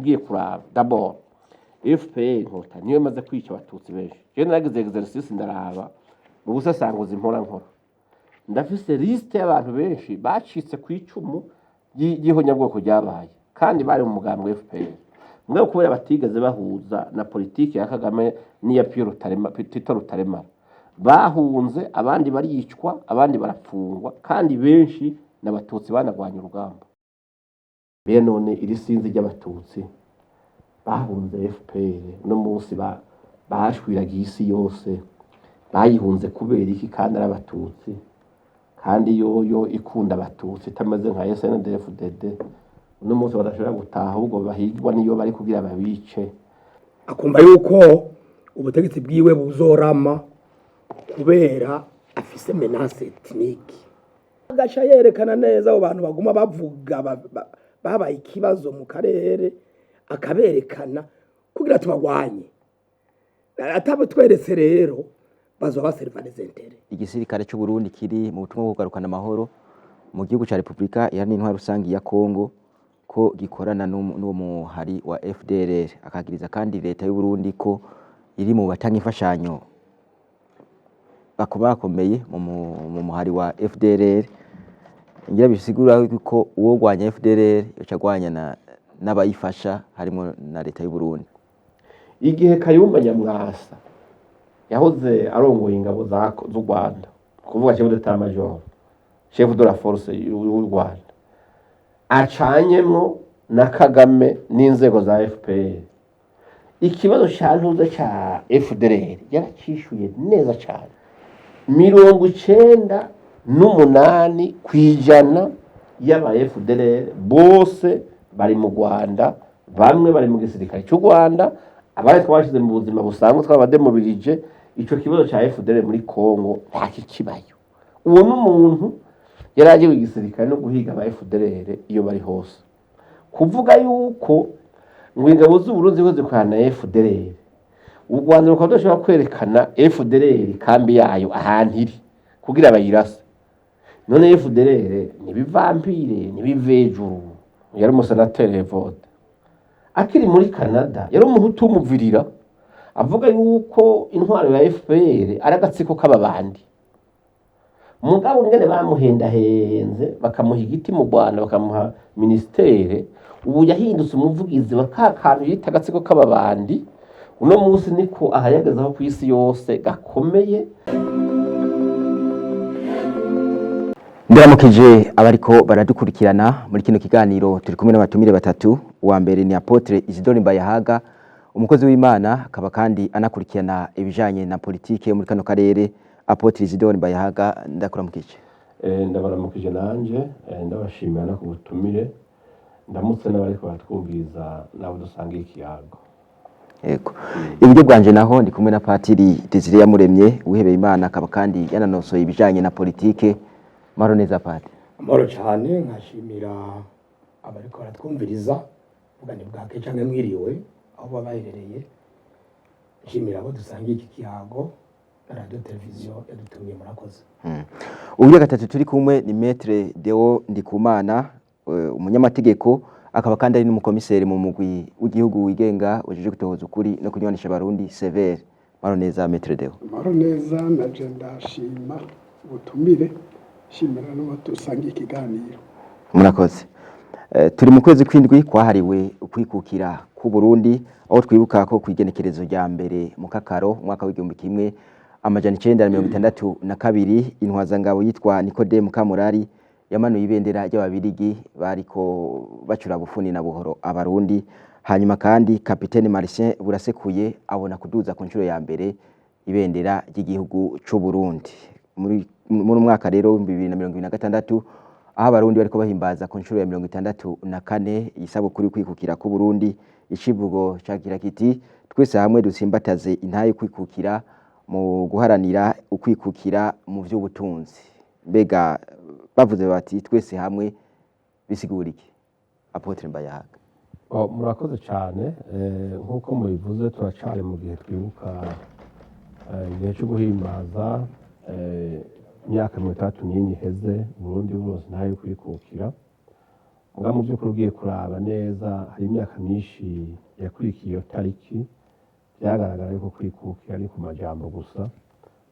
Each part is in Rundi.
Ugiye kuraba d'abord FPR Inkotanyi niyo imaze kwica Abatutsi benshi. Jewe naragize exercice, ndaraba mu busasanguzi mpora nkora, ndafise liste y'abantu benshi bacitse ku icumu ry'ihonyabwoko ryabaye kandi bari mu mugambwe FPR, mugabo kubera batigeze bahuza na politiki ya Kagame n'iya Pierre Rutarema, Tito Rutaremara, bahunze, abandi baricwa, abandi barapfungwa, kandi benshi n'Abatutsi banagwanya urugamba. Bene none iri sinzi ry'Abatutsi bahunze FPR no munsi bashwiragiye isi yose, bayihunze kubera iki kandi ari Abatutsi, kandi yoyo ikunda Abatutsi, itameze nka SNDD-FDD, uno munsi badashobora gutaha, ahubwo bahigwa niyo bari kugira babice? Akumva yuko ubutegetsi bwiwe buzorama kubera afise menace ethnique, agaca yerekana neza abo bantu baguma bavuga babaye ikibazo mu karere, akaberekana kugira tubagwanye. Atabitweretse rero bazoba baserva les intérêts. Igisirikare cy'u Burundi kiri mu butumwa bwo kugarukana amahoro mu gihugu ca Repubulika Iharanira Intwaro Rusangi ya Kongo ko gikorana n'uwo muhari wa FDLR, akagiriza kandi leta y'u Burundi ko iri mu batanga imfashanyo bakomeye mu muhari wa FDLR. Ngira bisigura ko uwo gwanya FDLR yoca agwanya n'abayifasha, harimo na leta y'u Burundi. Igihe Kayumba Nyamwasa yahoze arongoye ingabo z'u Rwanda, kuvuga chef d'état major, chef de la force y'u Rwanda, acanyemwo na Kagame n'inzego za FPR, ikibazo ca ntuza ca FDLR yaracishuye neza cane. 98% y'aba FDLR bose bari mu Rwanda, bamwe bari mu gisirikare cy'u Rwanda, abandi twabashize mu buzima busanzwe, twabademobilije. Ico kibazo ca FDLR muri Congo nta kikibayo. Uwo n'umuntu yari agiye igisirikare no guhiga aba FDLR iyo bari hose. Kuvuga yuko ngo ingabo z'Uburundi ziriko zikorana na FDLR, u Rwanda rukaba rudashobora kwerekana FDLR kambi yayo ahantu iri kugira bayirase, none FDLR nibivampire nibivejuru? Yari umusenateri Evode akiri muri Canada, yari Umuhutu w'umuvirira, avuga yuko intwaro ya FPR ari agatsiko k'ababandi. Mugabo ngene bamuhendahenze bakamuha igiti mu Rwanda, bakamuha ministere, ubu yahindutse umuvugizi wa ka kantu yita agatsiko k'ababandi. Uno munsi niko ahayagezaho ku isi yose gakomeye. Ndaramukije abariko baradukurikirana muri kino kiganiro. Turi kumwe n'abatumire batatu. Uwa mbere ni Apotre Isidore Mbayahaga, umukozi w'Imana, akaba kandi anakurikirana ibijanye na politike yo muri kano karere. Apotre Isidore Mbayahaga, ndakuramukije. Ndabaramukije nanje, ndabashimira no ku butumire, ndamutse n'abariko baratwumviriza nabo dusangiye ikiyago. Yego. Iburyo bwanje naho ndi kumwe na Patiri Desire Yamuremye, wihebeye Imana, akaba kandi yananosoye ibijanye na politike. Mahoro neza, Pati? Amahoro cyane, nkashimira abariko baratwumviriza, vuga ni bwake canke mwiriwe aho baba baherereye, nshimira abo dusangiye iki kiyago na radiyo televiziyo yadutumye. Murakoze. Uburyo gatatu turi kumwe ni Maître Deo Ndikumana, umunyamategeko, akaba kandi ari n'umukomiseri mu mugwi w'igihugu wigenga ujejwe gutohoza ukuri no kunywanisha Abarundi, CVR. Mahoro neza, Maître Deo? Amahoro neza, naje ndashima ubutumire, shimira n'uwo dusangiye ikiganiro. Murakoze. Turi mu kwezi kw'indwi kwahariwe ukwikukira k'u Burundi, aho twibuka ko kw'igenekerezo rya mbere mu Kakaro umwaka w'1962 intwazangabo yitwa Nikodemu Kamurari yamanuye ibendera ry'Ababirigi bariko bacura bufuni na buhoro Abarundi, hanyuma kandi Kapitene Marcien Burasekuye abona kuduza ku nshuro ya mbere ibendera ry'igihugu c'u Burundi. Muri mwaka rero 2026, aho Abarundi bariko bahimbaza ku nshuro ya 64 isabukuru kwikukira ku Burundi, icivugo cagira kiti: "Twese hamwe dutsimbataze intahe yo kwikukira mu guharanira ukwikukira mu vy'ubutunzi." Mbega bavuze bati "twese hamwe" bisigura iki, Apotre Mbayahaga? Oh, murakoze cyane. Nk'uko mubivuze, turacari mu gihe twibuka igihe cyo guhimbaza imyaka 64 iheze Burundi buronse intahe yo kwikukira. Mugabo mu by'ukuri ugiye kuraba neza, hari imyaka myinshi yakurikiye iyo tariki byagaragara yuko kwikukira ari ku majambo gusa.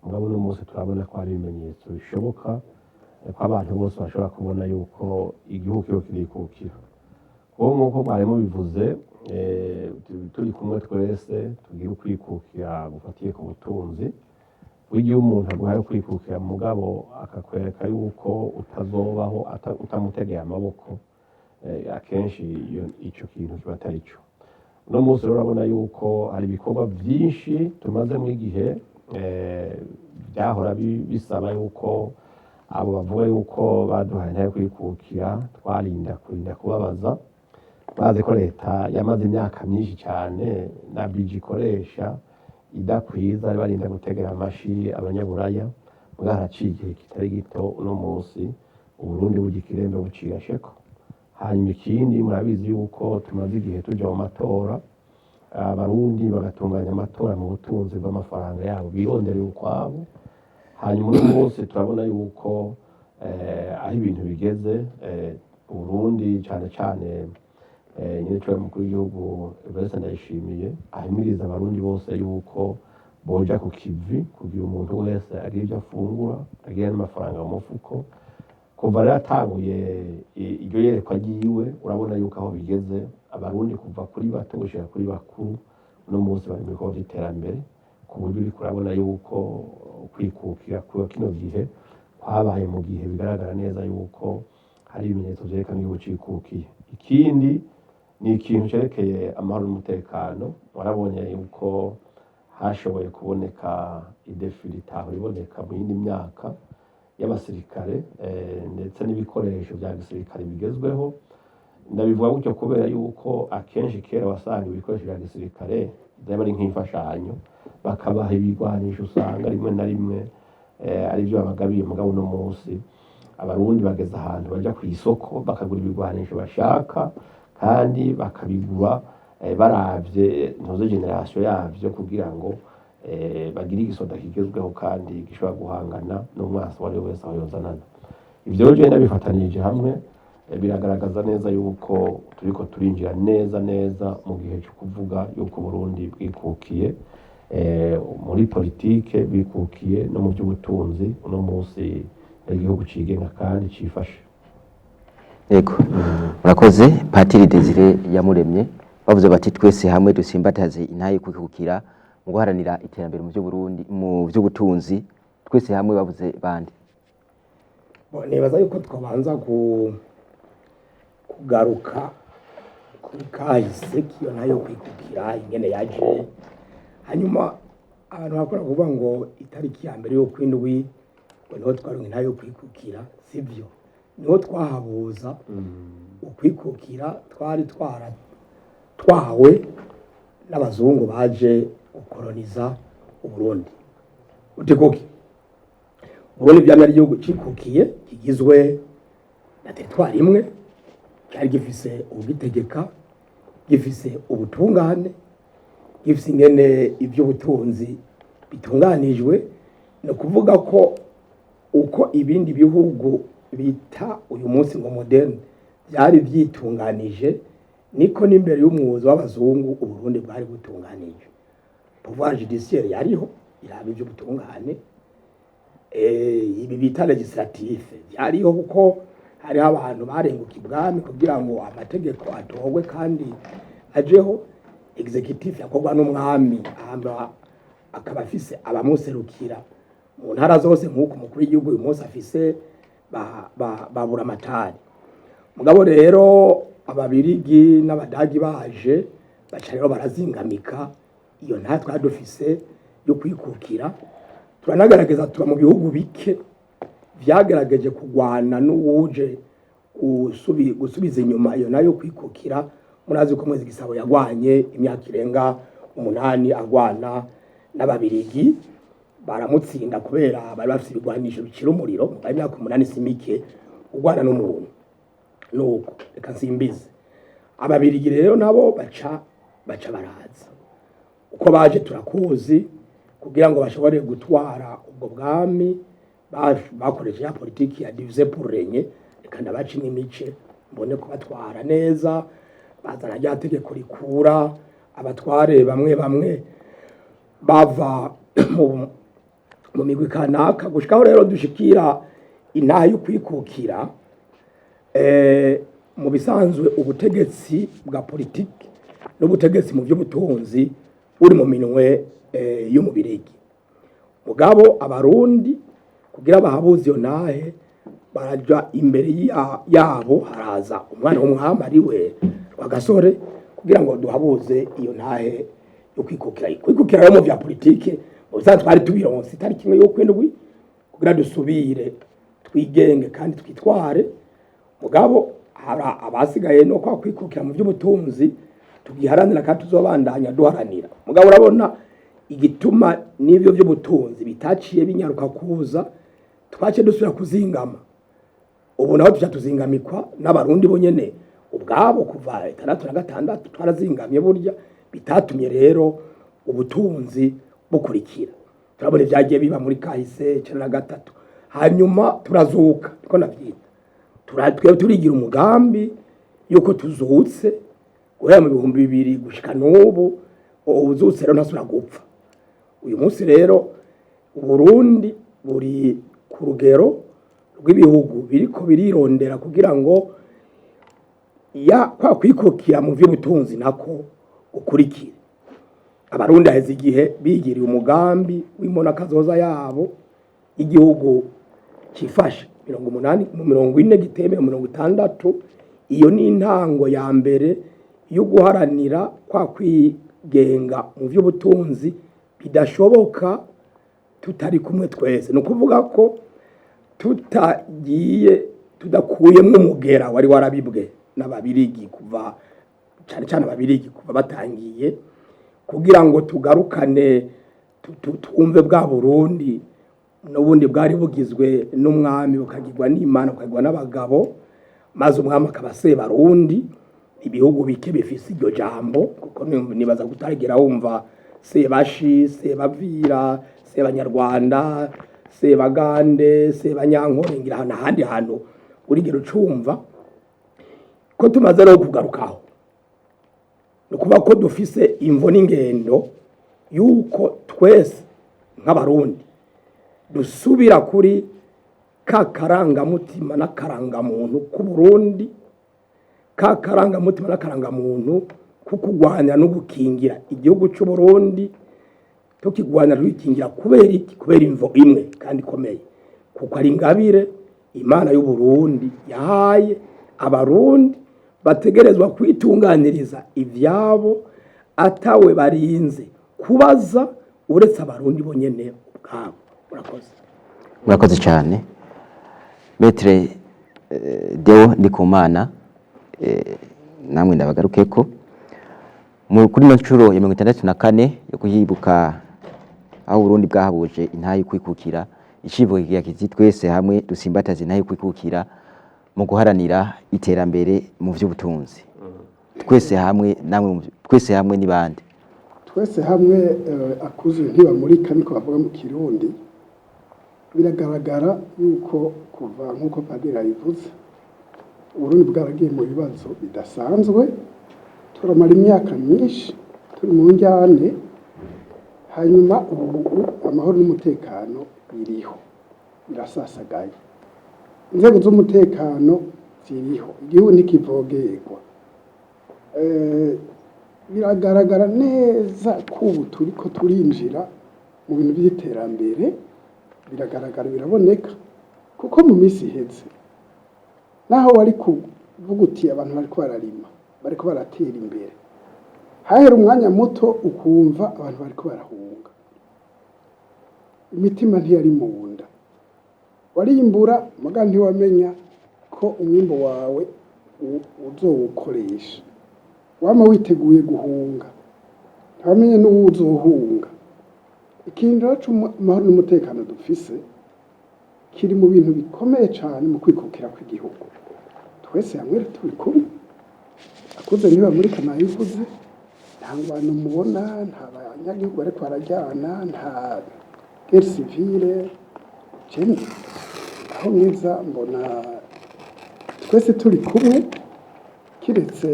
Mugabo uno munsi turabona ko hari ibimenyetso bishoboka, ko abantu bose bashobora kubona yuko igihugu kiriko kirikukira. Kuko nk'uko mwari mubivuze, turi kumwe twese tugira ukwikukira gufatiye ku butunzi. Burya iyo umuntu aguhaye ukwikukira mugabo akakwereka yuko utazobaho utamutegeye amaboko, akenshi ico kintu kiba atari cyo. Uno munsi rero urabona yuko hari ibikorwa byinshi tumazemo igihe, byahora bisaba yuko abo bavuga yuko baduhaye intahe yo kwikukira twarinda kurinda kubabaza. Bazi ko leta yamaze imyaka myinshi cyane na biji ikoresha idakwiza, barinda gutegera amashi abanyaburaya. Mugabo haraciye igihe kitari gito, uno munsi Uburundi burya ikirembe bucirasheko. Hanyuma ikindi, murabizi yuko tumaze igihe tuja mu matora, Abarundi bagatunganya amatora mu butunzi bw'amafaranga yabo birondereye ukwabo. Hanyuma uno munsi turabona yuko aho ibintu bigeze, Uburundi cane cane nyiricubahiro umukuru w'igihugu Evariste Ndayishimiye ahimiriza Abarundi bose yuko boja ku kivi kugira umuntu wese agire ivyo afungura, agire n'amafaranga mu mufuko. Kuva rero atanguye iryo yerekwa ryiwe, urabona yuko aho bigeze, Abarundi kuva kuri bato gushika kuri bakuru uno munsi bari mu bikorwa vy'iterambere, ku buryo uriko urabona yuko kwikukira kuba kino gihe kwabaye mu gihe bigaragara neza yuko hari ibimenyetso vyerekana igihugu cikukiye. Ikindi ni ikintu cerekeye amahoro n'umutekano. Warabonye yuko hashoboye kuboneka i défilé itahora iboneka mu yindi myaka y'abasirikare, ndetse n'ibikoresho vya gisirikare bigezweho. Ndabivuga gutyo kubera yuko akenshi kera wasanga ibikoresho vya gisirikare byaba ari nk'imfashanyo, bakabaha ibigwanisho usanga rimwe na rimwe ari byo babagabiye. Mugabo uno munsi Abarundi bageze ahantu baja ku isoko bakagura ibigwanisho bashaka, kandi bakabigura baravye ntuze génération yavyo, kugira ngo bagire igisoda kigezweho kandi gishobora guhangana n'umwasi uwo ari we wese aho yozanana. Ivyo rero jewe ndabifatanije hamwe, biragaragaza neza yuko turiko turinjira neza neza mu gihe cyo kuvuga yuko Burundi bwikukiye muri politike, bwikukiye no mu by'ubutunzi. Uno munsi igihugu cigenga kandi cifashe. Yego, murakoze Patiri Desire Yamuremye. Bavuze bati twese hamwe dusimbataze intahe kwikukira mu guharanira iterambere mu by'Uburundi, mu by'ubutunzi, twese hamwe bavuze bande? Bo, nibaza yuko twabanza kugaruka kuri kahise k'iyo nayo kwikukira ingene yaje. Hanyuma abantu bakora kuvuga ngo itariki ya mbere y'ukwindwi ngo niho twaronka intahe yo kwikukira, sivyo. Niho twahabuza ukwikukira, twari twaratwawe n'abazungu baje gukoroniza Uburundi. Uti kuki Uburundi vyamye ari igihugu cikukiye kigizwe na territoire imwe, cyari gifise ubugitegeka, gifise ubutungane, gifise ingene ivy'ubutunzi bitunganijwe? Ni ukuvuga ko uko ibindi bihugu bita uyu munsi ngo moderne byari vyitunganije, niko n'imbere y'umwuzo w'abazungu Uburundi bwari butunganije. Pouvoir judiciaire yariho iraba ivy'ubutungane, ibi bita législatif byariho, kuko hariho abantu barenguka ibwami kugira ngo amategeko atorwe kandi ajeho. Exécutif yakorwa n'umwami, hama akaba afise abamuserukira mu ntara zose, nk'uko umukuru w'igihugu uyu munsi afise babura amatari. Mugabo rero Ababirigi n'Abadagi baje, baca rero barazingamika iyo nta twari dufise yo kwikukira. Turanagerageza, tuba mu bihugu bike vyagerageje kugwana n'uwuje gusubiza inyuma iyo nayo kwikukira. Murazi ko Mwezi Gisabo yagwanye imyaka irenga 8 agwana n'Ababirigi, baramutsinda kubera bari bafise ibigwanisho bicira umuriro. Mugabo imyaka 8 si mike ugwana n'umuntu. Nuko reka nsimbize. Ababirigi rero nabo baca baraza. Uko baje turakuzi. Kugira ngo bashobore gutwara ubwo bwami, bakoresheje ya politiki ya diviser pour régner, reka ndabaca imice. Mbone kubatwara neza, bazana rya tegeko rikura abatware bamwe bamwe bava mu migwi kanaka, gushikaho rero dushikira intahe yo kwikukira. Mu bisanzwe ubutegetsi bwa politiki n'ubutegetsi mu by'ubutunzi buri mu minwe y'umubirigi. Mugabo Abarundi kugira bahabuze iyo ntahe, baraja imbere yabo haraza umwana w'umwami ari we Rwagasore, kugira ngo duhabuze iyo ntahe yo kwikukira. Kwikukira rero mu vya politike, mu bisanzwe twari tubironse itariki 1 y'ukwindwi, kugira dusubire twigenge kandi twitware. Mugabo hari abasigaye no kwa kwikukira mu by'ubutunzi tugiharanira kandi tuzobandanya duharanira. Mugabo urabona igituma n'ibyo by'ubutunzi bitaciye binyaruka kuza, twaciye dusubira kuzingama. Ubu naho tuca tuzingamikwa n'Abarundi bonyene ubwabo. Kuva 66 twarazingamye, burya bitatumye rero ubutunzi bukurikira. Turabona ibyagiye biba muri kahise, 93, hanyuma turazuka, niko navyita. Twe turigira umugambi yuko tuzutse guhera mu 2000 gushika n'ubu. Ubuzutse rero ntasubira gupfa. Uyu munsi rero Uburundi buri ku rugero rw'ibihugu biriko birirondera kugira ngo ya kwa kwikukira mu vy'ubutunzi nako gukurikire. Abarundi haheze igihe bigiriye umugambi w'imbona kazoza yabo, igihugu cifashe 80 mu 40, gitemeye 60. Iyo ni intango ya mbere yo guharanira kwa kwigenga mu vy'ubutunzi bidashoboka tutari kumwe twese. Ni ukuvuga ko tutagiye tudakuyemwo umugera wari warabibwe n'Ababirigi, kuva cyane cyane Ababirigi kuva batangiye, kugira ngo tugarukane twumve bwa Burundi n'ubundi bwari bugizwe n'umwami, bukagirwa n'Imana, bukagirwa n'abagabo, maze umwami akaba Sebarundi. Ibihugu bike bifise iryo jambo, kuko nibaza kutagera wumva Sebashi, Sebavira, Sebanyarwanda, Sebagande, Sebanyankore, ngira n'ahandi hantu urigera ucumva. Ko tumaze rero kugarukaho, ni ukuvuga ko dufise imvo n'ingendo yuko twese nk'Abarundi dusubira kuri ka karangamutima n'akarangamuntu k'Uburundi, ka karangamutima n'akarangamuntu ko kurwanya no gukingira igihugu c'Uburundi. Tukigwanya, tugikingira kubera iki? Kubera imvo imwe kandi ikomeye, kuko ari ingabire Imana y'Uburundi yahaye Abarundi, bategerezwa kwitunganiriza ivyabo atawe barinze kubaza uretse Abarundi bonyene ubwabo. Murakoze. Murakoze cyane, Maître Deo Ndikumana. Namwe ndabagarukeko kuri ino nshuro ya 64 yo kuhibuka aho Burundi bwahabuje intahe yo kwikukira. Icivugo kigira kiti: "Twese hamwe dusimbataze intahe yo kwikukira mu guharanira iterambere mu vy'ubutunzi." Twese hamwe, namwe twese hamwe ni bande? Twese hamwe, akuze ntibamurika, niko bavuga mu Kirundi. Biragaragara yuko kuva, nk'uko padiri abivuze, Uburundi bwaragiye mu bibazo bidasanzwe, turamara imyaka myinshi turi mu njyane. Hanyuma ubu amahoro n'umutekano biriho, birasasagaye, inzego z'umutekano ziriho, igihugu ntikivogerwa. Biragaragara neza ko ubu turiko turinjira mu bintu by'iterambere. Biragaragara, biraboneka, kuko mu minsi iheze naho wari kuvuga uti abantu bariko bararima, bariko baratera imbere, hahera umwanya muto ukumva abantu bariko barahunga. Imitima ntiyari mu nda. Warimbura, muga ntiwamenya ko umwimbu wawe uzowukoresha. Wama witeguye guhunga, ntiwamenye n'uwo uzohunga. Ikintu rero c'amahoro n'umutekano dufise kiri mu bintu bikomeye cane mu kwikukira kw'igihugu. Twese hamwe rero turi kumwe, akuze ntibamurika nabivuze, nta ngwano mubona, nta banyagihugu bariko barajyana, nta guerre civile. Jewe aho mwiza mbona twese turi kumwe. Kiretse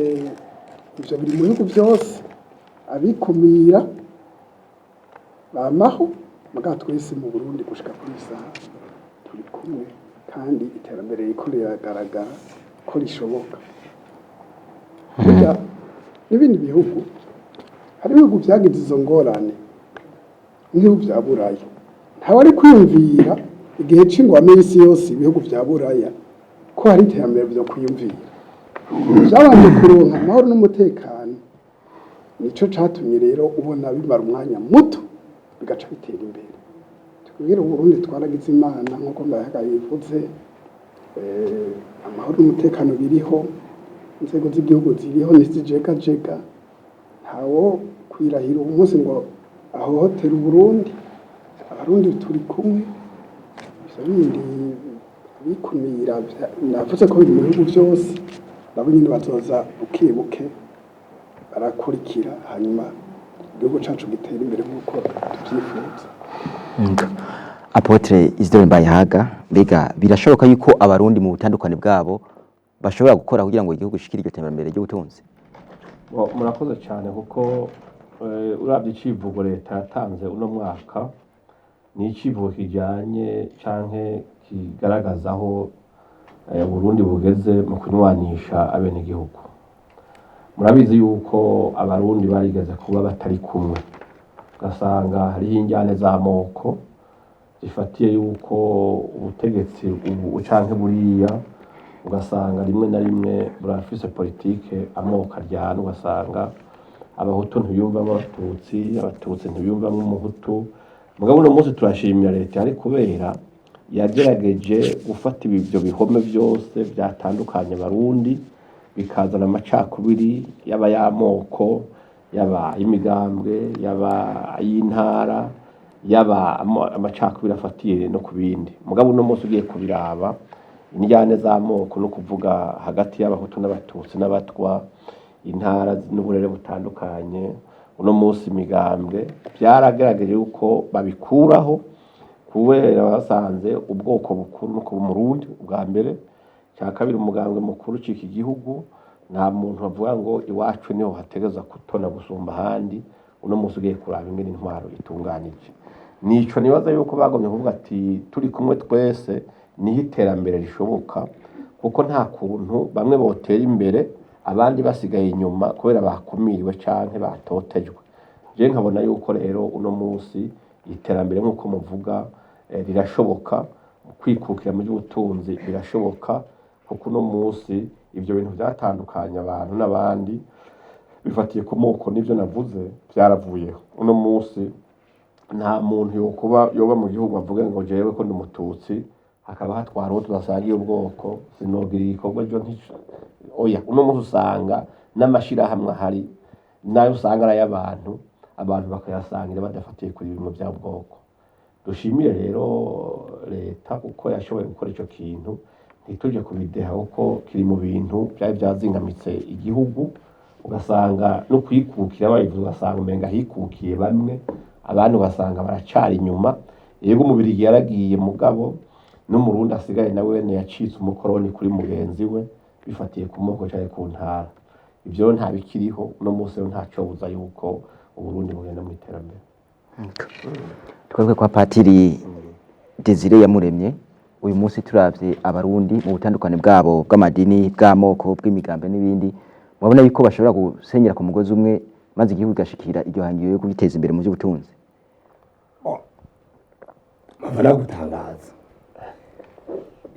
ivyo biri mu bihugu byose, abikumira bamaho. Mugabo twese mu Burundi gushika kuri iyi saha turi kumwe, kandi iterambere ririko riragaragara ko rishoboka. Burya n'ibindi bihugu, hari ibihugu byagize izo ngorane nk'ibihugu bya Buraya. Ntawe ari kwiyumvira igihe c'ingwano y'isi yose, ibihugu vya Buraya, ko hari iterambere vyo kwiyumvira. Byabanje kuronka amahoro n'umutekano, nico catumye rero ubona bimara umwanya muto bigaca bitera imbere. Tukubwira, Uburundi twaragize Imana, nk'uko Mbayahaga yivuze, amahoro n'umutekano biriho, inzego z'igihugu ziriho, ntizijegajega. Ntawo kwirahira uwo munsi ngo ahohotera Uburundi. Abarundi turi kumwe. Ivyo bindi bikumira, navuze ko biri mu bihugu byose, nabo nyine bazoza buke buke barakurikira, hanyuma igihugu cacu gitera imbere nk'uko tuvyifuza. Apôtre Isidore Mbayahaga, mbega birashoboka yuko abarundi mu butandukane bwabo bashobora gukora kugira ngo igihugu gishikire iryo terambere ry'ubutunzi? Bo, murakoze cyane, kuko uravye icivugo leta yatanze uno mwaka, ni icivugo kijanye canke kigaragaza aho Uburundi bugeze mu kunywanisha abenegihugu. Murabizi yuko abarundi barigeze kuba batari kumwe, ugasanga hariho injyane z'amoko zifatiye yuko ubutegetsi ubu canke buriya, ugasanga rimwe na rimwe burafise politike amoko aryana, ugasanga abahutu ntibiyumvamwo abatutsi, abatutsi ntibiyumvamwo umuhutu. Mugabo uno munsi turashimira leta yari, kubera yagerageje gufata ibyo bihome byose byatandukanye abarundi, bikazana amacakubiri, yaba y'amoko, yaba ay'imigambwe, yaba ay'intara, yaba amacakubiri afatiye no ku bindi. Mugabo uno munsi ugiye kubiraba, indyane z'amoko, no kuvuga hagati y'abahutu n'abatutsi n'abatwa, intara n'uburere butandukanye, uno munsi imigambwe, byaragerageje yuko babikuraho, kubera basanze ubwoko bukuru no kuba umurundi ubwa mbere. Cya kabiri, umugambwe mukuru ucika igihugu, nta muntu avuga ngo iwacu niho hategeza kutona gusumba ahandi. Uno munsi ugiye kuraba ingene intwaro itunganije, nico nibaza yuko bagomye kuvuga ati turi kumwe twese niho iterambere rishoboka, kuko nta kuntu bamwe botera imbere abandi basigaye inyuma kubera bakumiriwe canke batotejwe. Je nkabona yuko rero uno munsi iterambere, nk'uko muvuga, rirashoboka. Kwikukira mu by'ubutunzi birashoboka, kuko uno munsi ibyo bintu byatandukanye abantu n'abandi bifatiye ku moko n'ibyo navuze byaravuyeho. Uno munsi nta muntu yokuba yoba mu gihugu avuge ngo jewe ko ndi umututsi, hakaba hatwara uwo tudasangiye ubwoko, sinogira igikorwa ejo oya. Uno munsi usanga n'amashirahamwe ahari nayo usanga ari ay'abantu, abantu bakayasangira badafatiye kuri bimwe bya bwoko. Dushimire rero leta kuko yashoboye gukora ico kintu, ntituje kubideha, kuko kiri mu bintu byari byazingamitse igihugu, ugasanga no kwikukira bayivuze, ugasanga umenga hikukiye bamwe, abandi ugasanga baracari inyuma. Yego, umubirigi yaragiye, mugabo n'umurundi asigaye nawe wene yacitse umukoroni kuri mugenzi we, bifatiye ku moko canke ku ntara. Ivyo rero nta bikiriho uno munsi. Rero ntacobuza yuko Uburundi bugenda mu iterambere. Twebwe kwa Patiri Desire Yamuremye, uyu munsi turavye abarundi mu butandukane bwabo, bw'amadini, bw'amoko, bw'imigambi n'ibindi, murabona yuko bashobora gusenyera ku mugozi umwe maze igihugu kigashikira iryo hangiro yo kwiteza imbere mu by'ubutunzi? Mpava nagutangaza.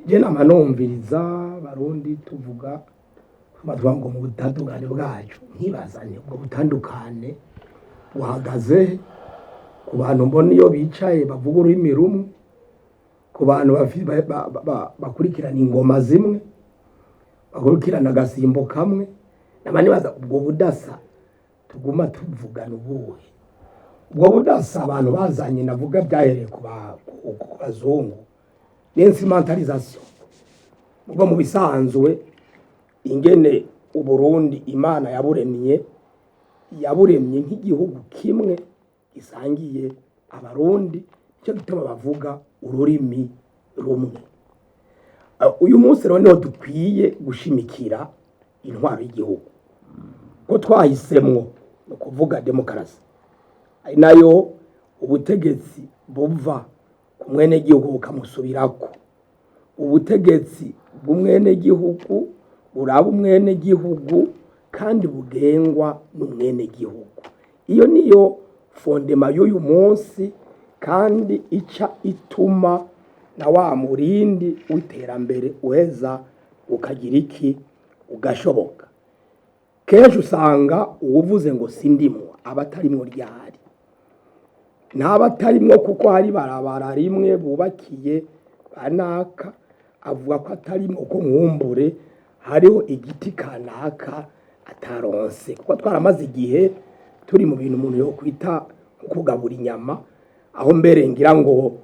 Je nama numviriza barundi tuvuga, bavuga ngo mu butandukane bwacu, nkibazanye ubwo butandukane buhagaze ku bantu mbona iyo bicaye bavuga ururimi rumwe, ku bantu bakurikirana ingoma zimwe, bakurikirana agasimbo kamwe. Nama nibaza ubwo budasa tuguma tuvugana ubuhe? Ubwo budasa abantu bazanye, navuga byahereye ku bazungu, ni instrumentalisation. Ubwo mu bisanzwe ingene Uburundi Imana yaburemye, yaburemye nk'igihugu kimwe gisangiye abarundi, nicyo gituma bavuga ururimi rumwe. Uyu munsi rero niho dukwiye gushimikira. Intwaro y'igihugu ko twahisemwo, ni ukuvuga demokarasi, ari nayo ubutegetsi buva ku mwenegihugu bukamusubirako, ubutegetsi bw'umwenegihugu buraba umwenegihugu kandi bugengwa n'umwenegihugu. Iyo niyo fondement y'uyu munsi, kandi ica ituma na wa murindi w'iterambere uheza ukagira iki, ugashoboka. Kenshi usanga uwuvuze ngo sindimwo aba atarimwo ryari, ntaba atarimwo kuko hari barabara rimwe bubakiye banaka, avuga ko atarimwo ko nkumbure hariho igiti kanaka ataronse, kuko twaramaze igihe turi mu bintu umuntu yo kwita kugabura inyama, aho mbere ngira ngo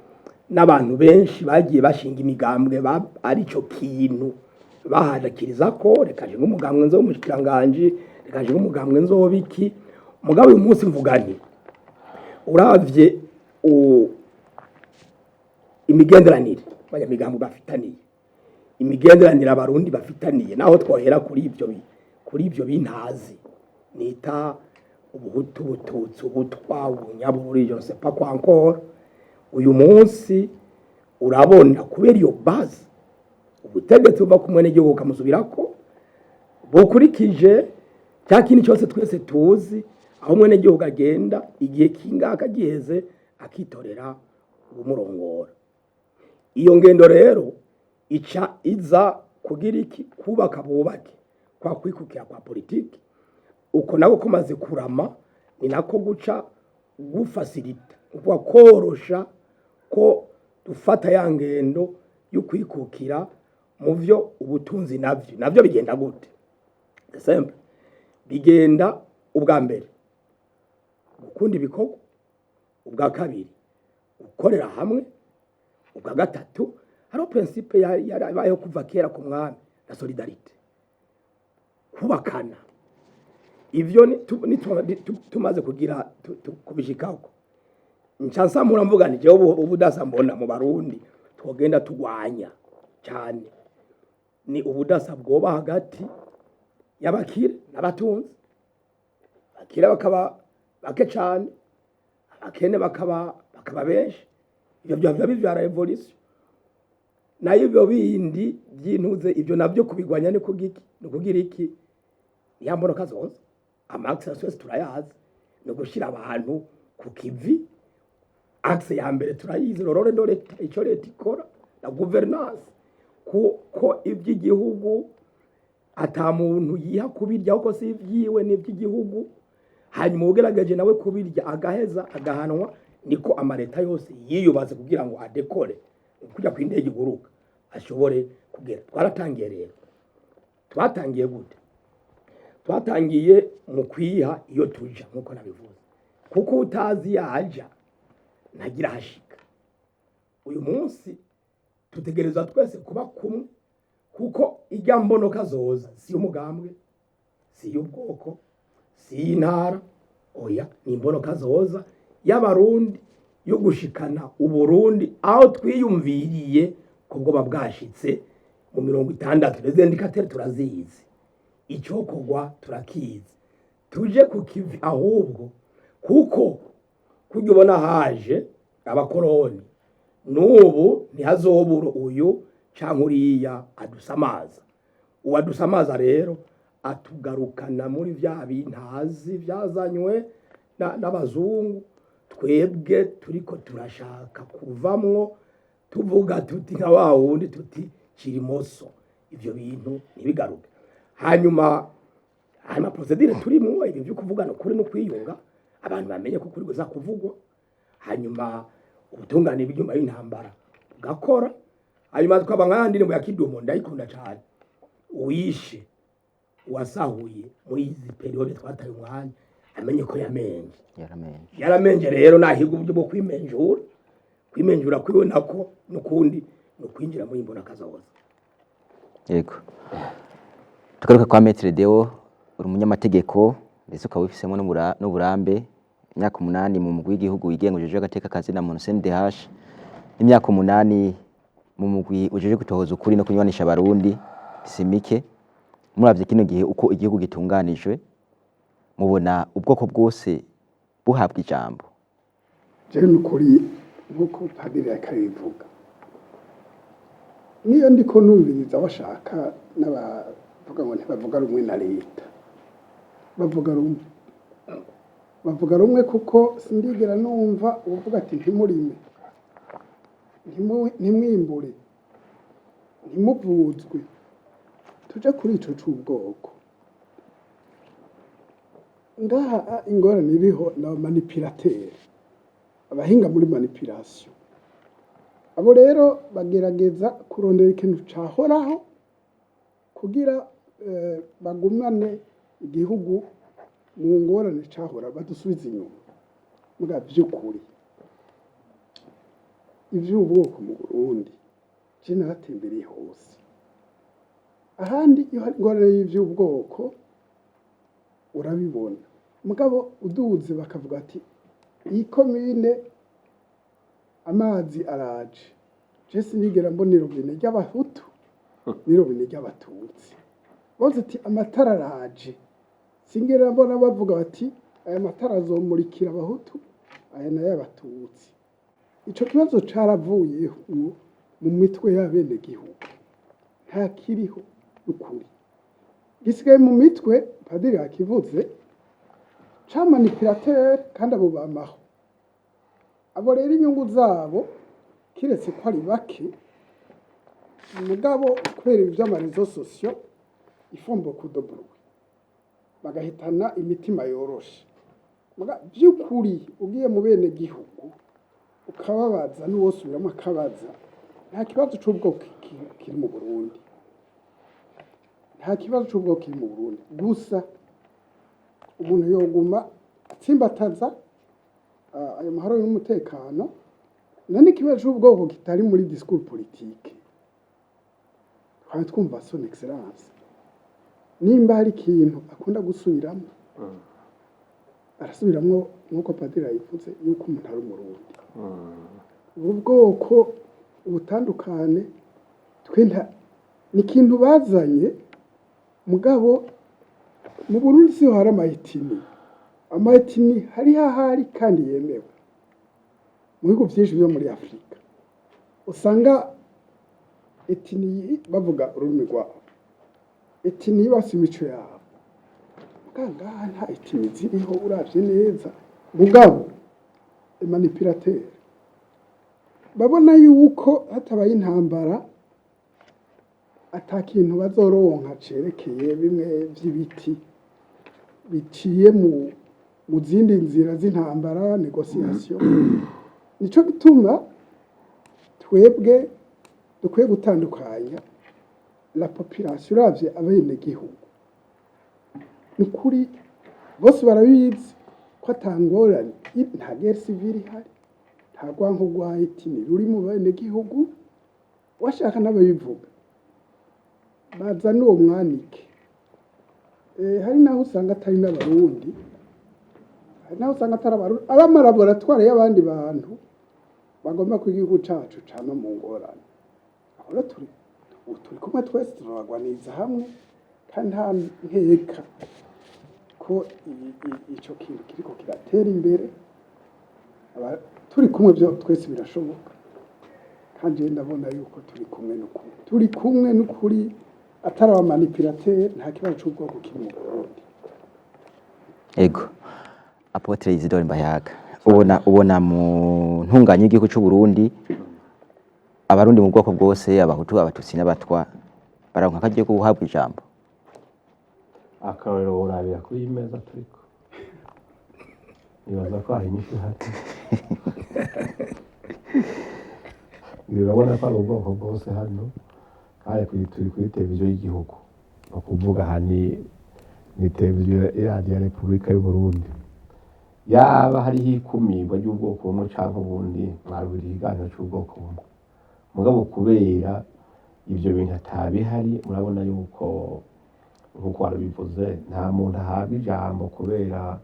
n'abantu benshi bagiye bashinga imigambwe arico kintu bahadakiriza ko reka nje nk'umugambwe nzo umushikiranganji, reka nje nk'umugambwe nzobiki. Mugabo uyu munsi mvuga nti uravye imigenderanire abanyamigambo bafitaniye, imigenderanire abarundi bafitaniye, naho twohera kuri ivyo bintazi nita ubuhutu, ubututsi, ubutwa, ubunyabururi, je ne sais pas quoi encore. Uyu munsi urabona kubera iyo base, ubutegetsi buva ku mwenegihugu bukamusubirako, bukurikije cya kintu cyose twese tuzi, aho umwenegihugu agenda igihe kingaka giheze akitorera ubumurongora. Iyo ngendo rero ica iza kugira iki? Kubaka, bubake kwa kwikukira kwa politiki. Uko nako kumaze kurama, ni nako guca gufacilita, ukuvuga korosha ko dufata ya ngendo yo kwikukira mu vyo ubutunzi. Navyo bigenda gute? Simple, bigenda ubwa mbere gukunda ibikorwa, ubwa kabiri gukorera hamwe, ubwa gatatu hariho principe yarabayeho kuva kera ku mwami na solidarité, kubakana. Ivyo tumaze kugira kubishikako, nca nsamura mvuga nti jewe ubudasa mbona mu Barundi twogenda tugwanya cyane ni ubudasa bwoba hagati y'abakire n'abatunzi, abakire bakaba bake cyane, abakene bakaba benshi. Ivyo vyava bivyara révolution. Nayo ibyo bindi by'intuze, ibyo nabyo kubigwanya ni kugiki, ni kugira iki? Ya mbonoka zose amaxe yose turayazi, ni ugushira abantu ku kivi. Axe ya mbere turayizi, le rôle de l'État, ico leta ikora, la gouvernance, kuko iby'igihugu ata muntu yiha kubirya, kuko si ibyiwe, ni iby'igihugu. Hanyuma ugerageje nawe kubirya agaheza agahanwa. Niko amaleta yose yiyubatse kugira ngo adécolle, kujya ku indege iguruka, ashobore kugera. Twaratangiye rero. Twatangiye gute? Twatangiye mu kwiha iyo tuja, nkuko nabivuze, kuko utazi yaja ntagira hashika. Uyu munsi tutegerezwa twese kuba kumwe, kuko ijya mbonoka zoza si y'umugambwe, si y'ubwoko, si y'intara, oya, ni imbonoka zoza y'Abarundi yo gushikana Uburundi aho twiyumviriye ko bwoba bwashitse mu 60. Les indicateurs turazizi, icokorwa turakizi, tuje ku kivi ahubwo, kuko kurya ubona haje abakoroni, n'ubu ntihazobura uyu canke uriya adusamaza. Uwadusamaza rero atugarukana muri vya bintazi vyazanywe n'abazungu. Twebwe turiko turashaka kuvamwo, tuvuga tuti nka wa wundi tuti kirimoso, ivyo bintu ntibigaruke. Hanyuma procédure turimwo, ibi vyo kuvugana ukuri no kwiyunga, abantu bamenye ko ukuri kuza kuvugwa, hanyuma ubutungane bw'inyuma y'intambara bugakora, hanyuma tukaba nka ndirimbo ya Kidumu, ndayikunda cane: uwishe, uwasahuye muri izi période twataye umwanya, amenye ko yamenje. Yaramenje. Yaramenje rero, nahiga uburyo bwo kwimenjura. Kwimenjura kwiwe nako nukundi ni ukwinjira muri imbona kazoza. Yego, tugaruka kwa Maître Deo. Uri umunyamategeko, ndetse ukaba ubifisemo n'uburambe, imyaka 8 mu mugwi w'igihugu wigenga ujejwe agateka kazina muntu CNDH, n'imyaka 8 mu mugwi ujejwe gutohoza ukuri no kunywanisha Abarundi simike. Muravye kino gihe uko igihugu gitunganijwe, mubona ubwoko bwose buhabwa ijambo? Jewe nukuri, nk'uko padiri yakabivuga, niyo ndiko numviriza, bashaka n'abavuga ngo ntibavuga rumwe na leta, bavuga rumwe, bavuga rumwe, kuko sindigera numva uvuga ati ntimurime, ntimwimbure, ntimuvuzwe. Tuje kuri ico c'ubwoko ngaha, ingorane iriho ni abamanipulateurs, abahinga muri manipulation. Abo rero bagerageza kurondera ikintu cahoraho kugira bagumane igihugu mu ngorane cahora, badusubize inyuma. Muga vy'ukuri, ivy'ubwoko mu Burundi, je naratembereye hose. Ahandi iyo hari ingorane y'ivy'ubwoko urabibona, mugabo uduze bakavuga ati iyi komine amazi araje, je sinigera mbona irobine ry'abahutu n'irobine ry'abatutsi. Bavuze ati amatara araje, singera mbona bavuga bati aya matara azomurikira abahutu, aya nayo abatutsi. Ico kibazo caravuyeho mu mitwe y'abenegihugu, nta kiriho n'ukuri, gisigaye mu mitwe. Padiri yakivuze ca manipulateurs, kandi abo bamaho. Abo rero inyungu zabo, kiretse ko ari bake, mugabo kubera ibi vy'ama réseaux sociaux ifombo kudoburuwe, bagahitana imitima yoroshe. Muga vy'ukuri ugiye mu bene gihugu ukababaza, n'uwosubiramwo akabaza, nta kibazo c'ubwoko kiri mu Burundi, nta kibazo c'ubwoko kiri mu Burundi. Gusa umuntu yoguma atsimbataza ayo mahoro n'umutekano. None ikibazo c'ubwoko kitari muri discours politique, twari twumva son excellence nimba hari ikintu akunda gusubiramo, arasubiramwo nk'uko padiri yabivuze yuko umuntu ari umurundi. Ubu bwoko ubutandukane twe ni ikintu bazanye. Mugabo mu Burundi siho hari ama ethnies. Ama ethnies hariho ahari kandi yemewe mu bihugu vyinshi vyo muri Afurika. Usanga ethnie bavuga ururimi rwabo, ethnie bafise imico yabo. Muga ngaha nta ethnie ziriho uravye neza. Mugabo manipulateurs babona yuko hatabaye intambara ata kintu bazoronka cerekeye bimwe vy'ibiti biciye mu zindi nzira z'intambara, négociation. Nico gituma twebwe dukwiye gutandukanya la population. Uravye abenegihugu, ni ukuri bose barabizi ko ata ngorane, nta guerre civile ihari, nta rwanko rwa ethnie ruri mu benegihugu. Washaka n'ababivuga bazana uwo mwanike. Hari naho usanga atari n'abarundi, hari naho usanga atari abarundi, ari amalaboratoires y'abandi bantu bagomba ko igihugu cacu cama mu ngorane. Aho rero turi, ubu turi kumwe twese, turabagwaniriza hamwe, kandi nta nkeka ko ico kintu kiriko kiratera imbere. Turi kumwe byo twese birashoboka, kandi je ndabona yuko turi kumwe n'ukuri, turi kumwe n'ukuri, atari abamanipulateurs. Nta kibazo c'ubwoko kiri mu Burundi. Ego, Apôtre Isidore Mbayaga, ubona mu ntunganye y'igihugu cy'u Burundi, abarundi mu bwoko bwose, abahutu, abatutsi n'abatwa, baronka akaryo ko guhabwa ijambo? Akarorero urabira kuri iyi meza turiko, nibaza ko hari inyishu ihari. Urabona ko ari ubwoko bwose hano, kandi turi kuri televiziyo y'igihugu. Ni ukuvuga aha ni televiziyo iradiyo ya Repubulika y'u Burundi. Yaba hariho ikumirwa ry'ubwoko bumwe canke ubundi, mwarubira ikiganiro c'ubwoko bumwe. Mugabo kubera ivyo bintu atabihari, murabona yuko nk'uko warabivuze, nta muntu ahabwa ijambo kubera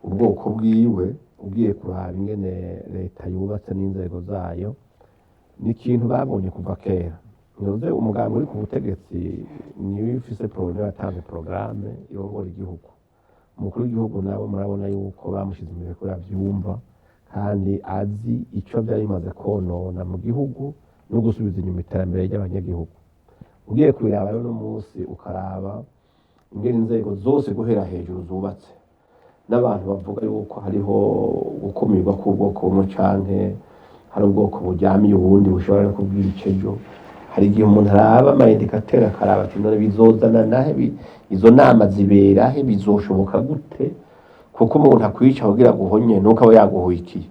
ubwoko bwiwe. Ugiye kuraba ingene leta yubatse n'inzego zayo, ni ikintu babonye kuva kera. Ntuze umuganga uri ku butegetsi niwe ufise porogaramu, yatanze porogaramu irongora igihugu. Umukuru w'igihugu nawe murabona yuko bamushize imbere ko avyumva kandi azi ico vyari bimaze konona mu gihugu no gusubiza inyuma iterambere ry'abanyagihugu. Ugiye kubiraba rero uno munsi, ukaraba ingene inzego zose guhera hejuru zubatse, n'abantu bavuga yuko hariho gukumirwa k'ubwoko bumwe canke hari ubwoko buryamiye ubundi bushobora no kubwica ejo. Hari igihe umuntu araba ama indicateurs, akaraba ati: "None bizozana nahe? Izo nama zibera he? Bizoshoboka gute?" Kuko umuntu akwica kugira aguhonye nuko aba yaguhuikiye,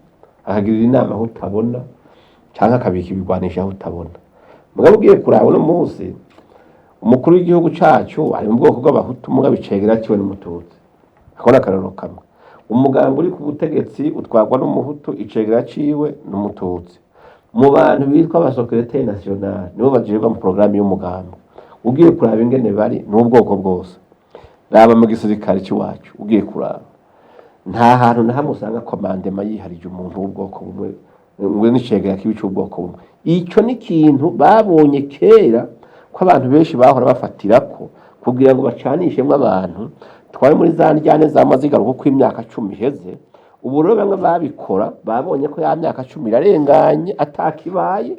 akagirira inama aho utabona canke akabika ibigwanisho aho utabona. Mugabo ugiye kuraba uno munsi, umukuru w'igihugu cacu ari mu bwoko bw'Abahutu, mugabo icegera ciwe n'Umututsi. Ako ni akarorero kamwe. Umuganga uri ku butegetsi utwarwa n'Umuhutu, icegera ciwe n'Umututsi. Mu bantu bitwa aba secrétaire national, nibo bajerwa mu porogaramu y'umugambi, ugiye kuraba ingene bari n'ubwoko bwose. Raba mu gisirikare c'iwacu, ugiye kuraba nta hantu na hamwe usanga commandement yiharije umuntu w'ubwoko bumwe ngo n'icegera kibi c'ubwoko bumwe. Ico ni ikintu babonye kera ko abantu benshi bahora bafatirako kugira ngo bacanishemwo abantu. Twari muri za ndyane zama zigaruka uko imyaka 10 iheze. Ubu rero bamwe babikora babonye ko ya myaka 10 irarenganye atakibaye,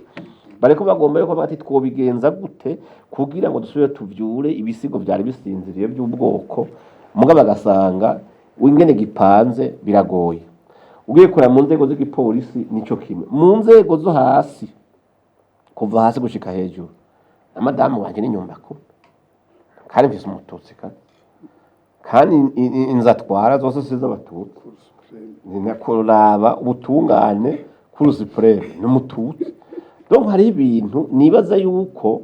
bariko bagomba yuko bati: "Twobigenza gute kugira ngo dusubire tuvyure ibisigo vyari bisinziriye by'ubwoko?" Muga bagasanga ingene gipanze biragoye. Ugiye kureba mu nzego z'igipolisi nico kimwe, mu nzego zo hasi, kuva hasi gushika hejuru. Na madamu wanje ni nyumbako, kandi mfise Umututsi, kandi inzu atwara zose si iz'Abatutsi. Ni kuraba ubutungane kuri suprême n'Umututsi. Donc hari ibintu nibaza yuko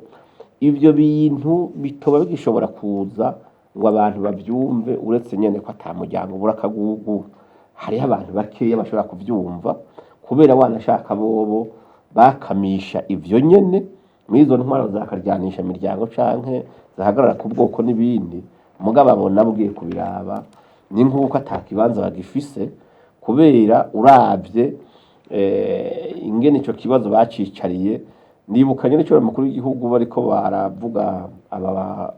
ivyo bintu bitoba bigishobora kuza ngo abantu bavyumve, uretse nyene ko ata muryango ubura akagugu. Hariho abantu bakeya bashobora kuvyumva kubera wanashaka bobo bakamisha ivyo nyene muri izo ntwaro zakaryanisha imiryango canke zahagarara ku bwoko n'ibindi. Mugabo abona bugiye kubiraba ni nk'uko ata kibanza bagifise, kubera uravye ingene ico kibazo bacicariye. Ndibuka nyene ico mukuru w'igihugu bariko baravuga aba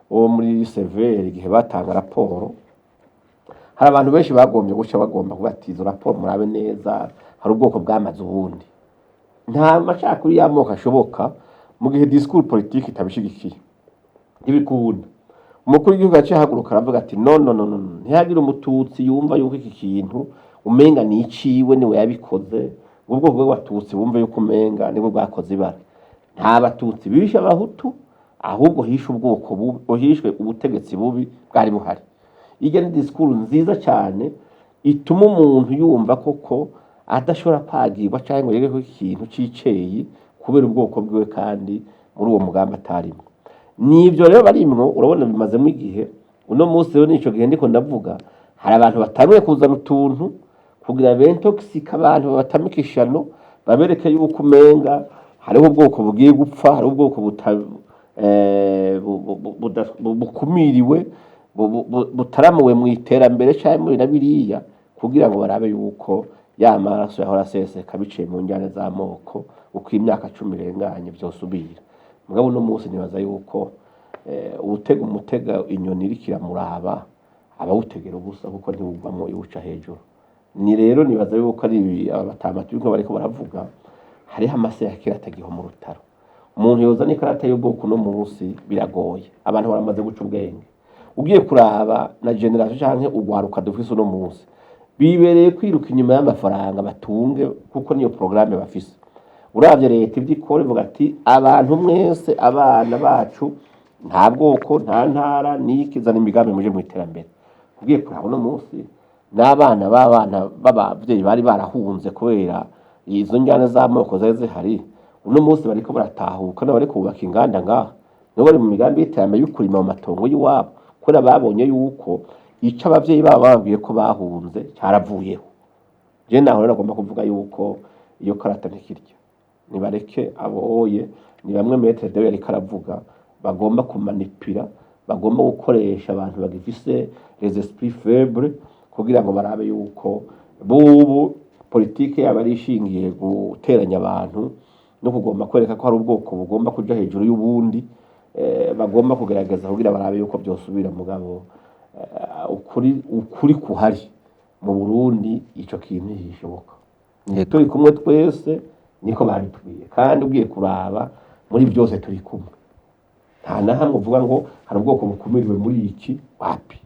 bo muri CVR, igihe batanga raporo, hari abantu benshi bagombye guca bagomba kuvuga ati: "Izo raporo murabe neza, hari ubwoko bwamaze ubundi." Nta macakuri y'amoko ashoboka mu gihe discours politique itabishigikiye, ntibikunda. Umukuru w'igihugu yaciye ahaguruka aravuga ati: "No, no, no, no, ntihagire Umututsi yumva yuko iki kintu umenga ni iciwe, niwe yabikoze, ngo ubwoko bw'Abatutsi bumve yuko umenga nibwo bwakoze ibara." Nta Batutsi bishe Abahutu, ahubwo hishe ubwoko bubi, hishwe ubutegetsi bubi bwari buhari. Irya ni discours nziza cyane ituma umuntu yumva koko adashobora kwagirwa cyangwa ngo yegeko ikintu c'iceyi kubera ubwoko bwiwe, kandi muri uwo mugambi atarimwo. Nivyo rero barimwo, urabona bimazemo igihe. Uno munsi rero nico gihe ndiko ndavuga, hari abantu batanguye kuzana utuntu kugira b'intoxique abantu, babatamika ishano, babereke yuko umenga hariho ubwoko bugiye gupfa, hariho ubwoko bukumiriwe, butaramuwe mu iterambere canke muri na biriya, kugira ngo barabe yuko ya maraso yahora aseseka biciye mu njyane z'amoko uko imyaka 10 irenganye vyosubira. Mugabo uno munsi nibaza yuko uwutega umutega inyoni iriko iramuraba abawutegera ubusa, kuko ntiwuvamwo iwuca hejuru. Ni rero nibaza yuko ari ibi aba batama turiko bariko baravuga. Hariho amase ya kera atagiho mu rutaro. Umuntu yozana ikarata y'ubwoko uno munsi biragoye, abantu baramaze guca ubwenge. Ugiye kuraba na génération canke urwaruka dufise uno munsi, bibereye kwiruka inyuma y'amafaranga batunge, kuko niyo programme bafise. Uravye leta ivyo ikora, ivuga ati: "Abantu mwese, abana bacu, nta bwoko, nta ntara niki, zana imigambi muje mu iterambere." Ugiye kuraba uno munsi n'abana b'abana b'abavyeyi bari barahunze kubera izo njyana z'amoko zari zihari, uno munsi bariko baratahuka, n'abariko bubaka inganda ngaha, nibo bari mu migambi y'iterambere yo kurima mu matongo y'iwabo, kubera babonye yuko ico abavyeyi babo bababwiye ko bahunze caravuyeho. Je naho rero agomba kuvuga yuko iyo karata ntikirya, nibareke aboye. Ni bamwe Maître Deo yariko aravuga, bagomba kumanipira, bagomba gukoresha abantu bagifise les esprits faibles kugira ngo barabe yuko bubu politike yabo ari ishingiye guteranya abantu. no kugomba kwereka ko hari ubwoko bugomba kuja hejuru y'ubundi, bagomba kugerageza kugira barabe yuko byosubira. Mugabo ukuri kuhari mu Burundi, ico kintu ntigishoboka. Turi kumwe twese, niko babitubwiye, kandi ugiye kuraba muri byose turi kumwe. Nta na hamwe uvuga ngo hari ubwoko bukumiriwe muri iki, wapi.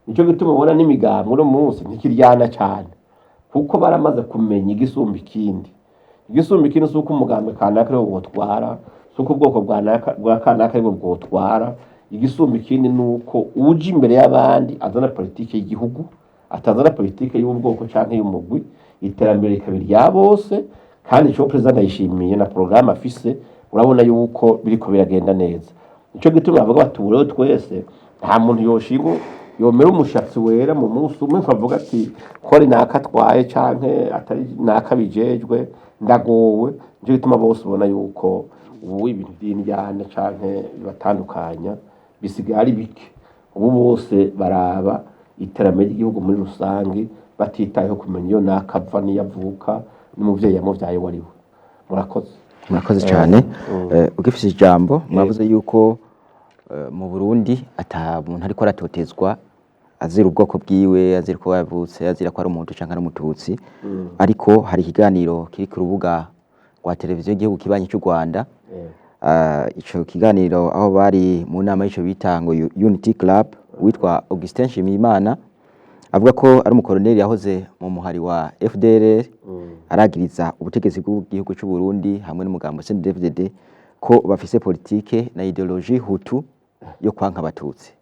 Nicyo gituma ubona n'imigambi uno munsi ntikiryana cyane, kuko baramaze kumenya igisumba ikindi. Igisumba ikindi si uko umugambi kanaka ariwo wotwara, si uko ubwoko bwa kanaka aribwo bwotwara. Igisumba ikindi ni uko uje imbere y'abandi azana politiki y'igihugu, atazana politiki y'ubwoko canke y'umugwi, iterambere rikaba irya bose. Kandi ico perezida Ndayishimiye na porogaramu afise, urabona yuko biriko biragenda neza. Nico gituma bavuga bati ubu rero twese nta muntu yoshinga yomera umushatsi wera mu munsi umwe ngo avuga ati ko ari naka atwaye canke atari naka bijejwe, ndagowe. Nico gituma bose ubona yuko ubu ibintu vy'indyane canke bibatandukanya bisigaye ari bike. Ubu bose baraba iterambere ry'igihugu muri rusange, batitayeho kumenya iyo nakava n'iyo avuka n'umuvyeyi yamuvyaye uwo ari we. Murakoze. Murakoze cyane. Ugifise ijambo, mwavuze yuko mu Burundi ata muntu ariko aratotezwa azira ubwoko bwiwe, azira ko yavutse, azira ko ari umuhutu canke ari umututsi. Ariko hari ikiganiro kiri ku rubuga rwa televiziyo y'igihugu kibanyi cy'u Rwanda. Ico kiganiro aho bari mu nama y'ico bita ngo Unity Club, witwa Augustin Nshimiyimana avuga ko ari umukoloneli yahoze mu muhari wa FDLR, aragiriza ubutegetsi bw'igihugu cy'u Burundi hamwe n'umugambo CNDD-FDD ko bafise politike na idéologie hutu yo kwanka abatutsi.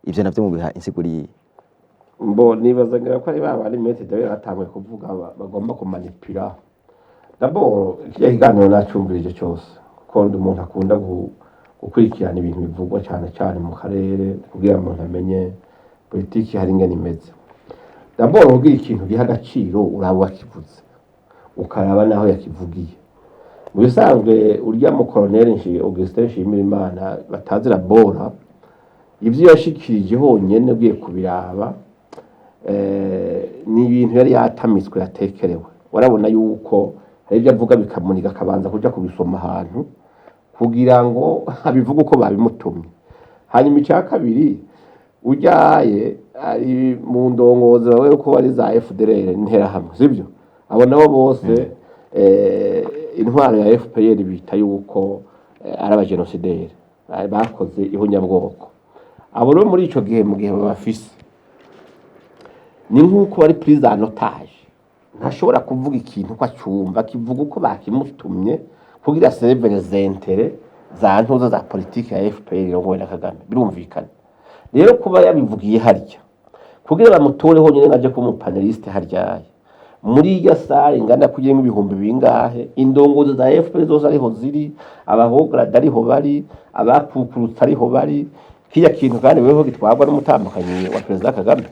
Ivyo navyo mubiha insiguri? Mbo nibaza ngira ko ari ba bandi Maître David batanguye kuvuga, bagomba kumanipira. D'abord, kiriya kiganiro nacumvirije cyose, kuko ndi umuntu akunda gukurikirana ibintu bivugwa cyane cyane mu karere, kugira ngo umuntu amenye politiki hari ingene imeze. D'abord, kugira ikintu giha agaciro, uraba uwakivuze, ukaraba n'aho yakivugiye. Mu bisanzwe urya mu colonel Augustin Nshimirimana batazira Bora, ivyo yashikirije honyene ugiye kubiraba, ni ibintu yari yatamitswe, yatekerewe. Warabona yuko hari ibyo avuga bikamuniga, akabanza kuja kubisoma ahantu kugira ngo abivuge uko babimutumye. Hanyuma icya kabiri, ujyaye ari mu ndongozi bawe ko ari za FDLR, Interahamwe, sibyo? Abo nabo bose, intwaro ya FPR bita yuko ari abagenosideri bakoze ihonyabwoko. Abo rero muri ico gihe, mu gihe babafise, ni nk'uko bari prise en otage, ntashobora kuvuga ikintu ko acumva, kivuga uko bakimutumye kugira servir les intérêts za ntuza za politike ya FPR irongowe na Kagame. Birumvikana rero kuba yabivugiye harya kugira bamutore honyine ngaje kuba umupaneliste haryaye muri irya salle ingana kugira ibihumbi bingahe, indongozi za FPR zose ariho ziri, abahograda ariho bari, abakukurutse ariho bari. Kirya kintu kandi weho gitwarwa n'umutambukanyi wa Perezida Kagame.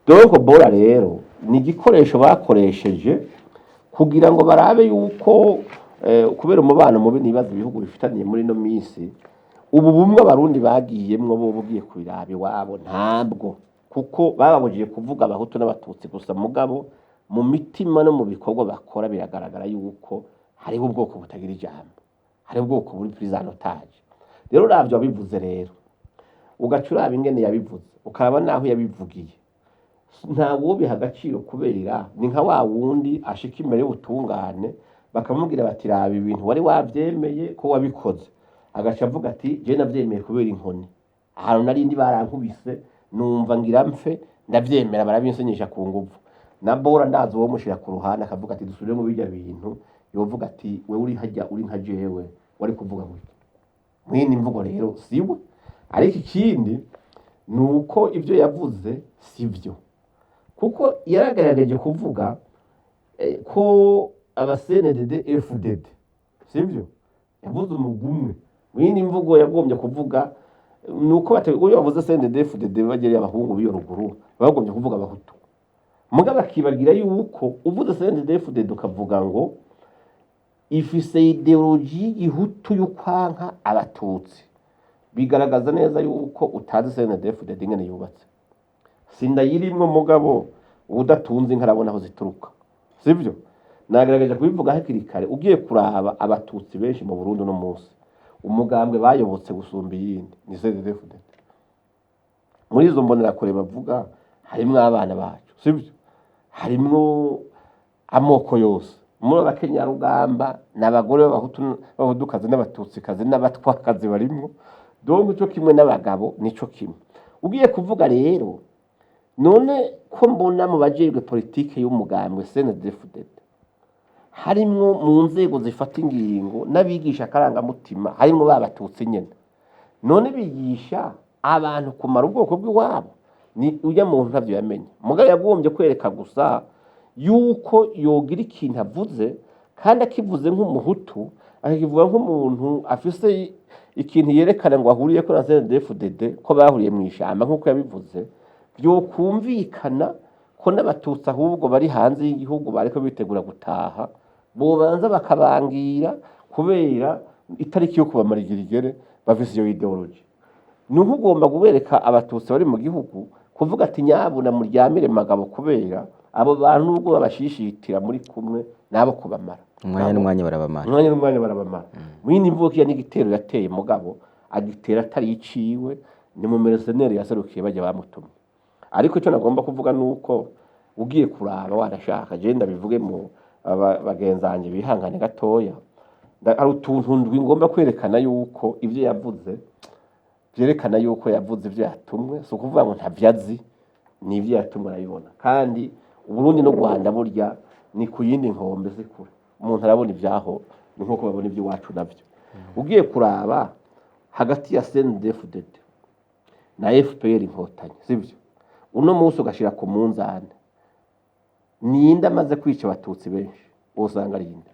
Donc Bora rero ni igikoresho bakoresheje kugira ngo barabe yuko, kubera umubano mubi nibaza ibihugu bifitaniye muri ino minsi, ubu bumwe abarundi bagiyemwo bo bugiye kubiraba iwabo ntabwo, kuko bababujije kuvuga abahutu n'abatutsi gusa, mugabo mu mitima no mu bikorwa bakora biragaragara yuko hariho ubwoko butagira ijambo, hariho ubwoko buri prise en otage. Rero uravye wabivuze rero, ugaca uraba ingene yabivuze, ukaraba naho yabivugiye, nta wobiha agaciro, kubera ni nka wa wundi ashika imbere y'ubutungane bakamubwira bati raba ibintu wari wavyemeye ko wabikoze, agaca avuga ati je navyemeye kubera inkoni, ahantu nari ndi barankubise, numva ngira mpfe, ndavyemera, barabinsinyisha ku nguvu. Na Bora ndazi uwo mushira ku ruhande akavuga ati dusubire mu birya bintu, yovuga ati wewe uri hajya uri nka jewe wari kuvuga gutya. Mwene imvugo rero siwe. Ariko ikindi ni uko ibyo yavuze sivyo, kuko yaragaragaje kuvuga ko aba CNDD FDD, sivyo? Yavuze umugwi umwe. Mwene imvugo yagombye kuvuga ni uko iyo bavuze CNDD FDD bagereye abahungu b'iyo ruguru, bagombye kuvuga abahutu, mugabo akibagira yuko uvuze CNDD FDD ukavuga ngo ifise idéologie y'igihutu y'ukwanka abatutsi, bigaragaza neza yuko utazi CNDD FDD ingene yubatse. Sindayirimwo, mugabo udatunze inka arabona aho zituruka, sivyo? Nagerageje kubivuga hakiri kare. Ugiye kuraba abatutsi benshi mu Burundi uno munsi, umugambwe bayobotse gusumba iyindi ni CNDD-FDD. Muri izo mbonerakure bavuga harimwo abana bacu, sibyo? Harimwo amoko yose. Muri abakenyarugamba ni abagore b'abahutu, b'abahudukazi n'abatutsikazi n'abatwakazi barimwo. Donc ico kimwe n'abagabo nico kimwe. Ugiye kuvuga rero, none ko mbona mu bajejwe politike y'umugambwe CNDD-FDD harimwo mu nzego zifata ingingo n'abigisha akarangamutima, harimwo ba batutsi nyene, none bigisha abantu kumara ubwoko bw'iwabo? Ni ujya muntu ntavyo yamenye. Mugabo yagombye kwereka gusa yuko yogira ikintu avuze, kandi akivuze nk'umuhutu, akakivuga nk'umuntu afise ikintu yerekana ngo ahuriye ko na CNDD-FDD, ko bahuriye mu ishamba nk'uko yabivuze, vyokumvikana ko n'abatutsi ahubwo bari hanze y'igihugu bariko bitegura gutaha bobanza bakabangira, kubera itariki yo kubamara igirigere bafise iyo idéologie. Ni ugomba kubereka abatutsi bari mu gihugu, kuvuga ati: "Nyabuna muryamire magabo, kubera abo bantu nubwo babashishitira muri kumwe nabo kubamara." Umwanya n'umwanya barabamara. Umwanya n'umwanya barabamara. Mwini mvugo kiya n'igitero yateye, mugabo agitera atari iciwe, ni mu mercenaire yaserukiye bajya bamutumye. Ariko icyo nagomba kuvuga nuko ugiye kuraba, wanashaka je ndabivuge mu bagenzanje bihangane gatoya. Hari utuntu ndwi ngomba kwerekana yuko ivyo yavuze vyerekana yuko yavuze ivyo yatumwe. Si ukuvuga ngo ntavyo azi, ni ivyo yatumwe arabibona. Kandi Uburundi n'u Rwanda burya ni ku yindi nkombe, si kure. Umuntu arabona ibyaho ni nk'uko babona iby'iwacu navyo. Ugiye kuraba hagati ya CNDD-FDD na FPR Inkotanyi, sibyo? Uno munsi ugashira ku munzane, ninde amaze kwica abatutsi benshi? Wosanga ari inde?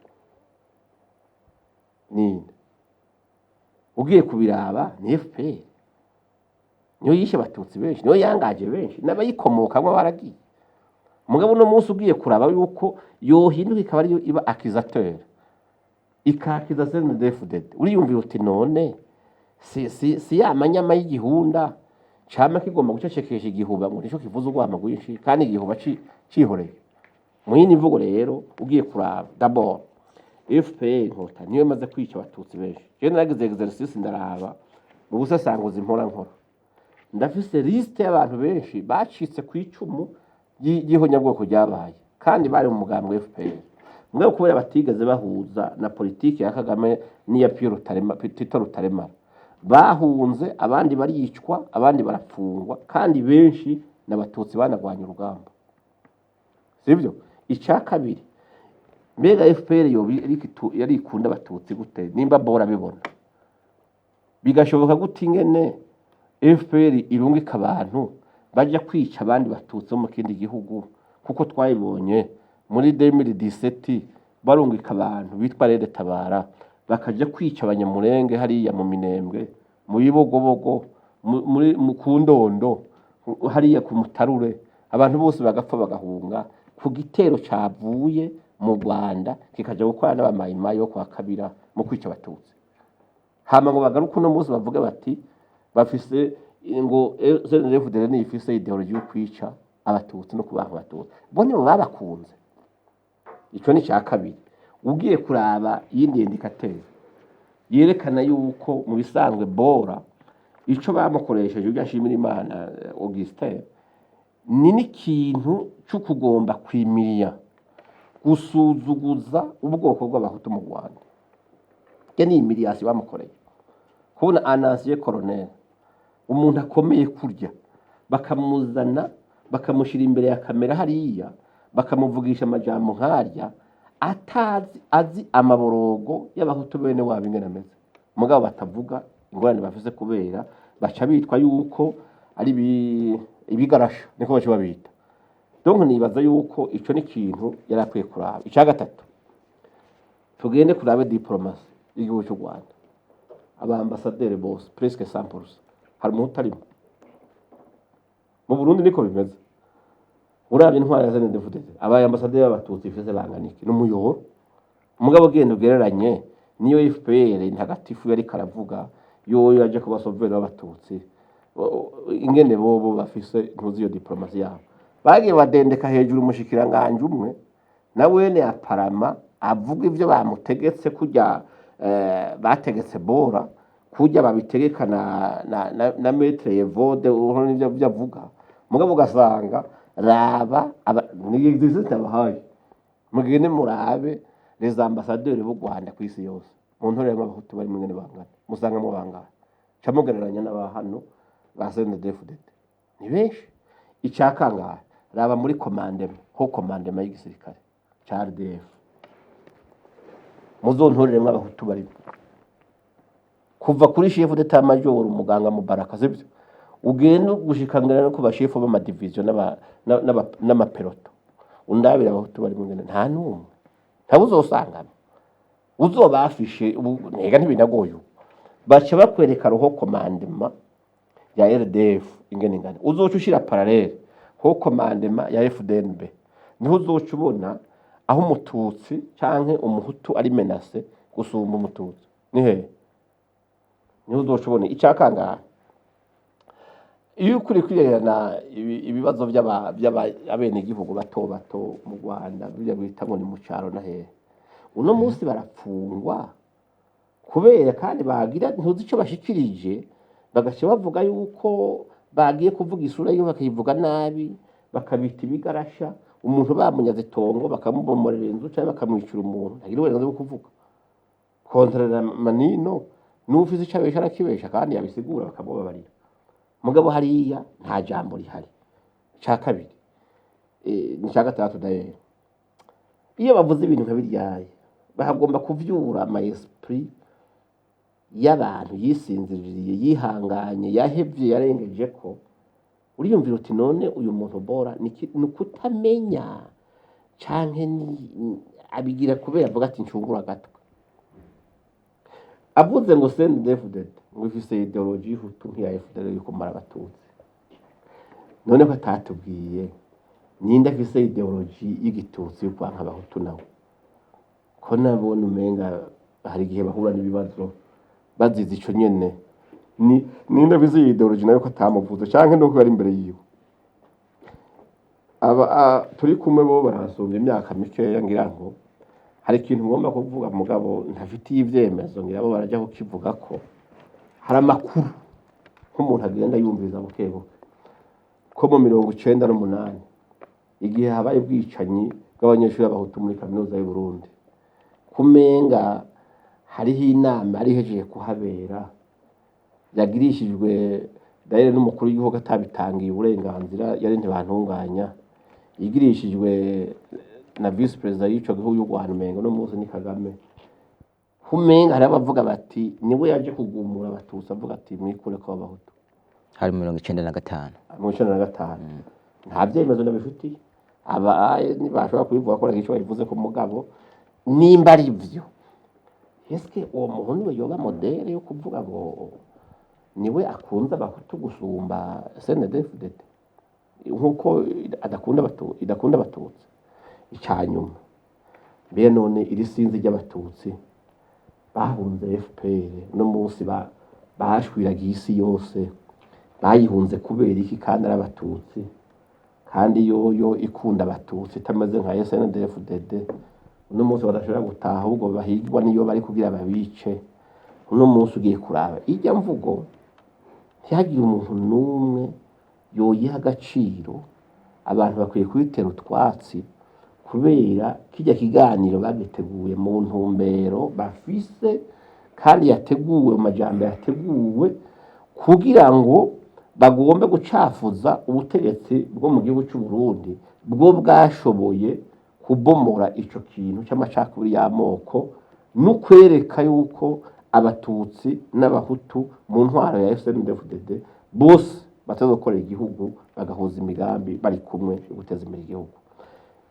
Ninde? Ugiye kubiraba ni FPR, niyo yishe abatutsi benshi, niyo yangaje benshi, n'abayikomokamwo baragiye. Mugabo uno munsi ugiye kuraba yuko yohinduka ikaba ariyo iba accusateur, ikakiza CNDD-FDD, uriyumvira uti: "None si ya manyama y'igihunda cama kigomba gucecekesha igihuba ngo nico kivuze urwamo rwinshi, kandi igihuba cihoreye?" Mu yindi mvugo rero, ugiye kuraba d'abord FPR Inkotanyi niyo imaze kwica abatutsi benshi. Jewe naragize exercice, ndaraba mu busasanguzi mpora nkora, ndafise liste y'abantu benshi bacitse ku icumu ry'ihonyabwoko ryabaye, kandi bari mu mugambwe FPR. Mugabo kubera batigeze bahuza na politiki ya Kagame n'iya Pierre Rutarema, Tito Rutaremara, bahunze, abandi baricwa, abandi barafungwa, kandi benshi n'abatutsi banagwanya urugamba, sibyo? Icya kabiri, mbega FPR yoba yari ikunda abatutsi gute nimba bora bibona? Bigashoboka gute ingene FPR irungika abantu bajya kwica abandi batutsi bo mu kindi gihugu, kuko twayibonye muri 2017 barungika abantu bitwa Red Tabara bakajya kwica abanyamurenge hariya mu Minembwe, mu Bibogobogo, muri mu Kundondo, hariya ku Mutarure, abantu bose bagapfa bagahunga ku gitero cavuye mu Rwanda kikaja gukorana n'abamayimayi yo kwa Kabira mu kwica abatutsi, hama ngo bagaruke uno munsi bavuge bati bafise ngo CNDD-FDD niyo ifise idéologie yo kwica abatutsi no kubanka abatutsi? Bo nibo babakunze. Ico ni cya kabiri. Ugiye kuraba iyindi indicateur yerekana yuko mu bisanzwe bora ico bamukoresheje, ujya nshimira Imana Augustin, ni n'ikintu cyo kugomba kwimiriya gusuzuguza ubwoko bw'abahutu mu Rwanda. Iyo ni humiliation bamukoreye. Kubona un ancien colonel, umuntu akomeye kurya, bakamuzana bakamushyira imbere ya kamera hariya, bakamuvugisha amajambo nkarya, atazi azi amaborogo y'abahutu bene wabo ingene ameze, mugabo batavuga ingorane bafise, kubera baca bitwa yuko ari ibigarasha, niko baca babita. Donc nibaza yuko ico ni ikintu yari akwiye kuraba. Icya gatatu, tugende kurabe diplomatie y'igihugu cy'u Rwanda. Abambasaderi bose presque 100% hari umuntu utarimo. Mu Burundi niko bimeze. Uravye intwara ya CNDD-FDD, abaye ambasaderi b'abatutsi ifise bangana iki? N'umuyoboro. Mugabo genda ugereranye niyo FPR ntagatifu yari karavuga yoyo yaje kuba sauveur b'abatutsi, ingene bobo bafise ntuzi iyo diplomatie yabo. Bagiye badendeka hejuru umushikiranganje umwe. Na wene aparama avuga ivyo bamutegetse kurya, bategetse Bora kurya babitegeka na Maître Evode uhora n'ivyo ivyo avuga. Mugabo ugasanga raba ni exercice nabahaye, mugende murabe les ambassadeurs b'u Rwanda kw'isi yose, mu ntorero y'abahutu bari mwene bangana, musanga bangana, ca mugereranya n'aba hano ba CNDD-FDD, ni benshi. Icya kangahe? Raba muri commandement, haut commandement y'igisirikare ca RDF, muzontoreremwo abahutu barimo, kuva kuri chef d'état major umuganga Mubaraka, sibyo, ugenda gushikangira no ku bashefu b'amadivision n'amapeloton, undabira abahutu barimo ngene, nta n'umwe, ntawe uzosangana uzobafishe. Ubu ntega ntibinagoye, ubu baca bakwereka haut commandement ya RDF ingene ingana, uzoca ushira parallèle haut commandement ya FDNB, niho uzoca ubona aho umututsi canke umuhutu ari menacé gusumba umututsi ni hehe, niho uzoca ubona. Icakangahe? Iyo ukuri kwirerana ibibazo abenegihugu bato bato mu Rwanda, bijya bita ngo ni mu caro na hehe, uno munsi barapfungwa kubera kandi bagira ntuzi ico bashikirije, bagaca bavuga yuko bagiye kuvuga isura yiwe, bakayivuga nabi, bakabita ibigarasha. Umuntu bamunyaze itongo, bakamubomorera inzu canke bakamwicira umuntu, ntagira uburenganzira bwo kuvuga. Kontrara manino n'ufise ico abesha arakibesha, kandi yabisigura bakamubabarira. Mugabo hariya nta jambo rihari. Ca kabiri, ni ca gatandatu dayeri, iyo bavuze ibintu nka biryaye bahagomba kuvyura ama esprit y'abantu yisinziriye, yihanganye, yahevye, yarengeje ko uriyumvira uti: "None uyu muntu Bora ni ukutamenya canke ni abigira kubera avuga ati ncungura agatwe?" Avuze ngo CNDD-FDD ngo ifise idéologie y'Ihutu nk'iya FDL yo kumara abatutsi, none ko atatubwiye ninde afise idéologie y'igitutsi yo kwanka abahutu nawe, ko nabona umenga hari igihe bahura n'ibibazo bazize ico nyene? Ni ninde afise iyi idéologie nayo, ko atamuvuze, canke nuko yari imbere yiwe? Aba turi kumwe bo baransumba imyaka mikeya, ngira ngo hari ikintu ngomba kuvuga mugabo ntafitiye ivyemezo, ngira bo baraja kukivuga ko hari amakuru nk'umuntu agenda yumviriza buke buke, ko mu 98, igihe habaye ubwicanyi bw'abanyeshuri b'abahutu muri kaminuza y'u Burundi, kumenga hariho inama yari ihejeje kuhabera, yagirishijwe dayere n'umukuru w'igihugu atabitangiye uburenganzira, yari Ntibantunganya, igirishijwe na vice perezida y'ico gihugu y'u Rwanda, umengo no munsi ni Kagame. Kumenga hari abavuga bati niwe yaje kugumura abatutsi, avuga ati mwikure ko abahutu. Hari mu 95? Mu 95. Nta vyemezo ndabifitiye, aba ntibashobora kubivuga ko icyo babivuze ku mugabo. Nimba ari vyo, eske uwo muntu niwe yoba modèle yo kuvuga ngo niwe akunze abahutu gusumba CNDD-FDD, nkuko adakunda idakunda abatutsi? Icanyuma, mbere none iri sinzi ry'abatutsi bahunze FPR no munsi bashwiragiye isi yose, bayihunze kubera iki kandi ari abatutsi, kandi yoyo ikunda abatutsi itameze nka SNDD-FDD, uno munsi badashobora gutaha, ahubwo bahigwa niyo bari kugira babice? Uno munsi ugiye kuraba ijya mvugo, ntihagire umuntu n'umwe yoyiha agaciro. Abantu bakwiye kuyitera utwatsi, kubera kijya kiganiro bagiteguye mu ntumbero bafise, kandi yateguwe mu majambo yateguwe kugira ngo bagombe gucafuza ubutegetsi bwo mu gihugu cy'u Burundi, bwo bwashoboye kubomora ico kintu c'amacakubiri y'amoko, no kwereka yuko abatutsi n'abahutu mu ntwaro ya CNDD-FDD bose batazokorera igihugu, bagahuza imigambi bari kumwe yo guteza imbere igihugu.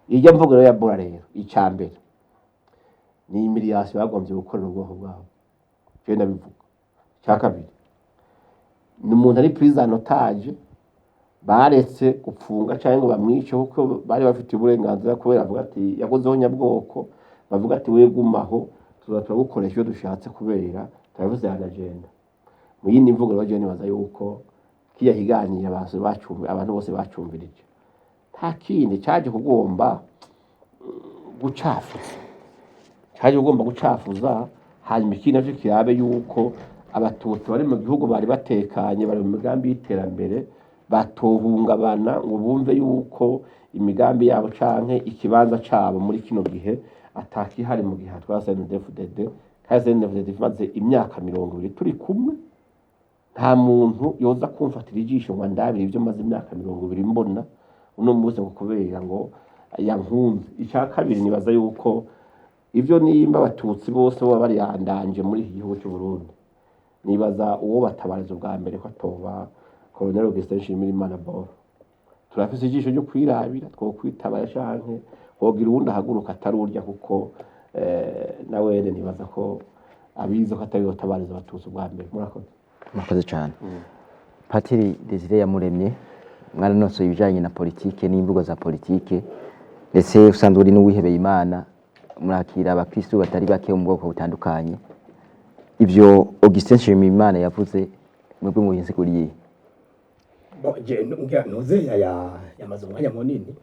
Ijya mvugo rero ya Bora rero, icya mbere ni humiliation bagombye gukorera ubwoko bwabo, je ndabivuga. Icya kabiri ni umuntu ari prise en otage, baretse gupfunga cyangwa ngo bamwice kuko bari bafitiye uburenganzira, kubera avuga ati yakozeho nyabwoko, bavuga ati we gumaho, tuza turagukoresha iyo dushatse, kubera turavuze an agenda. Mu yindi mvugo rero, jewe nibaza yuko kirya kiganiro abantu bose bacumvirije nta kindi cyaje kugomba Gucafuza, caje ugomba gucafuza. Hanyuma ikindi navyo kirabe yuko Abatutsi bari mu gihugu bari batekanye, bari mu migambi y'iterambere, batohungabana ngo bumve yuko imigambi yabo canke ikibanza cabo muri kino gihe atakihari mu gihe hatwara CNDD-FDD. Kandi CNDD-FDD imaze imyaka 20 turi kumwe. Nta muntu yoza kumfatira ijisho ngo andabire ibyo maze imyaka 20 mbona uno munsi ngo kubera ngo yankunze. Icya kabiri, nibaza yuko ibyo nimba Abatutsi bose baba bariyandanje muri iki gihugu cy'u Burundi, nibaza uwo batabariza ubwa mbere ko atoba Colonel Augustin Nshimirimana Boro. Turafise ijisho ryo kwirabira, twokwitabara canke hogira uwundi ahaguruka atari urya, kuko nawene nibaza ko abizi ko atari tabariza Abatutsi ubwa mbere. Murakoze. Murakoze cyane, Patiri Desire Yamuremye. Mwaranosoye ibijyanye na politike n'imvugo za politike, ndetse usanzwe uri n'uwihebeye Imana, murakira abakristu batari bake bo mu bwoko butandukanye. Ibyo Augustin Nshimiyimana yavuze, mwebwe mubisiguriye? Bon, je ngira ntuze ya yamaze umwanya munini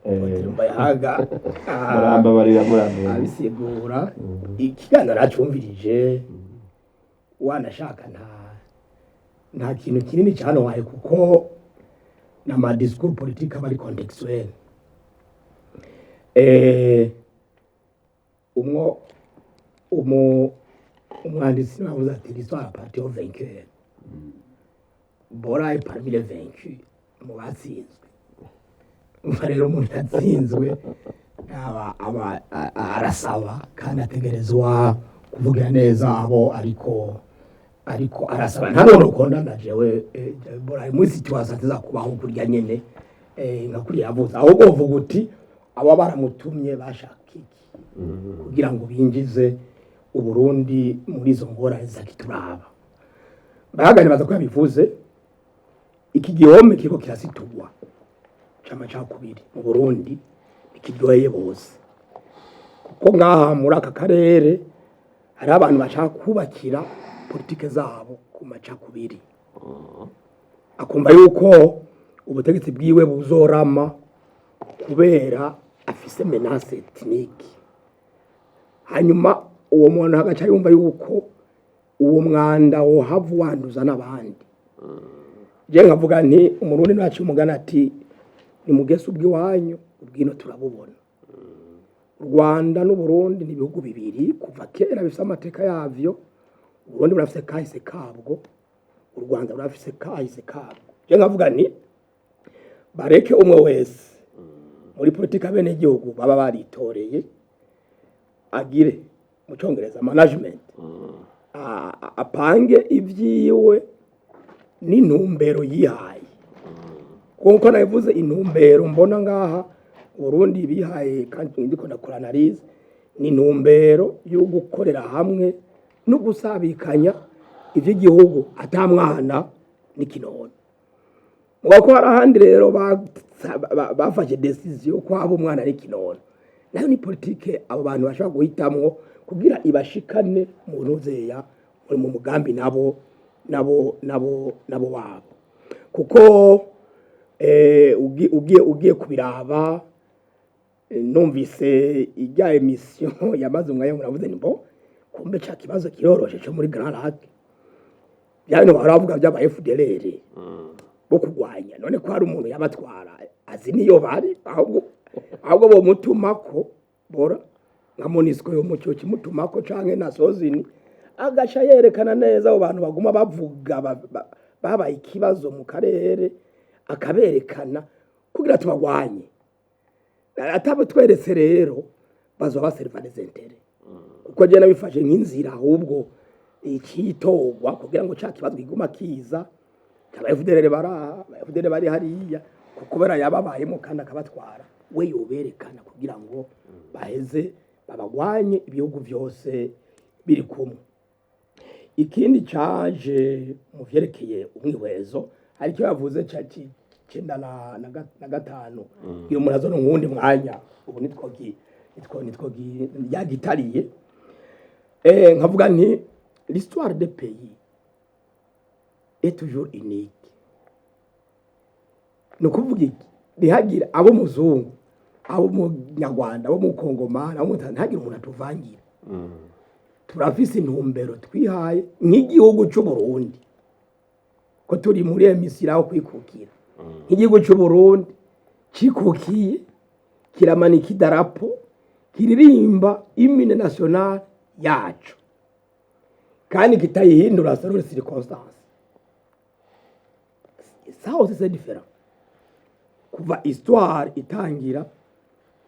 Mbayahaga. Murambabarira, murambabarira. Abisigura ikiganiro nacumvirije, wanashaka nta kintu kinini cyane kuko n'ama discours politique aba ari contextuel. Umwo umwanditsi niwe yavuze ati: "L'histoire appartient aux vainqueurs." Bora est parmi les vaincus, mu batsinzwe. Umva rero, umuntu yatsinzwe aba arasaba kandi ategerezwa kuvugira neza abo ariko arasaba. Nta none ukondana jewe Bora muri situation ateza kubaho kurya nyene nka kuriya yavuze. Ahubwo uvuga uti abo baramutumye bashaka iki kugira ngo binjize Uburundi muri izo ngorane zakituraba? Bahaganibaza ko yabivuze. Iki gihome kiriko kirasitugwa c'amacakubiri mu Burundi ntikiryoheye bose, kuko ngaha muri aka karere hari abantu bashaka kubakira politike zabo ku macakubiri, akumva yuko ubutegetsi bwiwe buzorama kubera afise menace ethnique. Hanyuma uwo muntu agaca yumva yuko uwo mwanda wohava wanduza n'abandi. Je nkavuga nti Umurundi ntaciye umugani ati: "Nimugese ubw'iwanyu, ubwino turabubona." U Rwanda n'Uburundi ni ibihugu bibiri kuva kera bifise amateka yavyo. Uburundi burafise kahise kabwo, u Rwanda burafise kahise kabwo. Je nkavuga nti bareke umwe wese muri politika abenegihugu baba baritoreye agire, mu Congereza, management, apange ivyiwe n'intumbero yihaye. Kuko nabivuze, intumbero mbona ngaha Burundi bihaye, kandi ndiko ndakora analyse, ni intumbero yo gukorera hamwe no gusabikanya ivy'igihugu ata mwana n'ikinono. Mugabo ko hari ahandi rero bafashe décision ko haba umwana n'ikinono, nayo ni politike abo bantu bashobora guhitamwo kugira ibashikane mu ntuzeya mu mugambi nabo wabo. Kuko ugiye kubiraba, numvise ijya émission yamaze umwanya, muravuze ni bo kumbe ca kibazo kiroroshe co muri Grands Lacs, bya bintu bahora bavuga by'aba FDLR bo kurwanya. None ko hari umuntu yabatwara azi niyo bari, ahubwo bomutumako bora nka MONUSCO yo mucyo kimutumako canke na sozini, agaca yerekana neza abo bantu baguma bavuga babaye ikibazo mu karere, akaberekana kugira tubagwanye. Atabitweretse rero bazoba baserva les intérêts, kuko je nabifashe nk'inzira ahubwo ikitorwa kugira ngo ca kibazo kiguma kiza, aba FDLR baraha, aba FDLR bari hariya, kuko kubera yababayemo kandi akabatwara, we yoberekana kugira ngo baheze babagwanye ibihugu byose biri kumwe. Ikindi caje mu vyerekeye umwihwezo, hari icyo yavuze ca cenda na gatanu. Iyo umuntu azona nkuwundi mwanya ubu nitwo yagitariye. Nkavuga nti l'histoire des pays est toujours unique. Ni ukuvuga iki? Ntihagire abo muzungu Abo mu Nyarwanda, abo mu Kongomani, abo mu Tanzania, ntihagire umuntu atuvangira. Turafise intumbero twihaye nk'igihugu c'u Burundi, ko turi muri emisiri aho kwikukira. Nk'igihugu c'u Burundi cikukiye, kiramanika idarapo kiririmba hymne national yacu kandi kitayihindura selon les circonstances. Ça aussi, c'est différent. Kuva histoire itangira,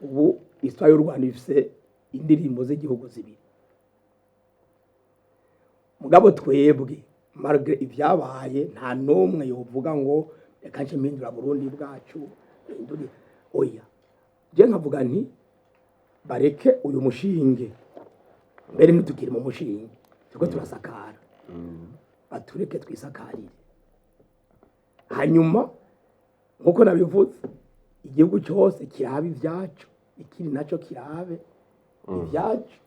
ubu histoire y'u Rwanda ifise indirimbo z'igihugu zibiri. Mugabo twebwe, malgré ibyabaye, nta n'umwe yovuga ngo reka nce mpindura Burundi bwacu, mpindure. Oya, je nkavuga nti bareke uyu mushinge. Mbere ntitukiri mu mushinge, turiko turasakara. Batureke twisakarire. Hanyuma, nk'uko nabivuze, igihugu cyose kirabe ibyacu, ikiri nacyo kirabe ibyacu,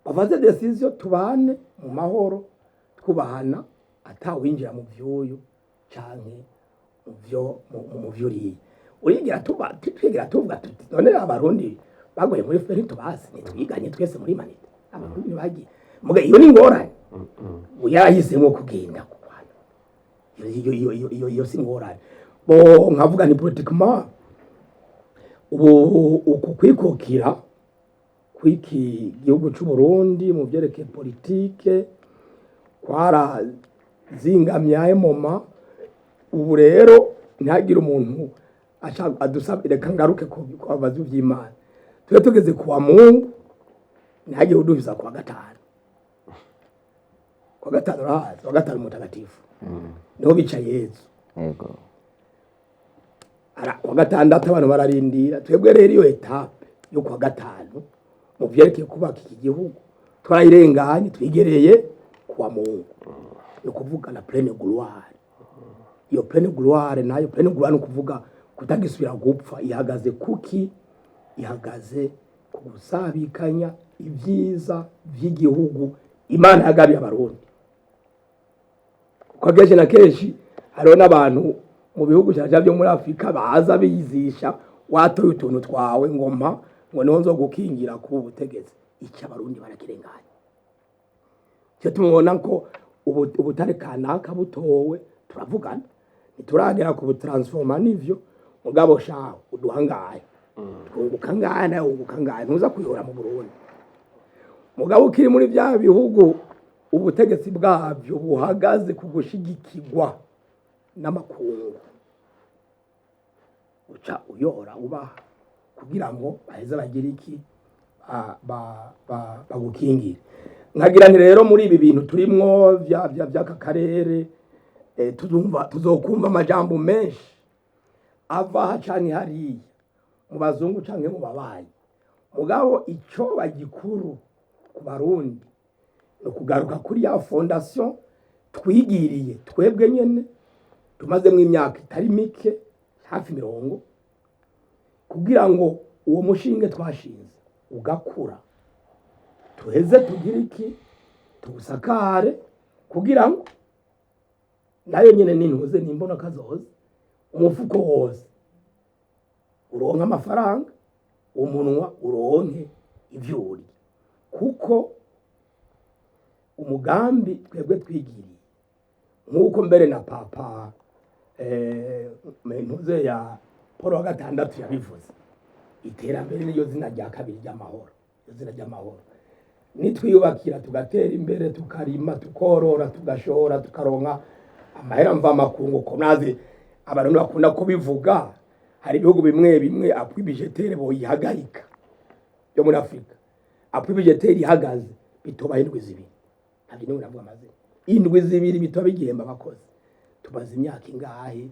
bafate décision, tubane mu mahoro, twubahana, atawinjira mu vyuyu canke mu vyo mu vyuriye. Urigira tuba twigira tuvuga tuti none Abarundi bagoye muri FPR ntitubasi, ntitwiganye twese muri manite? Abarundi bagiye muga iyo ni ingorane. Yarahisemo kugenda kurwana, iyo si ingorane. Bo nkavuga ni politiquement, ubu uku kwikukira kw'iki gihugu c'u Burundi mu vyerekeye politike kwarazingamye ayo moma. Ubu rero ntihagire umuntu ashaka adusaba. Reka ngaruke ku babazi vy'Imana. Tube tugeze kuwa Mungu, ntihagire uduhiza kuwa gatanu. Kuwa gatanu urahazi, kuwa gatanu mutagatifu niho bica Yezu. Yego. Kuwa gatandatu abantu bararindira. Twebwe rero iyo étape yo kuwa gatanu mu vyerekeye kubaka iki gihugu twarayirenganye, twigereye kuwa Mungu, ni ukuvuga la pleine gloire. Iyo pleine gloire nayo, pleine gloire ni ukuvuga kutagisubira gupfa. Ihagaze kuki? Ihagaze ku gusabikanya ibyiza vy'igihugu Imana yagabiye Abarundi. Kuko akenshi na kenshi hariho n'abantu mu bihugu cyane byo muri Afurika baza bizisha watoye utuntu twawe ngo mpa, ngo niho nzo gukingira kuba ubutegetsi. Icyo Abarundi barakirenganya. Cyo tumubona ko ubutare kanaka butowe, turavugana, ntituragera ku butransforma nivyo. Mugabo shaho uduha ngahe, twunguka ngahe, nawe wunguka ngahe, ntuza kuyora mu Burundi. Mugabo ukiri muri bya bihugu ubutegetsi bwabyo buhagaze ku gushigikirwa n'amakungu, uca uyora ubaha kugira ngo baheze bagire iki? Bagukingire. Nkagira nti rero muri ibi bintu turimwo vy'aka karere, tuzumva, tuzokumva amajambo menshi ava aha canke hariya, mu bazungu canke mu babanyi. Mugabo ico bagikuru ku Barundi ni ukugaruka kuri ya fondation twigiriye twebwe nyene, tumazemwo imyaka itari mike, hafi 30, kugira ngo uwo mushinge twashinze ugakura, tuheze tugire iki? Tuwusakare, kugira ngo nayo nyene nintuze nimbona kazoza, umufuko wose uronke amafaranga, umunwa uronke ivyo urya. Kuko umugambi twebwe twigiriye, nk'uko mbere na Papa ntuze ya Paul wa gatandatu yabivuze, iterambere niryo zina rya kabiri ry'amahoro. Iryo zina ry'amahoro, nitwiyubakira tugatera imbere, tukarima, tukorora, tugashora, tukaronka amahera mvamakungu, ko nazi Abarundi bakunda kubivuga, hari ibihugu bimwe bimwe appui budgétaire boyihagarika yo muri Afurika, appui budgétaire ihagaze bitoba indwi 2. Ntabyo niwe navuga amazina, indwi 2 bitoba bigihemba abakozi. Tumaze imyaka ingahe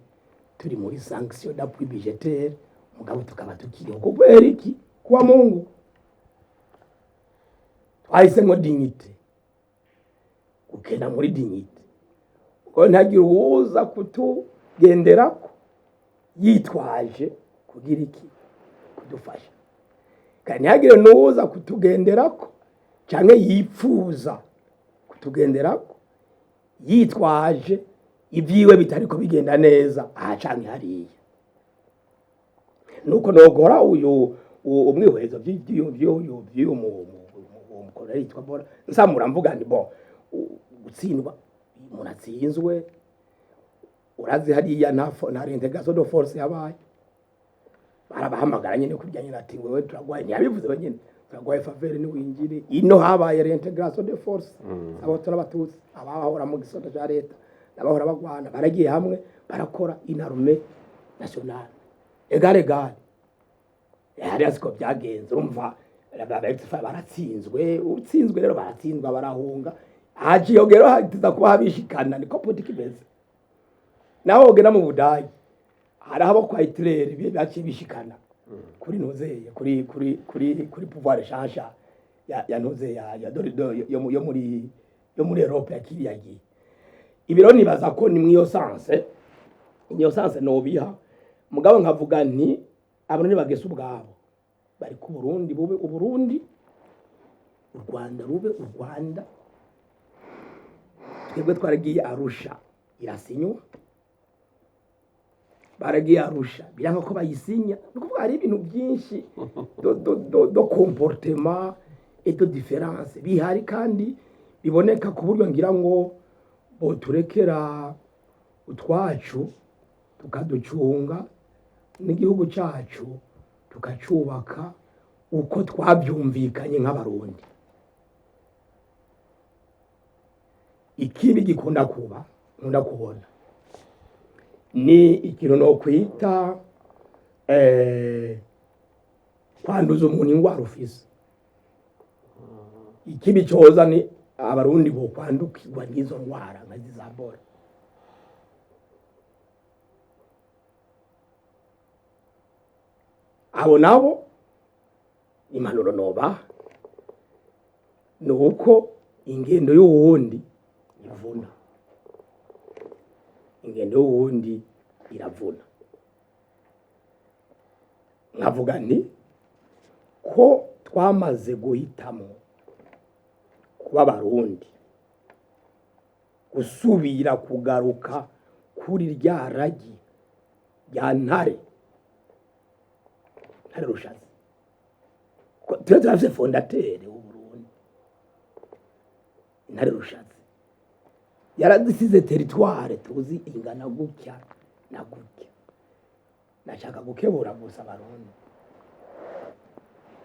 turi muri sanction d'appui budgétaire, mugabo tukaba tukiriho kubera iki? Kuwa Mungu twahisemo dignité, gukena muri dignité, kuko ntagire uwuza kutugenderako yitwaje kugira iki? Kudufasha. Kandi ntihagire n'uwuza kutugenderako canke yipfuza kutugenderako yitwaje ibyiwe bitariko bigenda neza aha canke hariya. Nuko nogora uyu Umwihwezo vy'uyu mukorera yitwa Bora nsamura, mvuga nti bon, gutsindwa, umuntu atsinzwe, urazi hariya nta réintégration de force yabaye. Barabahamagara nyene kurya nyene, ati wewe turagwaye, ntiyabivuze wenyene, turagwaye faveur niwinjire. Ino habaye réintégration de force, abahutu n'abatutsi, abahora mu gisata ca leta n'abahora bagwana baragiye hamwe, barakora une armée nationale égale égale. Hariya siko byagenze. Urumva baratsinzwe, utsinzwe rero baratsinzwa, barahunga. Haje iyo rero hatiza kuba habishikana, niko politiki imeze. Naho wogera mu Budage, hariho abo kwa Hitler baciye bishikana kuri ntuzeye kuri pouvoir shasha ya ntuze ya yo muri Europe ya kiriya gihe. Ibiro nibaza ko ni mwiyo sens, niyo sens nobiha. Mugabo nkavuga nti abantu ntibagese ubwabo, bari ku Burundi bube Uburundi, u Rwanda rube u Rwanda. Twebwe twaragiye Arusha, irasinywa. Baragiye Arusha, biranga ko bayisinya. Ni ukuvuga hari ibintu byinshi de comportement et de différence bihari kandi biboneka, ku buryo ngira ngo boturekera utwacu tukaducunga, n'igihugu cyacu tukacubaka uko twabyumvikanye nk'Abarundi. Ikibi gikunda kuba, nkunda kubona, ni ikintu no kwita kwanduza umuntu ingwara ufise. Ikibi coza ni Abarundi bo kwandukirwa n'izo ngwara nka za Bora. Abo nabo impanuro noba ni uko ingendo y'uwundi ivuna, ingendo y'uwundi iravuna. Nkavuga nti ko twamaze guhitamo kuba Abarundi, gusubira kugaruka kuri rya ragi rya Ntare Rushatsi. Twe turafise fondateur w'Uburundi, Ntare Rushatsi, yaradisize territoire tuzi ingana gutya na gutya. Nashaka gukebura gusa Abarundi: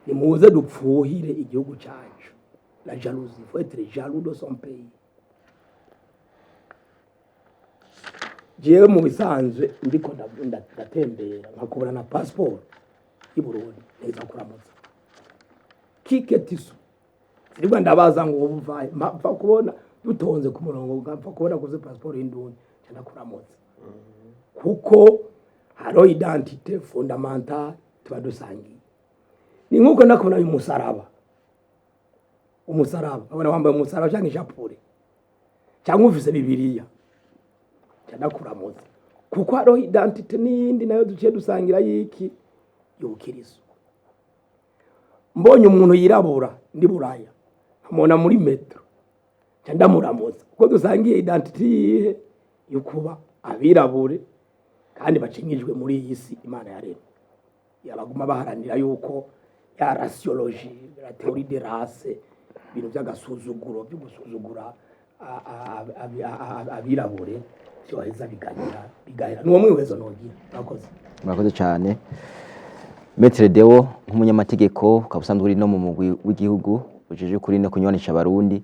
nimuze dupfuhire igihugu cacu. La jalousie, faut être jaloux de son pays. Jewe mu bisanzwe ndiko ndatembera, nkakubura na passport y'u Burundi, neza kuramutsa kike tisu siribwa, ndabaza ngo ubu uvahe, mpfa kubona dutonze ku murongo, mpfa kubona kuze passport y'indundi, nca ndakuramutsa, kuko hariho identité fondamentale tuba dusangiye. Ni nk'uko ndakubona uyu musaraba, umusaraba, nkabona wambaye umusaraba cyangwa ishapure cyangwa ufise Bibiliya, nca ndakuramutsa, kuko hariho identité n'iyindi nayo duciye dusangira y'iki? Y'ubukiriso. Mbonye umuntu yirabura ndi Buraya, nkamubona muri métro, nca ndamuramutsa, kuko dusangiye identité yihe? Yo kuba abirabure kandi bacinyijwe muri iyi si Imana yaremye. Yabaguma baharanira yuko ya raciologie, la théorie des races, ibintu by'agasuzuguro, byo gusuzugura abirabure, byoheza bigahera, bigahera. Nuwo mwihwezo nogira. Murakoze. Murakoze cyane, Maître Deo. Nk'umunyamategeko, ukaba usanzwe uri no mu mugwi w'igihugu ujeje kuri no kunywanisha Abarundi,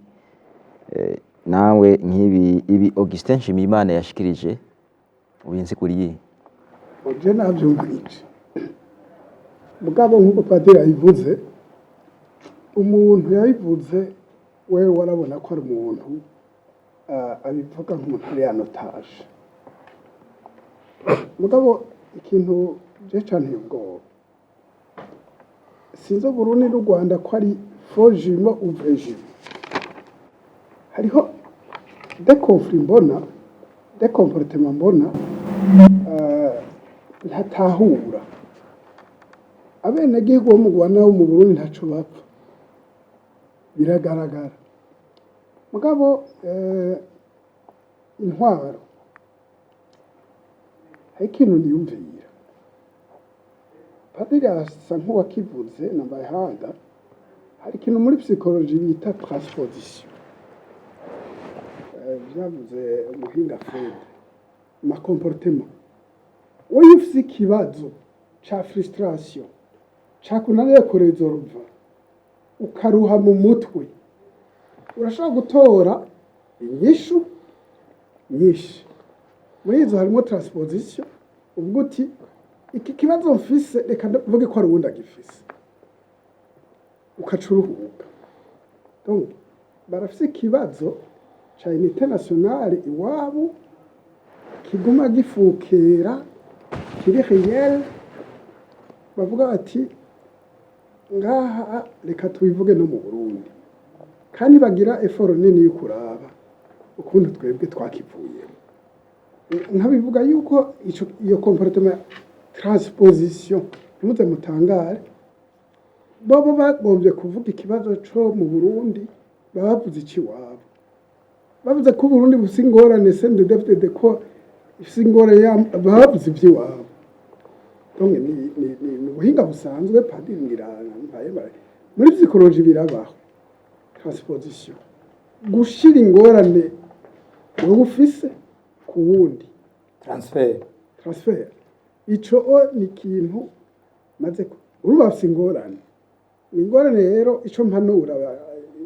nawe nk'ibi ibi Augustin Nshimiyimana yashikirije, ubinsiguriye? Je navyumvirije, mugabo nk'uko padiri yabivuze, umuntu yabivuze wewe warabona ko ari umuntu abivuga nk'umuntu ari en otage. Mugabo ikintu je canteye ubwoba, sinzi Burundi n'u Rwanda ko ari faux jumeaux ou vrai jumeaux. Hariho des conflits mbona, des comportements mbona, ntatahura. Abenegihugu bo mu Rwanda bo mu Burundi ntaco bapfa, biragaragara. Mugabo intwaro, hari ikintu niyumvira. Padiri asa nk'uwakivuze na Mbayahaga. Hari ikintu muri psychologie bita transposition. Vyavuze umuhinga Fred, ma comportement. Wowe ufise ikibazo ca frustration cakunaniye kurésolva, ukaruha mu mutwe, urashobora gutora inyishu nyinshi. Muri izo harimo transposition, ubwo uti iki kibazo mfise, reka mvuge ko hari uwundi agifise, ukaca uruhuka. Donc barafise ikibazo ca unité nationale iwabo kiguma gifukera, kiri réel. Bavuga bati ngaha reka tubivuge no mu Burundi, kandi bagira effort nini yo kuraba ukuntu twebwe twakivuyemo. Nkabivuga yuko iyo comportement transposition, ntimuze mutangare, bobo bagombye kuvuga ikibazo co mu Burundi, baba bavuze ikiwabo, bavuze ko Uburundi bufise ingorane, CNDD-FDD ko ifise ingorane, baba bavuze ivy'iwabo. Donc ni ubuhinga busanzwe. Padiri ngira mbaye muri psychologie birabaho, transposition, gushira ingorane wowe ufise ku wundi. Transfert. Transfert. Ico o ni ikintu maze urumva bafise ingorane, ni ingorane. Rero ico mpanura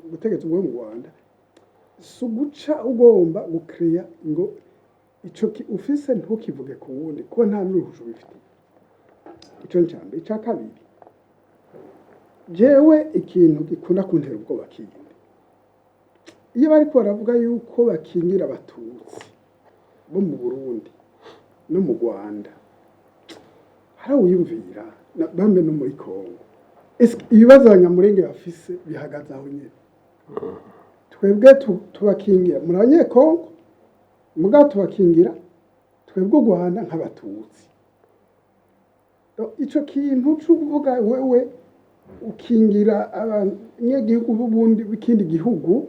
ubutegetsi bwo mu Rwanda si uguca ugomba gucréa ngo ico ufise ntukivuge ku wundi, kuko nta n'uruhusha ubifitiye. Ico ni mbere. Ica kabiri, jewe ikintu gikunda kuntera ubwoba kindi, iyo bariko baravuga yuko bakingira abatutsi bo mu Burundi no mu Rwanda, harawiyumvira bamwe no muri Kongo. Ese ibibazo abanyamurenge bafise bihagaze aho nyene? Twebwe tubakingira muri abanyekongo, mugabo tubakingira twebwe u Rwanda nk'abatutsi. Ico kintu c'ukuvuga wewe ukingira abanyagihugu b'ubundi b'ikindi gihugu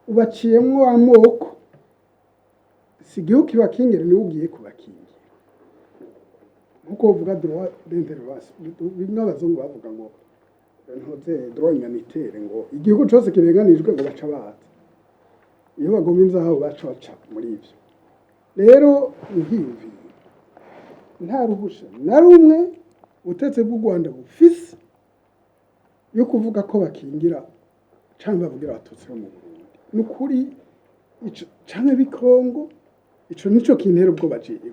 ubaciyemwo amoko, si igihugu kibakingira, niwe ugiye kubakingira. Nkuko bavuga droit d'intervention, bimwe abazungu bavuga ngo ntuze droit humanitaire, ngo igihugu cose kirenganijwe ngo baca baza, iyo bagoma inzahabu baca baca muri ivyo. Rero nkiyumviye, nta ruhusha na rumwe ubutegetsi bw'u Rwanda bufise yo kuvuga ko bakingira canke bavugira abatutsi bo mu Burundi. Ni ukuri ico canke b'ikongo, ico nico kintera ubwoba jewe.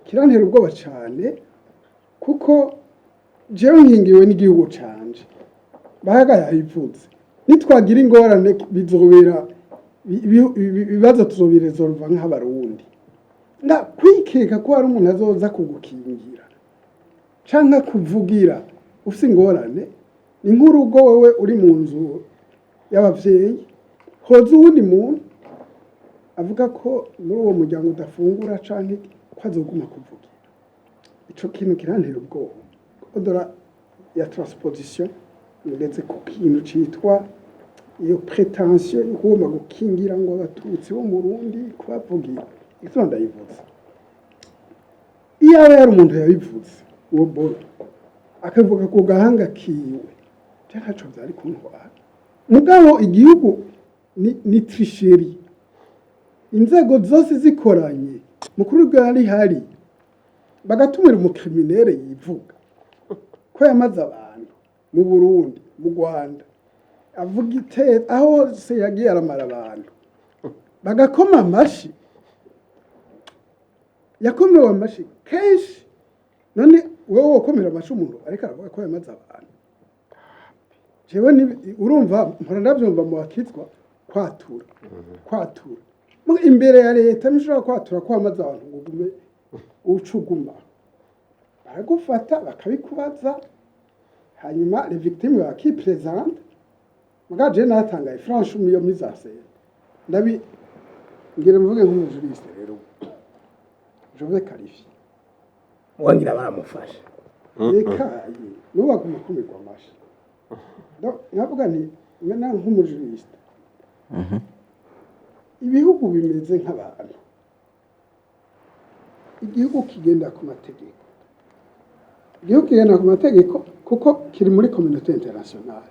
Kirantera ubwoba cane, kuko jewe nkingiwe n'igihugu canje. Bahaga yabivuze, nitwagira ingorane bizobera ibibazo tuzobirésolva nk'abarundi. Nga kwikeka ko hari umuntu azoza kugukingira canke kuvugira ufise ingorane, ni nk'urugo wewe uri mu nzu y'abavyeyi, hoza uwundi muntu avuga ko muri uwo muryango udafungura canke ko azoguma kuvugira. Ico kintu kirantera ubwoba. Au-delà ya transposition, ngeze ku kintu citwa iyo prétention yo kugomba gukingira ngo abatutsi bo mu Burundi, kubavugira. Igituma ndayivuze, iyo aba yari umuntu yabivuze uwo boro akavuga ku gahanga kiwe, je ntaco vyari kuntwara. Mugabo igihugu ni tricherie, inzego zose zikoranye, mukuru w'igihugu hari bagatumira umucriminel yivuga ko yamaze abantu mu Burundi, mu Rwanda, avuga ite aho hose yagiye aramara abantu, bagakoma amashi. Yakomewe amashi kenshi. None wowe wokomera amashi umuntu ariko aravuga ko yamaze abantu? Jewe urumva mpora ndavyumva mu bakizwa kwatura kwatura. Muga imbere ya leta ntushobora kwatura ko wamaze abantu ngo ugume uca uguma, baragufata bakabikubaza, hanyuma les victimes bakiprésente. Muga je natangaye franchement iyo mise en scène. Ndabi ngira mvuge nk'umujuriste rero, je vais qualifier. Wangira baramufasha. Reka nibo baguma kumirwa amashi. Donc, nkavuga nti mena nk'umujuriste, ibihugu bimeze nk'abantu, igihugu kigenda ku mategeko. Igihugu kigendera ku mategeko kuko kiri muri communauté internationale.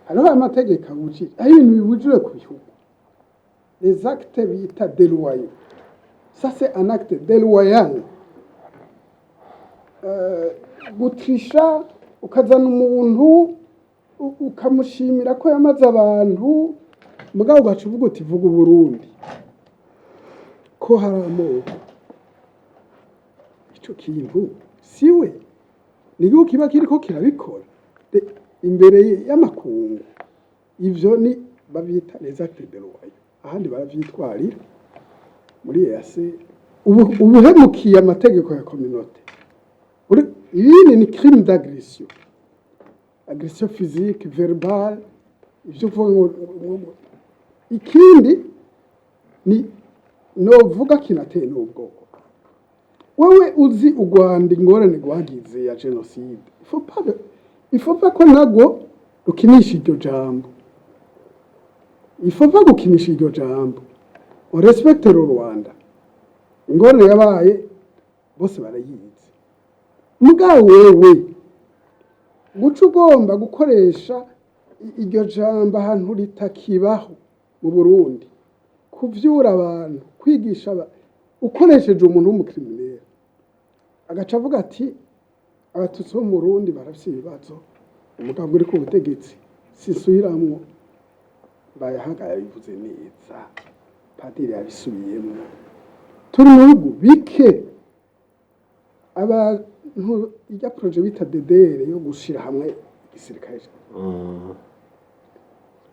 Hariho amategeko abujije, aho ibintu bibujijwe ku bihugu, les actes bita déloyaux. Ça, c'est un acte déloyal. Gutisha ukazana umuntu ukamushimira ko yamaze abantu, mugabo ugaca uvuga uti: "Vuga Uburundi ko hari amoko." Ico kintu siwe, ni igihugu kiba kiriko kirabikora imbere y'amakungu. Ivyo ni bavyita les actes déloyaux. Ahandi baravyitwarira muri EAC. Ubu ubuhemukiye amategeko ya communauté. Ibindi ni crime d'agression, agression physique, verbale, ivyo uvuga ngo. Ikindi ni novuga kinateye n'ubwoba: wewe uzi u Rwanda ingorane rwagize ya génocide, il faut pas ko nagwo rukinisha iryo jambo. Il faut pas gukinisha iryo jambo. On respecte le Rwanda, ingorane yabaye bose barayizi. Mugabo wewe guca ugomba gukoresha iryo jambo ahantu ritakibaho mu Burundi, kuvyura abantu, kwigisha ukoresheje umuntu w'umu criminel, agaca avuga ati: "Abatutsi bo mu Burundi barafise ibibazo, umugabo uri ku butegetsi." Sinsubiramwo, Bayahaga yabivuze neza, padiri yabisubiyemwo. Turi mu bihugu bike abantu ijya projet bita DDR yo gushira hamwe igisirikare,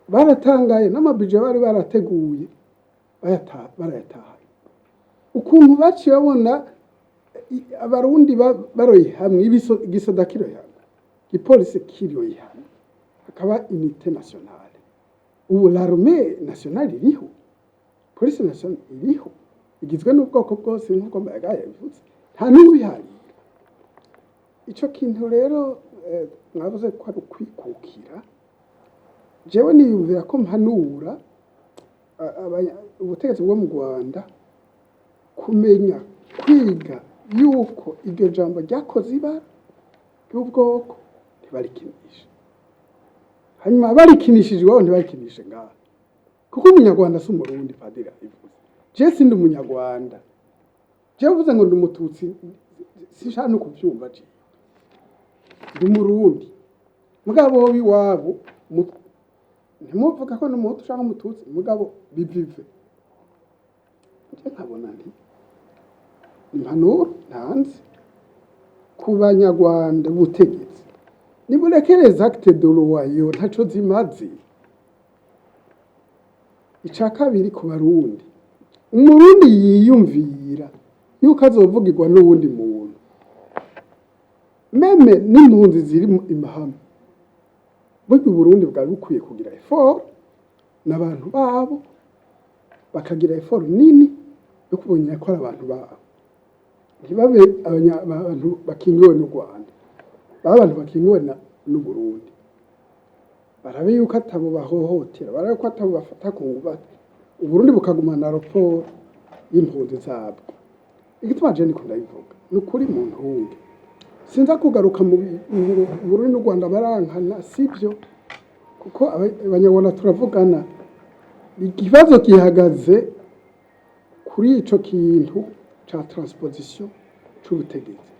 baratangaye n'ama budget bari barateguye barayatahaye. Ukuntu baciye babona Abarundi baroye hamwe, igisoda kiroye hamwe, igipolisi kiroye hamwe, hakaba unité nationale. Ubu l'armée nationale iriho, police nationale iriho, igizwe n'ubwoko bwose nk'uko Mbayaga yabivuze, nta n'ubiharira. Ico kintu rero mwavuze ko ari ukwikukira. Jewe niyumvira ko mpanura ubutegetsi bwo mu Rwanda kumenya kwiga yuko iryo jambo ryakoze ibara ry'ubwoko, ntibarikinishe. Hanyuma barikinishije iwabo, ntibarikinishe ngaha, kuko Umunyarwanda si Umurundi. Padiri abivuze, je sindi Umunyarwanda. Jewe uvuze ngo ndi Umututsi, sinshaka no kuvyumva. Je ndi Umurundi. Mugabo iwabo ntimuvuga ko n'Umuhutu canke Umututsi, mugabo bivive. Je nkabona nti impanuro ntanze ku Banyarwanda, ubutegetsi niburekereza actes déloyaux, ntaco zimaze. Ica kabiri, ku Barundi: Umurundi yiyumvira yuko azovugirwa n'uwundi muntu, même n'impunzi ziri imahama, burya Uburundi bwari bukwiye kugira effort n'abantu babo, bakagira effort nini yo kubonera ko ari abantu babo, ntibabe abantu bakingiwe n'u Rwanda, babe abantu bakingiwe n'Uburundi. Barabe yuko atabo bahohotera, barabe ko atabo bafata ku ngubate, Uburundi bukagumana raporo y'impunzi zabwo. Igituma je niko ndabivuga ni ukuri, mu ntunge sinza kugaruka mu Burundi n'u Rwanda barankana, sibyo, kuko Abanyarwanda turavugana. Ikibazo gihagaze kuri ico kintu ca transposition c'ubutegetsi.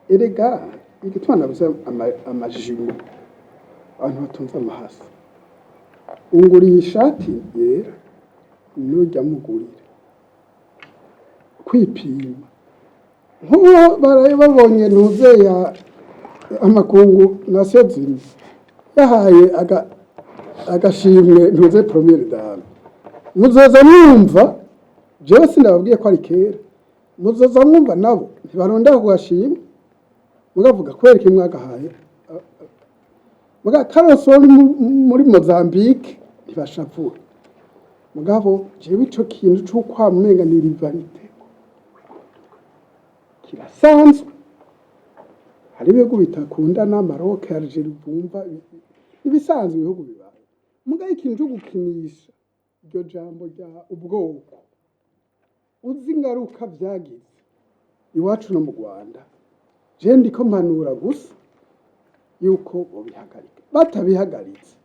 Erega igituma nabuze amajimo, abantu batunze amahasa, unguriye ishati yera, nujya mugurira kwipima nk'uwo baraye babonye ntuze ya amakungu Nations Unies yahaye agashimwe ntuze première dame. Muzoza mwumva, jewe sinababwiye ko ari kera, muzoza mwumva nabo ntibarondera ku gashimwe, mugavuga kubera iki mwagahaye muga karoso muri Mozambique, ntibashavura. Mugabo jewe ico kintu c'ukwamenga ni rivalité kirasanzwe. Hari ibihugu bitakundana, Maroc, Algeria, bumva ibisanzwe, ibihugu bibaye. Mugabo ikintu cyo gukinisha iryo jambo rya ubwoko, uzi ingaruka vyagize iwacu no mu Rwanda. Je ndiko mpanura gusa yuko bobihagarika. Batabihagaritse,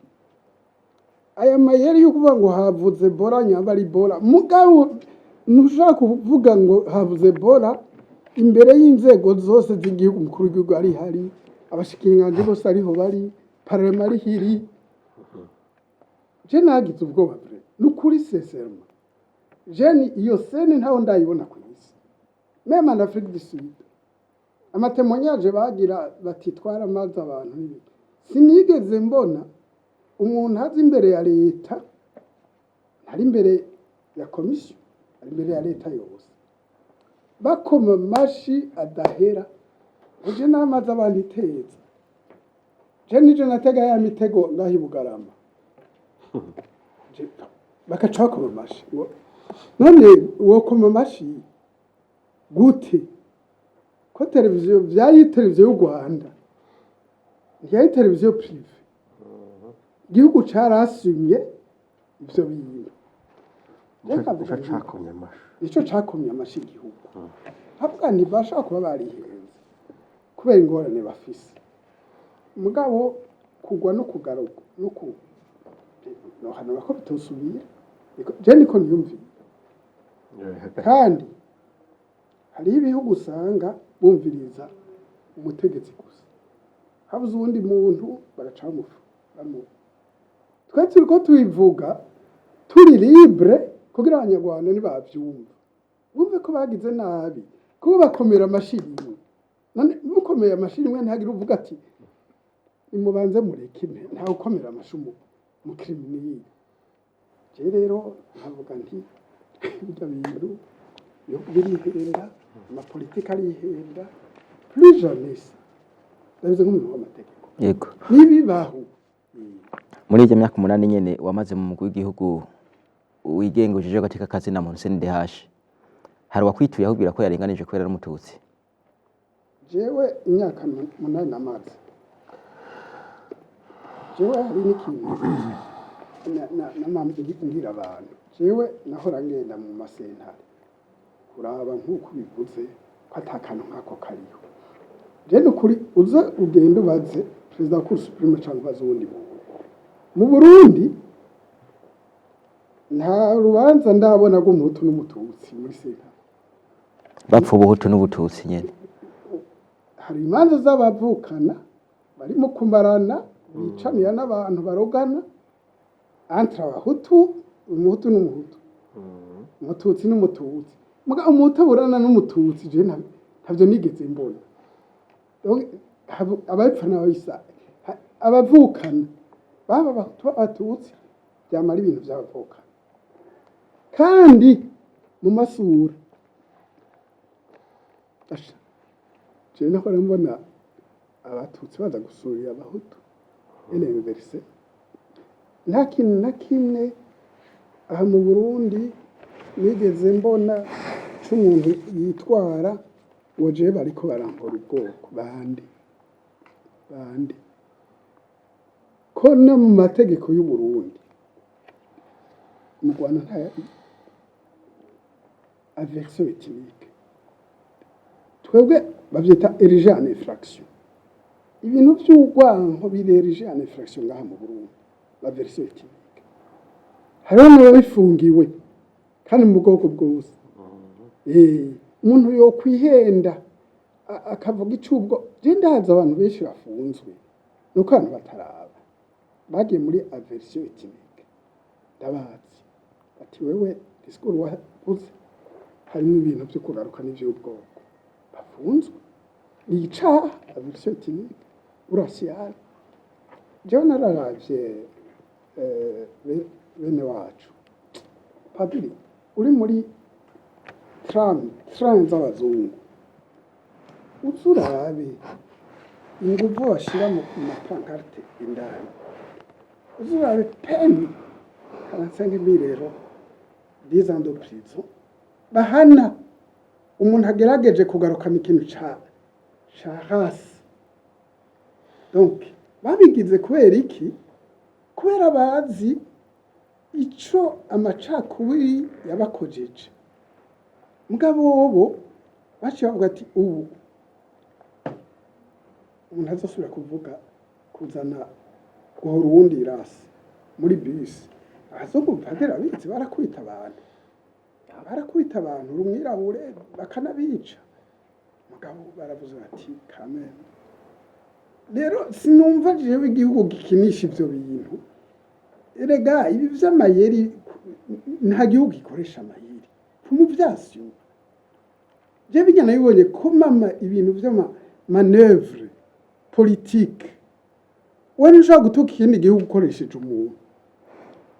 aya mayeri yo kuvuga ngo havuze Ebola, nyamba ari Ebola, mugabo ntushobora kuvuga ngo havuze Ebola imbere y'inzego zose z'igihugu, umukuru w'igihugu ari hari, abashikiranganji bose ariho bari, parlement ari hiri. Je nagize ubwoba vrai, nukuri, sincèrement. Je ni iyo scène ntaho ndayibona ku isi, même en Afrique du Sud. Ama témoignages bagira bati twaramaze abantu n'ibiki, sinigeze mbona umuntu aza imbere ya leta, ari imbere ya komisiyo, ari imbere ya leta yose, bakoma amashi adahera. Uje namaze abantu iteza, je nije natega ya mitego ngaho i Bugarama. Bakaca bakoma amashi. None wokoma amashi gute ko televiziyo vyari televiziyo y'u Rwanda, ntiyari televiziyo privée? Igihugu carasumye ivyo bintu. Reka nico mvuga nti cakomye amashi. Nico cakomye amashi igihugu. Havuga ntibashobora kuba barihenze kubera ingorane bafise, mugabo kugwa no kugaruka no ku nohanura ko bitosubira. Je niko niyumvira. Kandi hariho ibihugu usanga bumviriza umutegetsi gusa, habuze uwundi muntu bagaca bamu. Twe turiko tubivuga turi libre kugira abanyarwanda ntibavyumva, bumve ko bagize nabi kuba bakomera amashi rimwe. None mukomeye amashi rimwe, ntihagire uvuga ati nimubanze mureke, ntawe ukomera amashi mu criminel. Je rero nkavuga nti ibyo bintu ibihugu birihenda, amapolitiki arihenda. Plus jamais ça. Ndabize nk'umuntu w'amategeko. Nibibaho. Muri iyo myaka 8 nyene wamaze mu mugwi w'igihugu wigenga ujejwe agateka kazina muntu CNDH, hari uwakwituye akubwira ko yarenganije kubera ari umututsi? Jewe imyaka 8 namaze, jewe hari n'ikintu nambwira abantu. Jewe nahora ngenda mu masentare kuraba nk'uko bivuze ko ata kantu nk'ako kariho. Je nukuri, uze ugende ubaze perezida wa Cour suprême cyangwa ubaze uwundi muntu mu Burundi, nta rubanza ndabona rw'umuhutu n'umututsi muri sentare. Bapfa ubuhutu n'ubututsi nyene. Hari imanza z'abavukana barimo kumarana, bicanira n'abantu, barogana entre abahutu, umuhutu n'umuhutu, umututsi n'umututsi. Muga umuhutu aburana n'umututsi, je ntavyo nigeze mbona. Donc, abapfa n'ababisa, abavukana, baba abahutu, abatutsi, byamara ibintu by'abavukana. Kandi mu masura, asha, jewe nahora mbona abatutsi baza gusurira abahutu ene. Nta kintu na kimwe aha mu Burundi nigeze mbona c'umuntu yitwara ngo jewe bariko barampora ubwoko. Bande bande ko no mu mategeko y'u Burundi, mu Rwanda nta aversion ethnique. Twebwe bavyita érigé en infraction. Ibintu vy'urwanko biri érigé en infraction ngaha mu Burundi, l'aversion ethnique. Hariho n'ababifungiwe kandi mu bwoko bwose. Umuntu yokwihenda akavuga icubwo. Je ndazi abantu benshi bafunzwe nuko abantu bataraba bagiye muri aversion ethnique. Ndabazi ati wewe discours wavuze harimo ibintu byo kugaruka n'ivy'ubwoko, bafunzwe. Ni icaha, aversion ethnique raciale. Jewe nararavye bene wacu, padiri uri muri tram, train z'abazungu, uze urabe inguvu bashira mu ma pancarte indani, uze urabe peine 45 000 euros, 10 ans de prison bahana umuntu agerageje kugarukana ikintu ca race. Donc babigize kubera iki? Kubera bazi ico amacakubiri yabakojeje. Mugabo bobo baciye bavuga ati ubu Umuntu azosubira kuvuga kuzana guhora uwundi irasi muri bisi, abazungu, padiri abizi, barakubita abantu, barakubita abantu, rumwirabure bakanabica. Mugabo baravuze bati kameme. Rero sinumva jewe igihugu gikinisha ivyo bintu. Erega ibi vy'amayeri, nta gihugu gikoresha amayeri kumuvyasyo. Je bijya nabibonye ko mama ibintu vy'ama manœuvre politique, we ntushobora gutuka ikindi gihugu ukoresheje umuntu.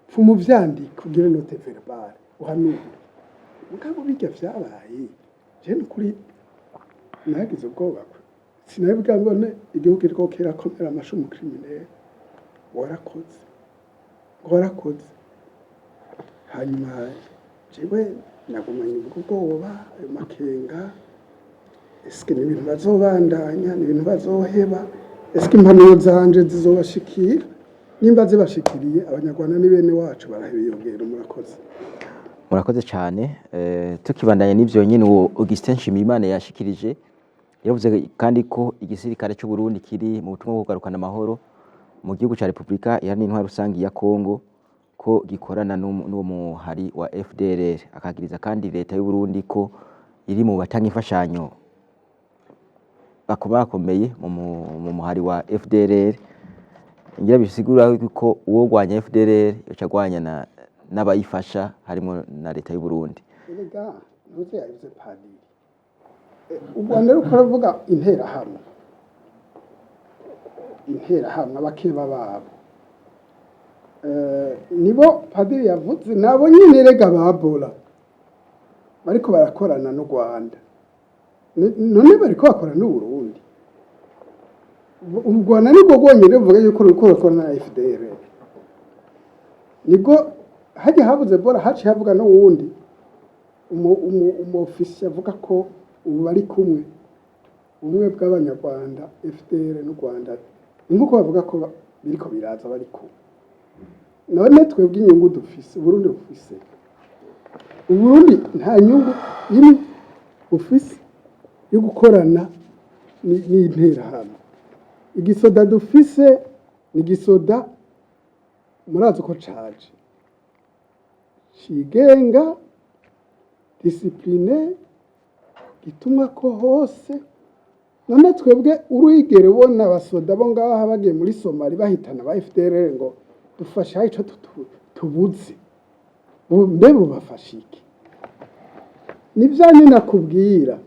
Pfuma uvyandika, ugire note verbale, uhanure. Mugabo bijya vyabaye, je nukuri nagize ubwoba. Sinabibwa mbone igihugu kiriko kirakomera amashi umu criminel. Warakoze, warakoze. Hanyuma jewe nagumanye ubwo bwoba, ayo makenga: eske ni ibintu bazobandanya, ni ibintu bazoheba? Eske impanuro zanje zizobashikira? Nimba zibashikiriye, Abanyarwanda ni bene wacu, barahibiyongera. Murakoze. Murakoze cyane. Tukibandanya n'ivyo nyine, uwo Augustin Nshimiyimana yashikirije, yavuze kandi ko igisirikare cy'u Burundi kiri mu butumwa bwo kugarukana amahoro mu gihugu ca Repubulika Iharanira Intwaro Rusangi ya Kongo, ko gikorana n'uwo muhari wa FDLR. Akagiriza kandi leta y'u Burundi ko iri mu batanga imfashanyo bakomeye mu muhari wa FDLR. Ngira bisigura ko uwo rwanya FDLR yoca agwanya n'abayifasha, harimo na leta y'u Burundi. Erega ntuze yabivuze padiri. U Rwanda ruko ravuga Interahamwe, Interahamwe abakeba babo. Nibo padiri yavuze, nabo nyine erega babora bariko barakorana n'u Rwanda. None bariko bakorana n'u Burundi. U Rwanda nibwo rwonyine ruvuga yuko ruriko rurakorana na FDR. Nibwo hajya habuze bora, haciye havuga n'uwundi umu ofisiye avuga ko ubu bari kumwe, ubumwe bw'Abanyarwanda, FDR n'u Rwanda, ni nk'uko bavuga ko biriko biraza, bari kumwe. None twebwe inyungu dufise, Uburundi bufise, Uburundi nta nyungu imwe bufise yo gukorana n'Interahamwe. Igisoda dufise ni igisoda, murazi uko caje, cigenga, discipline, gitumwa ko hose. None twebwe urigere ubona abasoda bo ngaha bagiye muri Somali bahitana ba FDLR ngo dufashe ico tubuze? Mbe bubafasha iki? Ni vya nyine nakubwira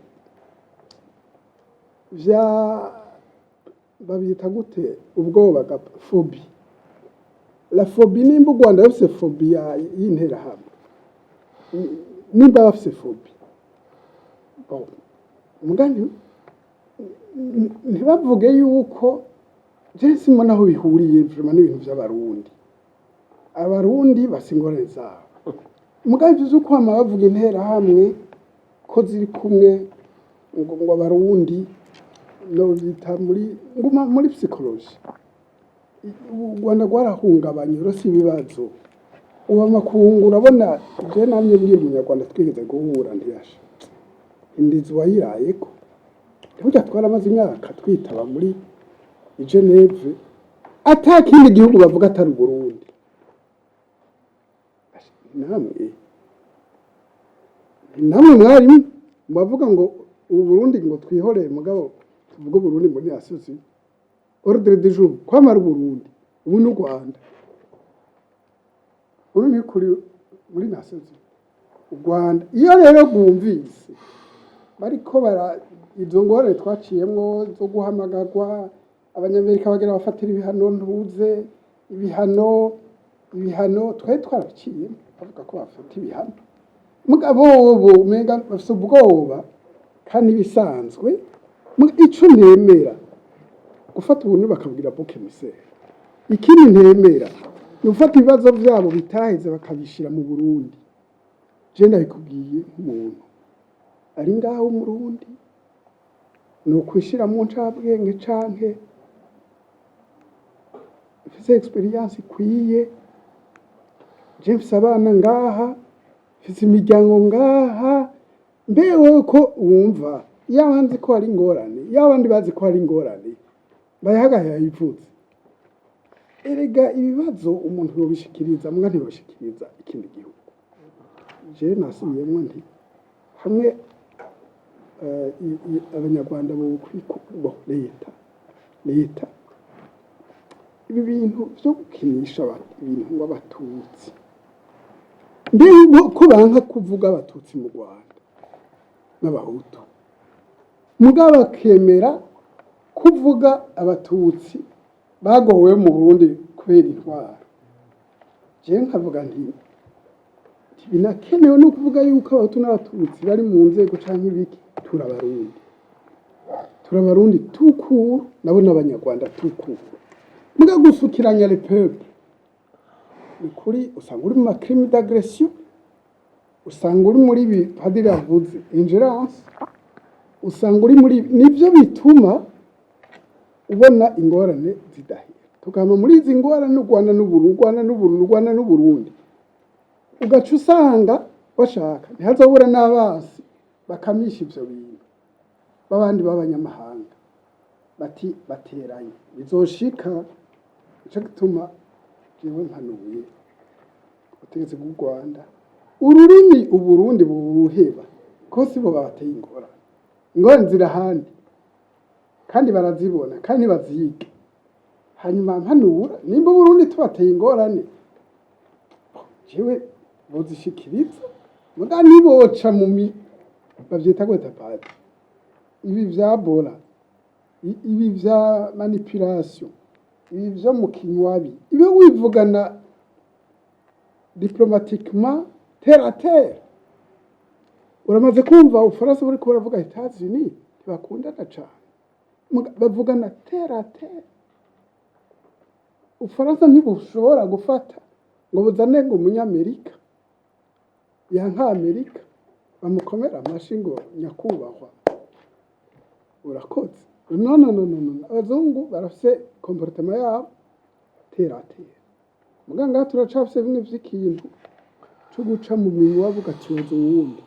vya babyita gute, ubwoba, phobie, la phobie. Nimba u Rwanda rufise phobie y'Interahamwe, nimba bafise phobie, bon, mugani ntibavuge yuko je simbona aho bihuriye vraiment n'ibintu vy'Abarundi. Abarundi bafise ingorane zabo. Mugabo ivyo vyo kwama bavuga Interahamwe ko ziri kumwe, ngo Abarundi, no bita muri nguma muri psychologie. U Rwanda rwarahungabanye, rurose ibibazo ubu amakungu. Urabona je namye mbwira Umunyarwanda twigeze guhura, ntiyasha indizi wayirayeko. Burya twaramaze imyaka twitaba muri i Geneve, ata kindi gihugu bavuga atari Uburundi. Namwe mwari mubavuga ngo ubu Burundi ngo twihoreye, mugabo tuvuge Uburundi muri asosi ordre du jour kwamara Uburundi. Ubu n'u Rwanda, ubu ni kuri muri nasozi u Rwanda. Iyo rero rwumvise bariko bara izo ngorane twaciyemwo zo guhamagarwa, Abanyamerika bagira bafatira ibihano, ntuze ibihano twari twarabiciyemo, bavuga ko bafata ibihano. Mugabo bobo umenga bafise ubwoba kandi bisanzwe. Ico ntemera, gufata ubuntu bakabwira bouc émissaire. Ikindi ntemera ni gufata ibibazo vyabo bitaheze bakabishira mu Burundi. Je ndabikubwiye nk'umuntu ari ngaho w'Umurundi, ni ukwishira mu ncabwenge canke mfise expérience ikwiye. Je mfise abana ngaha, mfise imiryango ngaha. Mbe wewe ko wumva iyo nzi ko hari ingorane, iyo abandi bazi ko hari ingorane. Bayaga yabivuze. Erega ibibazo umuntu yobishikiriza, mbwa ntibashikiriza ikindi gihugu. Je nasubiyemwo nti hamwe abanyarwanda bo leta ibi bintu vyo gukinisha ibintu ngo abatutsi, mbega ko banka kuvuga abatutsi mu Rwanda n'abahutu, mugabo bakemera kuvuga abatutsi bagowe mu Burundi kubera intwaro? Jewe nkavuga nti ntibinakenewe no kuvuga yuko abahutu n'abatutsi bari mu nzego canke ibiki. Turabarundi, turabarundi tukuru, nabo n'abanyarwanda tukuru. Muga gusukiranya le peuple, ni kuri usanga uri mu ma crime d'agression, usanga uri muri ibi padiri yavuze, ingérence, usanga uri muri nivyo bituma ubona ingorane zidahera, tukama muri izi ngorane, u Rwanda n'Uburundi, u Rwanda n'Uburundi, u Rwanda n'Uburundi, ugaca usanga bashaka ntihazobura n'abasi bakamisha ivyo bintu b'abandi b'abanyamahanga bati bateranye bizoshika. Nico gituma jewe mpanuye ubutegetsi bw'u Rwanda ururimi Uburundi bubuheba, ko sibo babateye ingorane. Ingorane ziri ahandi kandi barazibona kandi bazige. Hanyuma mpanura, nimba Uburundi tubateye ingorane, jewe bozishikiriza, muga ntiboca mu mi bavyita gute, padi, ibi vya bora, ibi vya manipulation, ibi vyo mu kinywabi, ibi wivugana diplomatiquement, terre à terre. Uramaze kumva Ubufaransa buriko buravuga Etats-Unis ntibakundana cane. Bavugana terre à terre. Ubufaransa ntibushobora gufata ngo buzane ngo umunyamerika yanka Amerika bamukomera amashi ngo nyakubahwa urakoze. No, no, no, no, no. Abazungu barafise comportement yabo terre à terre. Muga ngaha turacafise bimwe vy'ikintu co guca mu minwa, ugatyoza uwundi,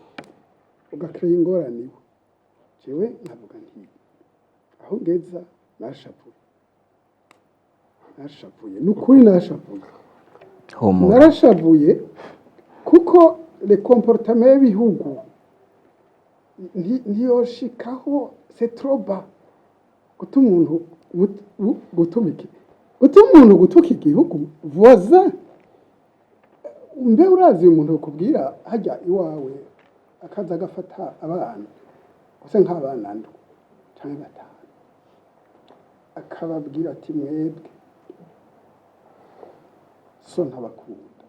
ugakira ingorane iwe. Jewe nkavuga nti aho ngeza nashavuye, nashavuye, ni ukuri nashavuye. Humura. Narashavuye kuko le comportement y'ibihugu ntiyoshikaho, c'est trop bas guta umuntu gutuma iki, gutuma umuntu gutuka igihugu voisin. Mbe urazi umuntu ukubwira hajya iwawe akaza agafata abana gusa nk'abana ndwi canke batanu, akababwira ati mwebwe so ntabakunda,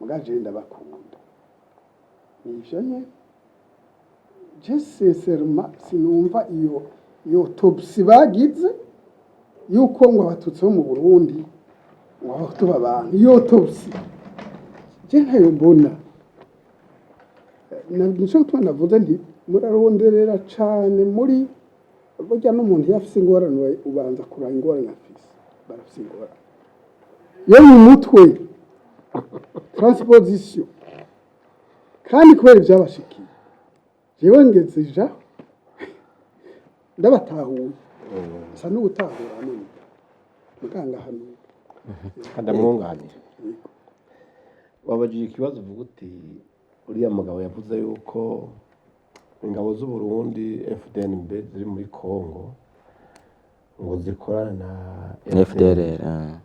muga jewe ndabakunda? Nivyo nyene. Je sincèrement sinumva iyo autopsie bagize yuko ngo abatutsi bo mu Burundi, ngo abahutu babantu. Iyo autopsie je ntayo mbona. Nico gituma navuze nti muraronderera cane muri burya n'umuntu iyo afise ingorane, ubanza kuraba ingorane afise. Barafise ingorane yo mu mutwe, transposition, kandi kubera ivyabashikiye. Jewe ngeze ija ndabatahuye, nsa n'uwutahura none muganga hanura. Kandi amwunganire. Wabajije ikibazo uvuga uti uriya mugabo yavuze yuko ingabo z'u Burundi FDNB ziri muri Congo ngo zikorana na FDLR, ah.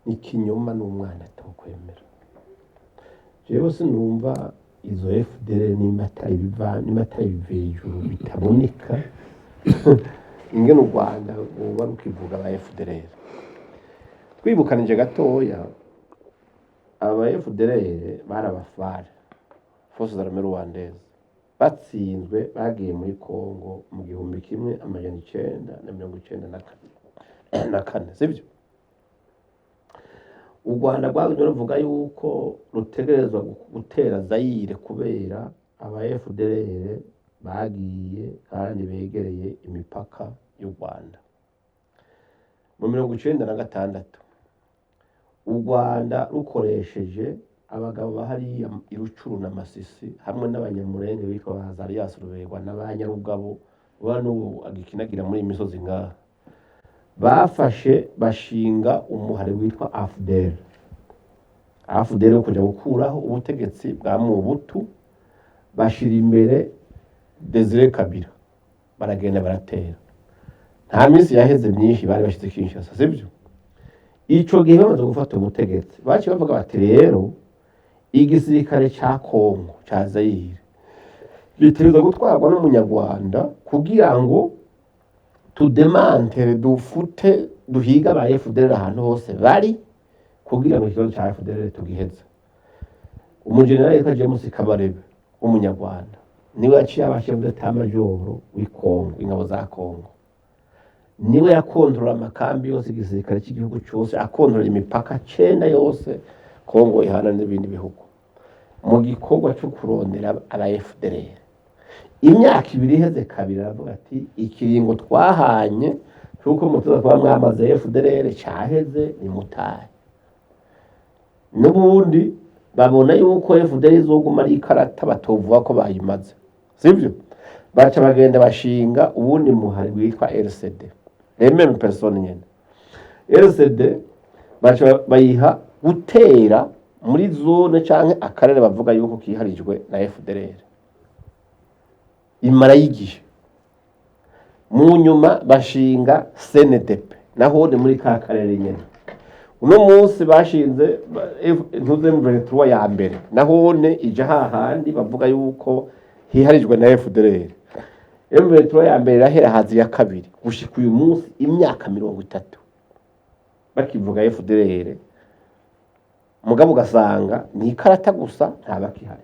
Ikinyoma n'umwana atokwemera. Jewe sinumva izo FDL nimba atari ibiva, nimba atari ibivejuru bitaboneka, ingene u Rwanda rwoba rukivuga aba FDLR. Twibukanije gatoya, aba FDLR bari abafare, Forces Armées Rwandaises, batsinzwe bagiye muri Congo mu 1994, sibyo? U Rwanda rwagumye ruvuga yuko rutegerezwa gutera Zayire kubera aba FDLR bagiye kandi begereye imipaka y'u Rwanda. Mu 96 u Rwanda rukoresheje abagabo bahariya i Rucuru na Masisi hamwe n'abanyamurenge bitwa ba Azarias Ruberwa n'abanyarugabo. uba n'ubu agikinagira muri iyi misozi ngaha, bafashe bashinga umuhari witwa AFDL. AFDL wo kuja gukuraho ubutegetsi bwa Mobutu, bashira imbere Desire Kabila, baragenda baratera. Nta minsi yaheze myinshi bari bashize Kinshasa, sibyo? Ico gihe bamaze gufata ubutegetsi, baciye bavuga bati rero igisirikare ca Kongo ca Zaire gitegerezwa gutwarwa n'umunyarwanda kugira ngo tudemantere, dufute, duhiga aba FDLR ahantu hose bari, kugira ngo ikibazo ca FDLR tugiheze. Umujenerali yitwa James Kabarebe w'umunyarwanda niwe yaciye aba chef d'état major w'i Kongo, ingabo za Kongo. Niwe yakontorora amakambi yose, igisirikare cy'igihugu cyose, akontorora imipaka cenda yose Kongo ihana n'ibindi bihugu, mu gikorwa cyo kurondera aba FDLR. Imyaka 2 iheze, kabiri aravuga ati ikiringo twahanye cy'uko mutuza kuba mwamaze FDLR cyaheze, nimutahe. N'ubundi babona yuko FDLR izoguma ari ikarata, batovuga ko bayimaze, sivyo? Baca bagenda bashinga uwundi muhari witwa RCD, les mêmes personnes nyene. RCD baca bayiha gutera muri zone canke akarere bavuga yuko kiharijwe na FDLR. Imara y'igihe, mu nyuma bashinga CNDP, naho ni muri ka karere nyene. Uno munsi bashinze ntuze M23 ya mbere, nahone ija hahandi bavuga yuko hiharijwe na FDLR. M23 ya mbere irahera, hazi ya kabiri. Gushika uyu munsi, imyaka 30 bakivuga FDLR, mugabo ugasanga ni ikarata gusa, nta bakihari.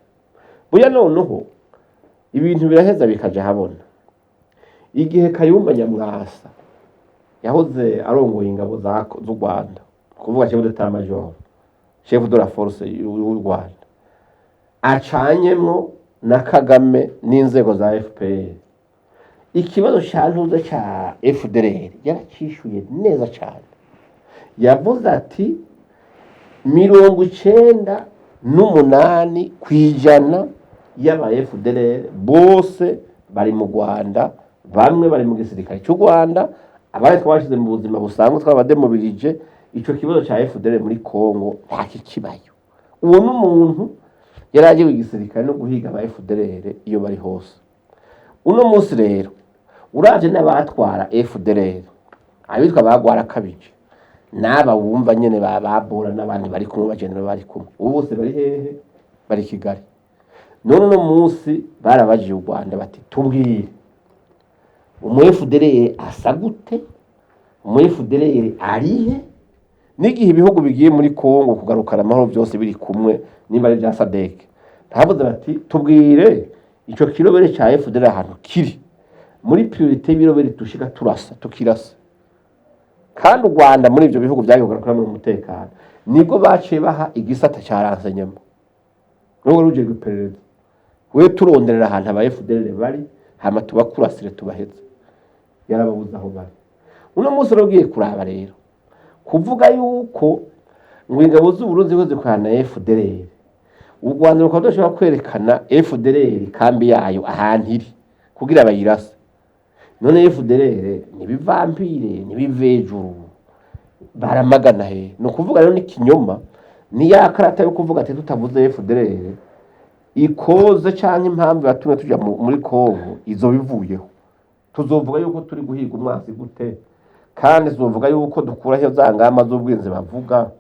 Burya noneho ibintu biraheza bikaja habona. Igihe Kayumba Nyamwasa yahoze arongoye ingabo z'u Rwanda, kuvuga chef d'état major, chef de la force y'u Rwanda, acanyemwo na Kagame n'inzego za FPR, ikibazo ca ntuza ca FDLR yaracishuye neza cane. Yavuze ati 98% y'aba FDLR bose bari mu Rwanda, bamwe bari mu gisirikare cy'u Rwanda, abandi twabashize mu buzima busanzwe, twabademobilije. Ico kibazo ca FDLR muri Kongo nta kikibayo. Uwo n'umuntu yari agiye igisirikare no guhiga aba FDLR iyo bari hose. Uno munsi rero uravye n'abatwara FDLR, abitwa bagwara kabije n'aba wumva nyene ba babora n'abandi bari kumwe, bagenera bari kumwe, ubu bose bari hehe? Bari Kigali. None uno munsi barabajije u Rwanda bati tubwire, umu FDLR asa gute? Umu FDLR arihe? N'igihe ibihugu bigiye muri Kongo kugarukana amahoro byose biri kumwe, nimba ari bya SADC, ntavuze bati tubwire ico kirobere ca FDLR ahantu kiri muri priorité y'ibirobere tushika turasa tukirasa. Kandi u Rwanda muri ivyo bihugu vyagiye kugarukana mu mutekano, nibwo baciye baha igisata ca renseignement, nubwo rujejwe iperereza, we turonderera ahantu aba FDLR bari, hama tubakurasire tubaheze. Yarababuze aho bari. Uno munsi rero ugiye kuraba rero, kuvuga yuko ngo ingabo z'Uburundi ziriko zikorana na FDLR, u Rwanda rukaba rudashobora kwerekana FDLR kambi yayo ahantu iri kugira bayirase. None FDLR nibivampire nibivejuru baramagana he? Ni ukuvuga rero n'ikinyoma, ni ya karata yo kuvuga ati tutavuze FDLR, ikoze canke impamvu yatumye tuja muri Kongo izo bivuyeho. Tuzovuga yuko turi guhiga umwansi gute? Kandi tuzovuga yuko dukuraho za ngamba z'ubwinzi bavuga,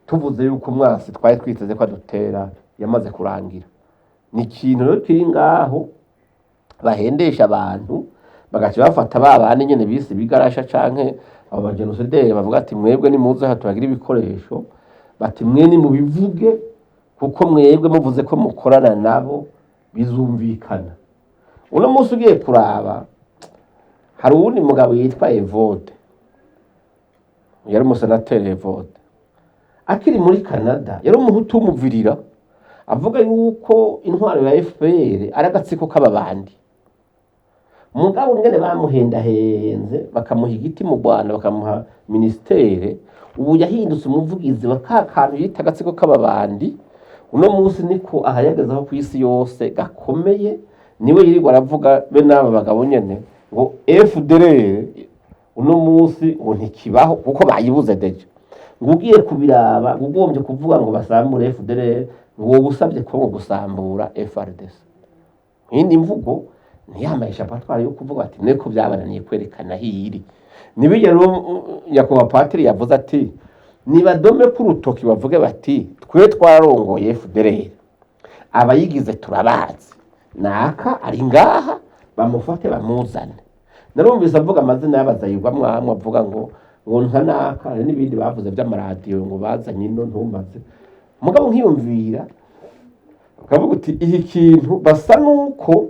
tuvuze yuko umwansi twari twiteze ko adutera yamaze kurangira? Ni ikintu rero kiri ngaho bahendesha abantu, bagaca bafata ba bandi nyene bise ibigarasha canke abo bagenosideri, bavuga ati mwebwe nimuze aha tubagira ibikoresho, bati mwe nimubivuge kuko mwebwe muvuze ko mukorana nabo bizumvikana. Uno munsi ugiye kuraba, hari uwundi mugabo yitwa Evode, yari umusenateri. Evode akiri muri Canada yari umuhutu w'umuvirira, avuga yuko intwaro ya FPR ari agatsiko k'ababandi. Mugabo ngene bamuhendahenze bakamuha igiti mu Rwanda, bakamuha ministere, ubu yahindutse umuvugizi wa ka kantu yita agatsiko k'ababandi. Uno munsi niko ahayagazaho ku isi yose gakomeye, niwe yirirwa aravuga be n'aba bagabo nyene. Ngo FDLR uno munsi ngo ntikibaho kuko bayibuze déjà. Ngo ugiye kubiraba, ngo ugombye kuvuga ngo basambure FDLR, ngo wowe usabye ko ngo gusambura FARDC. Iyindi mvugo ntiyambaye échappatoire yo kuvuga ati niko byabananiye kwerekana hiri. Nibijya rero, nyakubahwa patiri yavuze ati nibadome ku rutoki bavuge bati twe twararongoye FDLR, abayigize turabazi, naka ari ngaha, bamufate bamuzane. Narumvise avuga amazina y'abazayirwa mwamwe, avuga ngo nka naka, hari n'ibindi bavuze by'amaradiyo ngo bazanye ino ntumbaze. Mugabo nkiyumvira ukavuga uti iki kintu basa nuko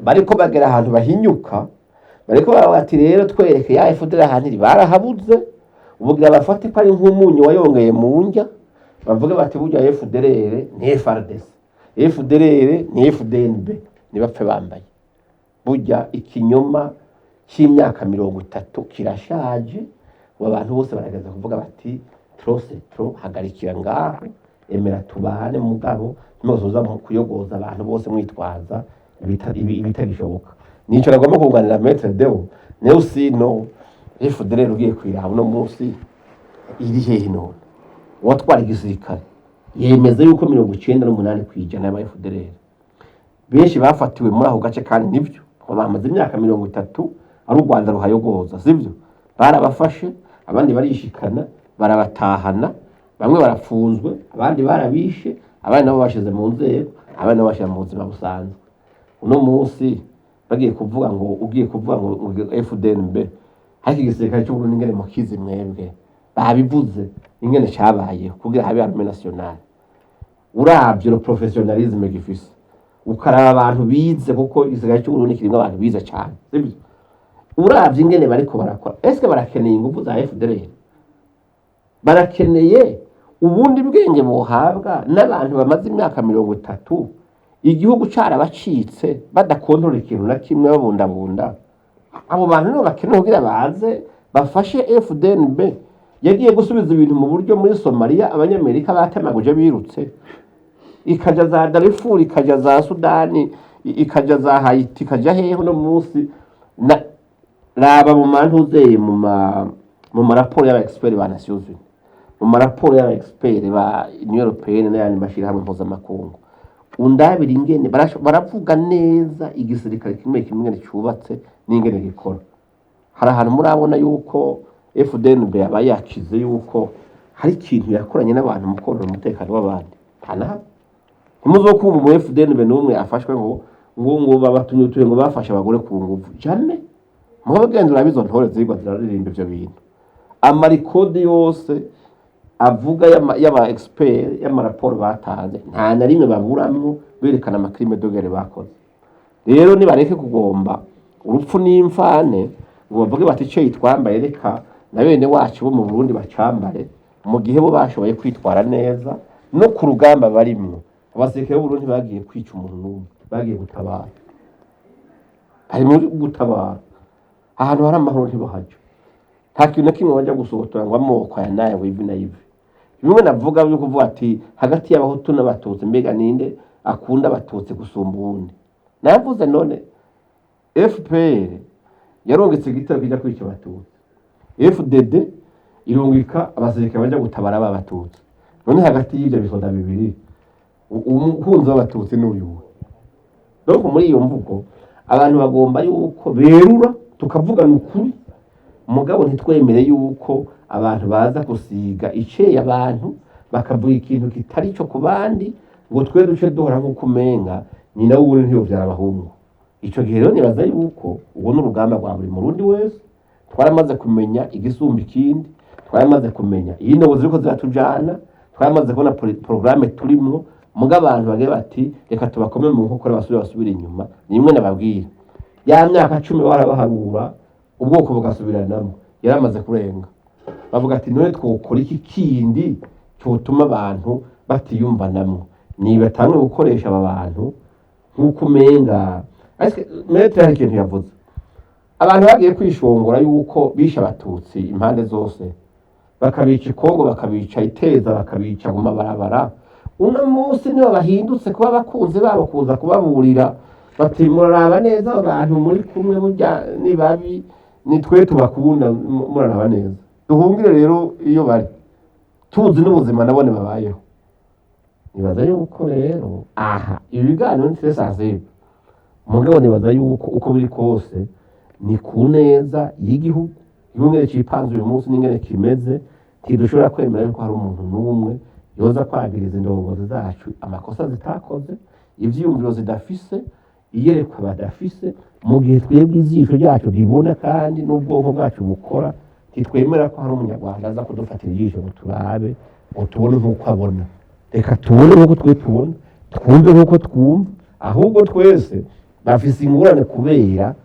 bariko bagera ahantu bahinyuka, bariko baravuga ati rero twereke ya FDL ahantu iri, barahabuze. Ubugira bafate ko ari nk'umunyu wayongeye mu ndya, bavuge bati burya FDLR ni FARDC, FDLR ni FDNB, ntibapfe bambaye. Burya ikinyoma cy'imyaka 30 kirashaje. Ubu abantu bose barageza kuvuga bati trop c'est trop, hagarikira ngaho, emera tubane, mugabo ntimuzoza mu kuyogoza abantu bose mwitwaza ibitagishoboka. Nico nagomba kunganira Maître Deo. Neo sino FDLR ugiye kwiraba uno munsi iri hehe? None uwatwara igisirikare yemeza yuko 98% y'aba FDLR benshi bafatiwe muri ako gace, kandi nibyo, ngo bamaze imyaka 30 ari u Rwanda ruhayogoza, sibyo? Barabafashe, abandi barishikana, barabatahana, bamwe barapfunzwe, abandi barabishe, abandi nabo bashize mu nzego, abandi nabo bashyira mu buzima busanzwe. Uno munsi bagiye kuvuga ngo ugiye kuvuga ngo FDNB, ariko igisirikare cy'u Burundi ingene mukizi mwebwe, babivuze ingene cabayeho kugira habe armée nationale. Uravye le professionnalisme gifise, ukaraba abantu bize, kuko igisirikare cy'u Burundi kirimwo abantu bize cane, sibyo? Uravye ingene bariko barakora, eske barakeneye ingufu za FDLR? Barakeneye ubundi bwenge bohabwa n'abantu bamaze imyaka 30 igihugu carabacitse, badakontorora ikintu na kimwe, babundabunda. Abo bantu nibo bakeneye kugira baze bafashe FDNB yagiye gusubiza ibintu mu buryo muri Somalia, abanyamerika batemaguje birutse, ikaja za Darfur, ikaja za Sudani, ikaja za Haiti, ikaja hehe. Uno munsi na raba mu mantuzeye mu maraporo y'aba expert ba Nations Unies, mu maraporo y'aba expert ba Union Européenne n'ayandi mashirahamwe mpuzamakungu, undabira ingene baravuga neza igisirikare kimwe kimwe ingene cubatse n'ingene gikora. Hari ahantu murabona yuko FDNB yaba yakize, yuko hari ikintu yakoranye n'abantu mu konona umutekano w'abandi? Nta na hamwe. Ntimuzokumva umu FDNB n'umwe afashwe ngo babatumye utuye ngo bafashe abagore ku nguvu, jamais. Mugabo genda urabe izo ntore zirigwa ziraririmba ivyo bintu, amarikodi yose avuga y'aba expert, y'amaraporo batanze, nta na rimwe baburamwo berekana ama crimes de guerre bakoze. Rero nibareke kugomba urupfu n'imfane, ngo bavuge bati icyo yitwambaye reka na bene wacu bo mu Burundi bacambare, mu gihe bo bashoboye kwitwara neza no ku rugamba barimwo. Abasirikare b'Uburundi bagiye kwica umuntu n'umwe, bagiye gutabara, bari muri gutabara. Ahantu hari amahoro ntibahaja, nta kintu na kimwe bajya gusohotora ngo amoko aya n'aya, ngo ivi na ivi. Bimwe navuga byo kuvuga ati hagati y'abahutu n'abatutsi, mbega ninde akunda abatutsi gusumba uwundi? Navuze none FPR yarungitse igitero kijya kwica abatutsi, FDD irungika abasirikare bajya gutabara aba batutsi. None hagati y'ibyo bisoda bibiri, umukunzi w'abatutsi n'uyu? Donc muri iyo mvugo abantu bagomba yuko berura tukavugana ukuri, mugabo ntitwemere yuko abantu baza gusiga iceye abantu, bakavuga ikintu kitari cyo ku bandi, ngo twe duce duhora nk'uko umenga nyina w'ubundi ntiyovyara abahungu. Ico gihe rero nibaza yuko ubwo n'urugamba rwa buri murundi wese. Twaramaze kumenya igisumba ikindi, twaramaze kumenya iyi ndobo ziriko ziratujana, twaramaze kubona porogaramu turimwo. Muga abantu bagira bati reka tubakome mu nkokora basubire inyuma. Nimwe nababwira ya myaka 10 barabaharura ubwoko bugasubiranamo, yaramaze kurenga. Bavuga ati none twokora iki kindi cyotuma abantu batiyumvanamwo? Nibatange gukoresha aba bantu nk'uko umenga. Ariko Maître hari ikintu yavuze, abantu bagiye kwishongora yuko bishe abatutsi impande zose, bakabica i Kongo, bakabica iteza, bakabica mu mabarabara. Uno munsi nibo bahindutse kuba abakunzi babo kuza kubaburira. Bati muraraba neza abo bantu muri kumwe, burya ni babi, ni twe tubakunda, muraraba neza. Duhungire rero iyo bari, tuzi n'ubuzima nabone babayeho. Nibaza yuko rero aha ibi biganiro ni très sensible, mugabo nibaza yuko uko biri kose ni ku neza y'igihugu. Igihugu cipanze uyu munsi n'ingene kimeze, ntidushobora kwemera yuko hari umuntu n'umwe yoza kwagiriza indongozi zacu amakosa zitakoze, ivyiyumviro zidafise, iyerekwa badafise, mu gihe twebwe ijisho ryacu ribona kandi n'ubwonko bwacu bukora. Ntitwemera ko hari Umunyarwanda aza kudufatira ijisho ngo turabe, ngo tubone nk'uko abona. Reka tubone nk'uko twe tubona, twumve nk'uko twumva. Ahubwo twese bafise ingorane kubera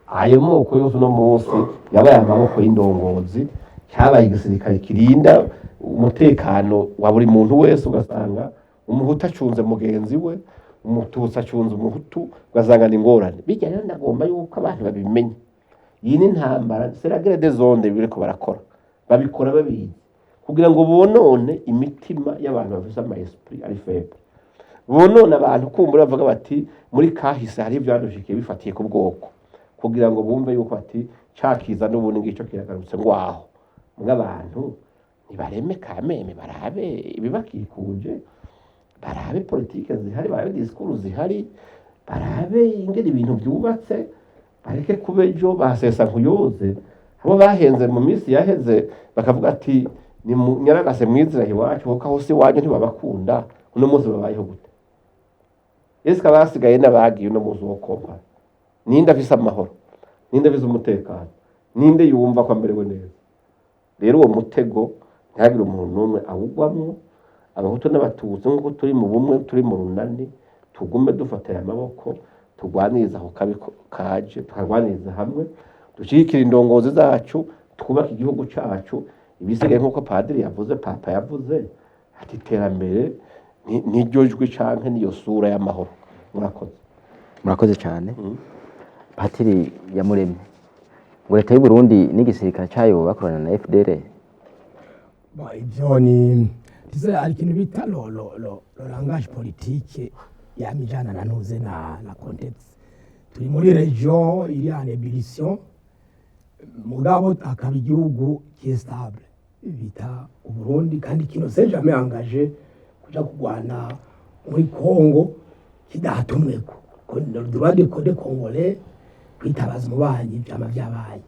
ayo moko yose uno munsi yabaye amaboko y'indongozi, cyabaye igisirikare kirinda umutekano wa buri muntu wese. Ugasanga Umuhutu acunze mugenzi we, Umututsi acunze Umuhutu, ugasanga ni ingorane. Bijya rero ndagomba yuko abantu babimenya, iyi ni intambara, c'est la guerre des ondes. Biriko barakora, babikora babizi kugira ngo bonone imitima y'abantu bafise ama esprit ari faible, bonone abantu kumbura bavuga bati muri kahise hari ivyadushikiye bifatiye ku bwoko, kugira ngo bumve yuko bati cakiza n'ubundi ngico kiragarutse. Ngo aho mw'abantu nibareme kameme, barabe ibibakikuje, barabe politike zihari, barabe discours zihari, barabe ingene ibintu byubatse, bareke kuba ejo basesa nkuyoze abo bahenze mu minsi yaheze, bakavuga ati ni nyaragase mwizira iwacu, kuko aho si iwanyu ntibabakunda. Uno munsi babayeho gute? Ese abasigaye n'abagiye uno munsi wo kompara, ninde afise amahoro? Ninde afise umutekano? Ninde yumva ko amerewe neza? Rero uwo mutego ntihagire umuntu n'umwe awugwamwo. Abahutu n'Abatutsi, nk'uko turi mu bumwe, turi mu runani, tugume dufatanye amaboko, turwaniriza ako kabi kaje, tukarwaniriza hamwe, dushyigikire indongozi zacu, twubake igihugu cacu. Ibisigaye, nk'uko padiri yavuze, papa yavuze ati iterambere niryo jwi canke niyo sura y'amahoro. Murakoze. Murakoze cyane, Patiri Yamuremye. Ngo leta y'u Burundi n'igisirikare cayo bakorana na FDLR? Bon, ivyo ni tuze, hari ikintu bita le langage politique yamijana na nuze na contexte. Turi muri région iri en ébullition, mugabo akaba igihugu qui stable bita Uburundi, kandi qui ne s'est jamais engagé kuja kugwana muri Congo kidahatumweko. Ko le droit de code congolais kwitabaza umubanyi vyama vyabaye.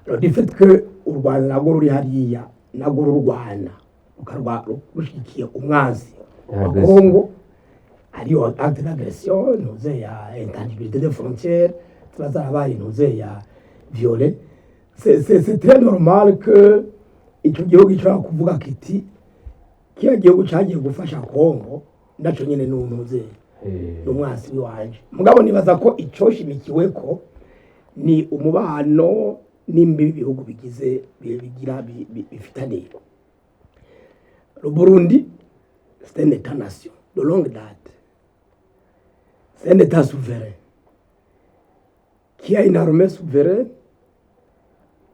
Alors, du fait que u Rwanda narwo ruri hariya, narwo rurwana, rukarwa rushigikiye umwansi wa Agression. Congo, hariyo acte d'agression, ntuze ya intangibilité des frontières ziba zarabaye, ntuze ya violé. C'est très normal que ico gihugu gishobora kuvuga kiti kiya gihugu cagiye gufasha Congo naco nyene nuntuze n'umwansi w'iwanje. Mugabo nibaza ko icoshimikiweko ni umubano n'imbibi ibihugu bigize bigira bifitaniye. Le Burundi, c'est un état-nation de longue date, c'est un état souverain qui a une armée souveraine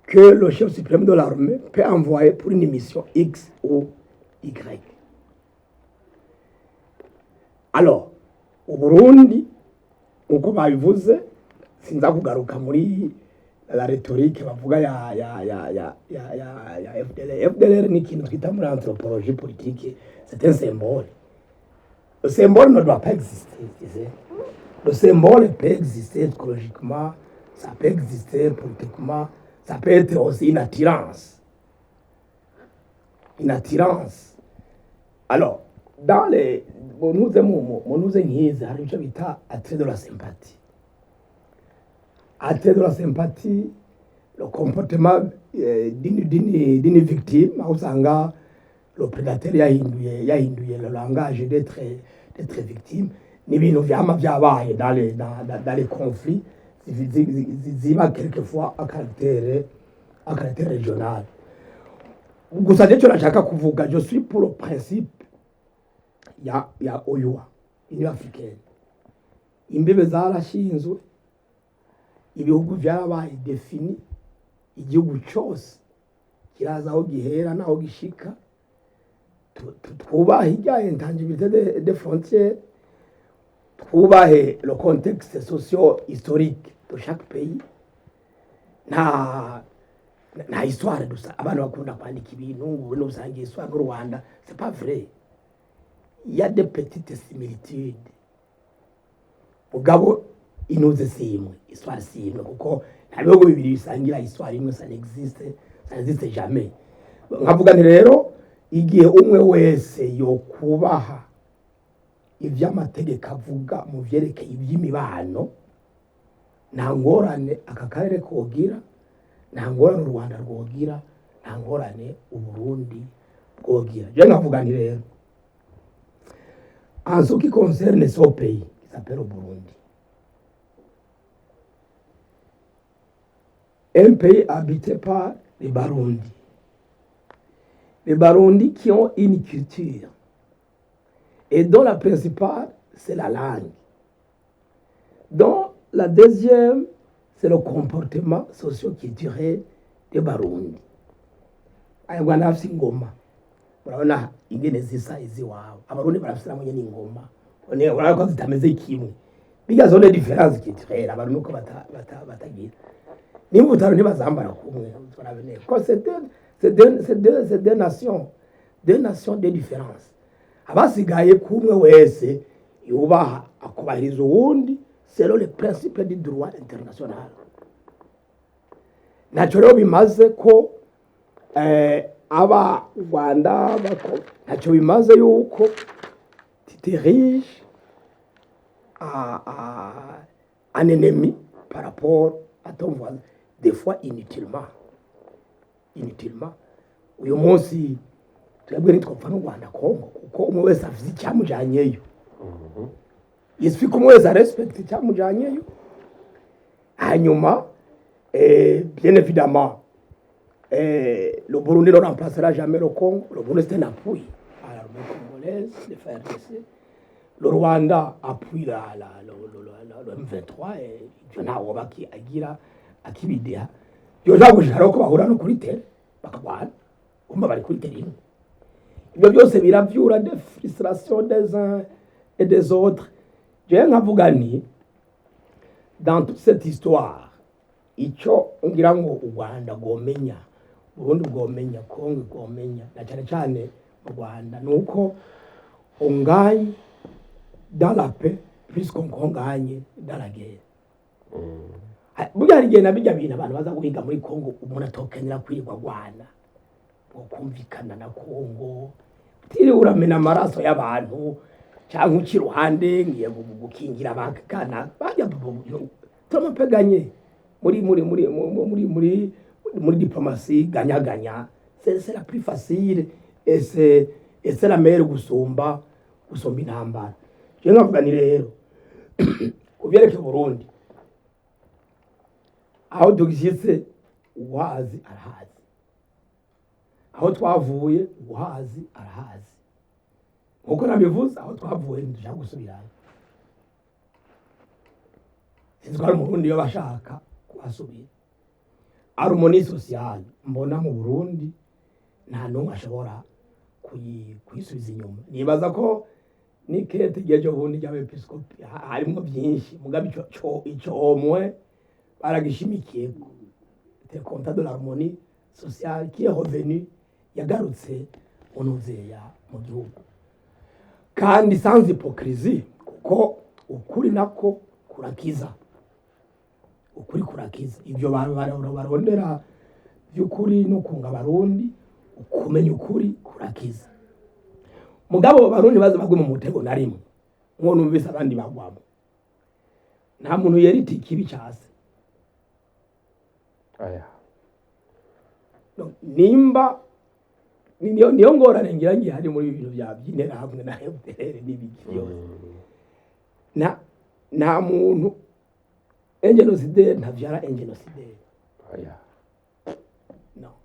que le chef suprême de l'armée peut envoyer pour une mission X ou Y. Alors, Uburundi, uko babivuze, sinza kugaruka muri la rhétorique bavuga ya FDLR. FDLR ni ikintu twita muri anthropologie politique, c'est un symbole. Le symbole ne doit pas exister, tu sais. Le symbole peut exister psychologiquement, ça peut exister politiquement, ça peut être aussi une attirance. Une attirance. Alors, dans les munuze mu munuze nk'izi hari icyo bita attrait de la sympathie. Attrait de la sympathie, le comportement d'une victime, aho usanga le prédateur yahinduye le langage d'être victime, ni ibintu vyama vyabaye dans les conflits ziba quelquefois à caractère régional. Gusa nicyo nashaka kuvuga, je suis pour le principe ya OUA, Union africaine. Imbibe zarashinzwe, ibihugu vyarabaye défini, igihugu cose kiraza aho gihera n'aho gishika. Twubaha irya intangibilité de frontières. Twubahe le contexte socio historique de chaque pays. Nta histoire dusa. Abantu bakunda kwandika ibintu ngo n'usangiye histoire n'u Rwanda, c'est pas vrai. Il y a des petites similitudes, mugabo inuze si imwe, histoire si imwe, kuko nta bihugu bibiri bisangira histoire imwe, ça n'existe, ça n'existe jamais. Nkavuga nti rero igihe umwe wese yokubaha ivy'amategeko avuga mu vyerekeye ivy'imibano, nta ngorane aka karere kogira, nta ngorane u Rwanda rwogira, nta ngorane Uburundi bwogira. Je nkavuga nti rero, en ce qui concerne ce pays qui s'appelle le Burundi, un pays habité par les Barundi, les Barundi qui ont une culture et dont la principale, c'est la langue, dont la deuxième, c'est le comportement socio-culturel des Barundi. Abanyarwanda bafise ingoma, murabona ingene zisa iziwabo, Abarundi barafise nabo nyene ingoma, urabona ko zitameze kimwe. Bijya zone différence culturelle, Abarundi uko batagira n'imvutaro ntibazambara kumwe, turabene ko c'est deux nations, deux nations, deux différences. Abasigaye kumwe wese yubaha akubahiriza uwundi selon le principe du droit international. Ntacyo rero bimaze ko aba Rwanda bako, ntacyo bimaze yuko tu t'ériges à un ennemi par rapport à ton voisin, des fois inutilement, inutilement. Uyu munsi twebwe ntitwapfa n'u Rwanda, Kongo, kuko umwe wese afite icyamujanyeyo. Il suffit ko umwe wese arespecte icyamujanyeyo. Hanyuma bien évidemment, le Burundi ne remplacera jamais le Congo. Le Burundi, c'est un appui à l'armée congolaise, le FARDC. Le Rwanda appuie la, la, le, le, le, le M23 et ivyo ntawo baki agira akibideha. Yoja gushara ko bahura no kuri terre bakagwana, umva bari kuri terre imwe. Ibyo byose biravyura des frustrations des uns et des autres. Je nkavuga nti dans toute cette histoire, icyo ngira ngo u Rwanda rwomenya, Burundi bwomenya, Kongo bwomenya, na cyane cyane mu Rwanda, ni uko on gagne dans la paix plus qu'on gagne dans la guerre. Burya hari igihe na bijya bintu abantu baza guhiga muri Kongo, umuntu atokenera kwirirwa agwana, kumvikana na Kongo utiriwe uramena amaraso y'abantu cyangwa uca iruhande ngiye gukingira abakana bajya turamupeganye muri diplomatie gagnant-gagnant, c'est la plus facile et c'est la meilleure gusumba intambara. Je nkavuga ni rero ku byerekeye Burundi, aho dushyitse uwazi arahazi, aho twavuye uwahazi arahazi. Nkuko nabivuze, aho twavuye ntidushaka gusubirayo. Sinzi ko hari Umurundi iyo bashaka kuhasubira. Harmonie sociale mbona mu Burundi nta n'umwe ashobora kuyisubiza inyuma. Nibaza ko n'ikete ry'ejo bundi ry'abepiskopi harimwo byinshi, mugabe ico omwe baragishimikiyeko, te compte de l'harmonie sociale qui est revenue, yagarutse mu ntuzeya mu gihugu, kandi sans hypocrisie, kuko ukuri nako kurakiza, ukuri kurakiza. Ibyo barondera by'ukuri no kunga Abarundi, ukumenya ukuri kurakiza. Mugabo Abarundi baza bagwe mu mutego na rimwe nko numvise abandi bagwamo. Nta muntu yerita ikibi case. Aya. No, nimba niyo ngorane ngira ngiye hari muri ibi bintu bya by'Interahamwe na FDLR n'ibiki byose, nta muntu, un génocidaire ntavyara un génocidaire. Aya. Non,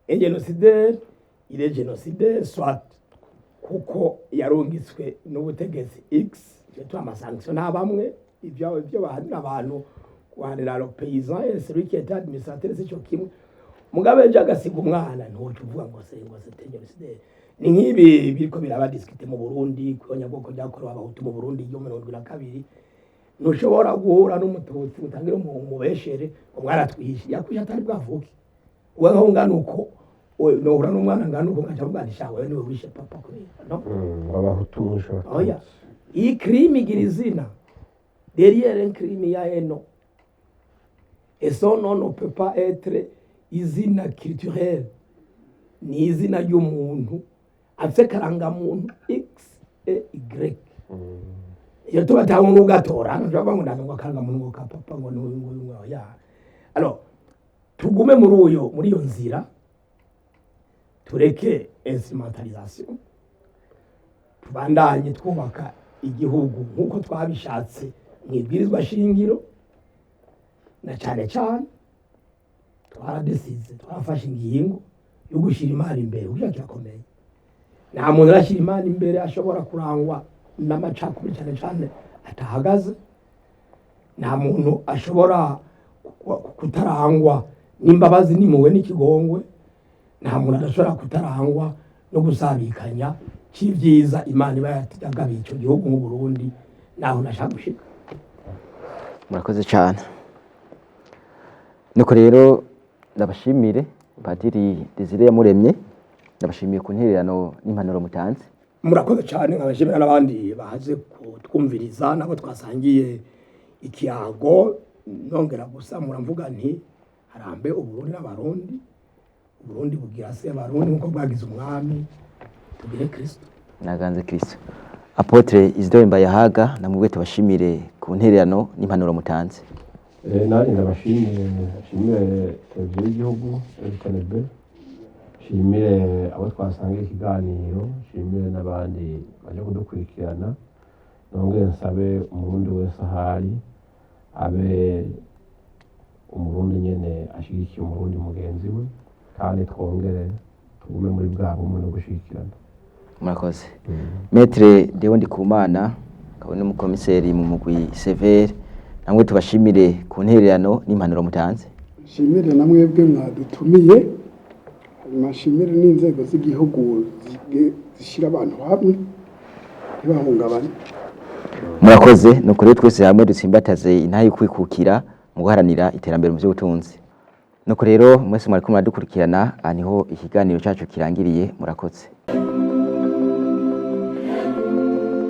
un génocidaire, il est génocidaire soit kuko yarungitswe n'ubutegetsi x icyo amasanction nta bamwe ibyo bahanira abantu, guhanira le paysan et celui qui est administrateur, c'est cyo kimwe. Mugabe ejo agasiga umwana, ntiwoca uvuga ngo se ngo c'était génocidaire. Ni nk'ibi biriko biraba discuté mu Burundi, kwihonyabwoko ryakorewe Abahutu mu Burundi yo 72. Ntushobora guhura n'Umututsi utangire umubeshere ngo mwaratwishe, yakwishe atari bwavuke. We nkaho ungana uko, nohura n'umwana ngana uko, nkaca mvuga nti: "Sha, wewe niwe wishe papa." Kubera no Abahutu mwishe Oya. Abatutsi. Iyi crime igira izina. Derrière un crime, il y a un nom, et son nom ne peut pas être izina culturel. Ni izina ry'umuntu afise karangamuntu X et Y. Iyo tuba atanga n'ugatora, ntushobora kuvuga ngo ndaza ngo akarangamuntu ngo ka papa ngo n'uyu nguyu ngo ya. Alors tugume muri iyo nzira, tureke instrumentalisation, tubandanye twubaka igihugu nk'uko twabishatse mu ibwirizwa shingiro. Na cyane cyane twaradesize, twarafashe ingingo yo gushyira Imana imbere, kugira kirakomeye. Nta muntu arashyira Imana imbere ashobora kurangwa n'amacakubiri, cyane cyane atahagaze. Nta muntu ashobora kutarangwa n'imbabazi n'impuhwe n'ikigongwe. Nta muntu adashobora kutarangwa no gusabikanya c'ivyiza Imana iba yagabiye ico gihugu nk'Uburundi, naho nashaka gushika. Murakoze cyane. Nuko rero ndabashimire, Padiri Desire Yamuremye, ndabashimiye ku ntererano n'impanuro mutanze. Murakoze cyane. Nkabashimira n'abandi bahaze kutwumviriza nabo twasangiye ikiyago. Nongera gusa muramvuga nti: harambe Uburundi n'Abarundi. Uburundi bugira se Abarundi nk'uko bwagize umwami. Tugire Kristo. Naganze Kristo. Apôtre Isidore Mbayahaga, namwe tubashimire ku ntererano n'impanuro mutanze. Nanjye ndabashimire, nshimire televiziyo y'igihugu RTNB, nshimire abo twasangiye ikiganiro, nshimire n'abandi baje kudukurikirana. Nongere nsabe Umurundi wese ahari abe Umurundi nyene ashigikiye Umurundi mugenzi we, kandi twongere tugume muri bwa bumwe no gushigikirana. Murakoze. Maître Deo Ndikumana, akaba n'umukomiseri mu mugwi CVR, namwe tubashimire ku ntererano n'impanuro mutanze. Nshimire na mwebwe mwadutumiye, hanyuma nshimire n'inzego z'igihugu zishyira abantu hamwe ntibahungabane. Murakoze. Nuko rero twese hamwe dutsimbataze intahe y'ukwikukira mu guharanira iterambere mu by'ubutunzi. Nuko rero mwese mwariko muradukurikirana, aha niho ikiganiro cacu kirangiriye. Murakoze.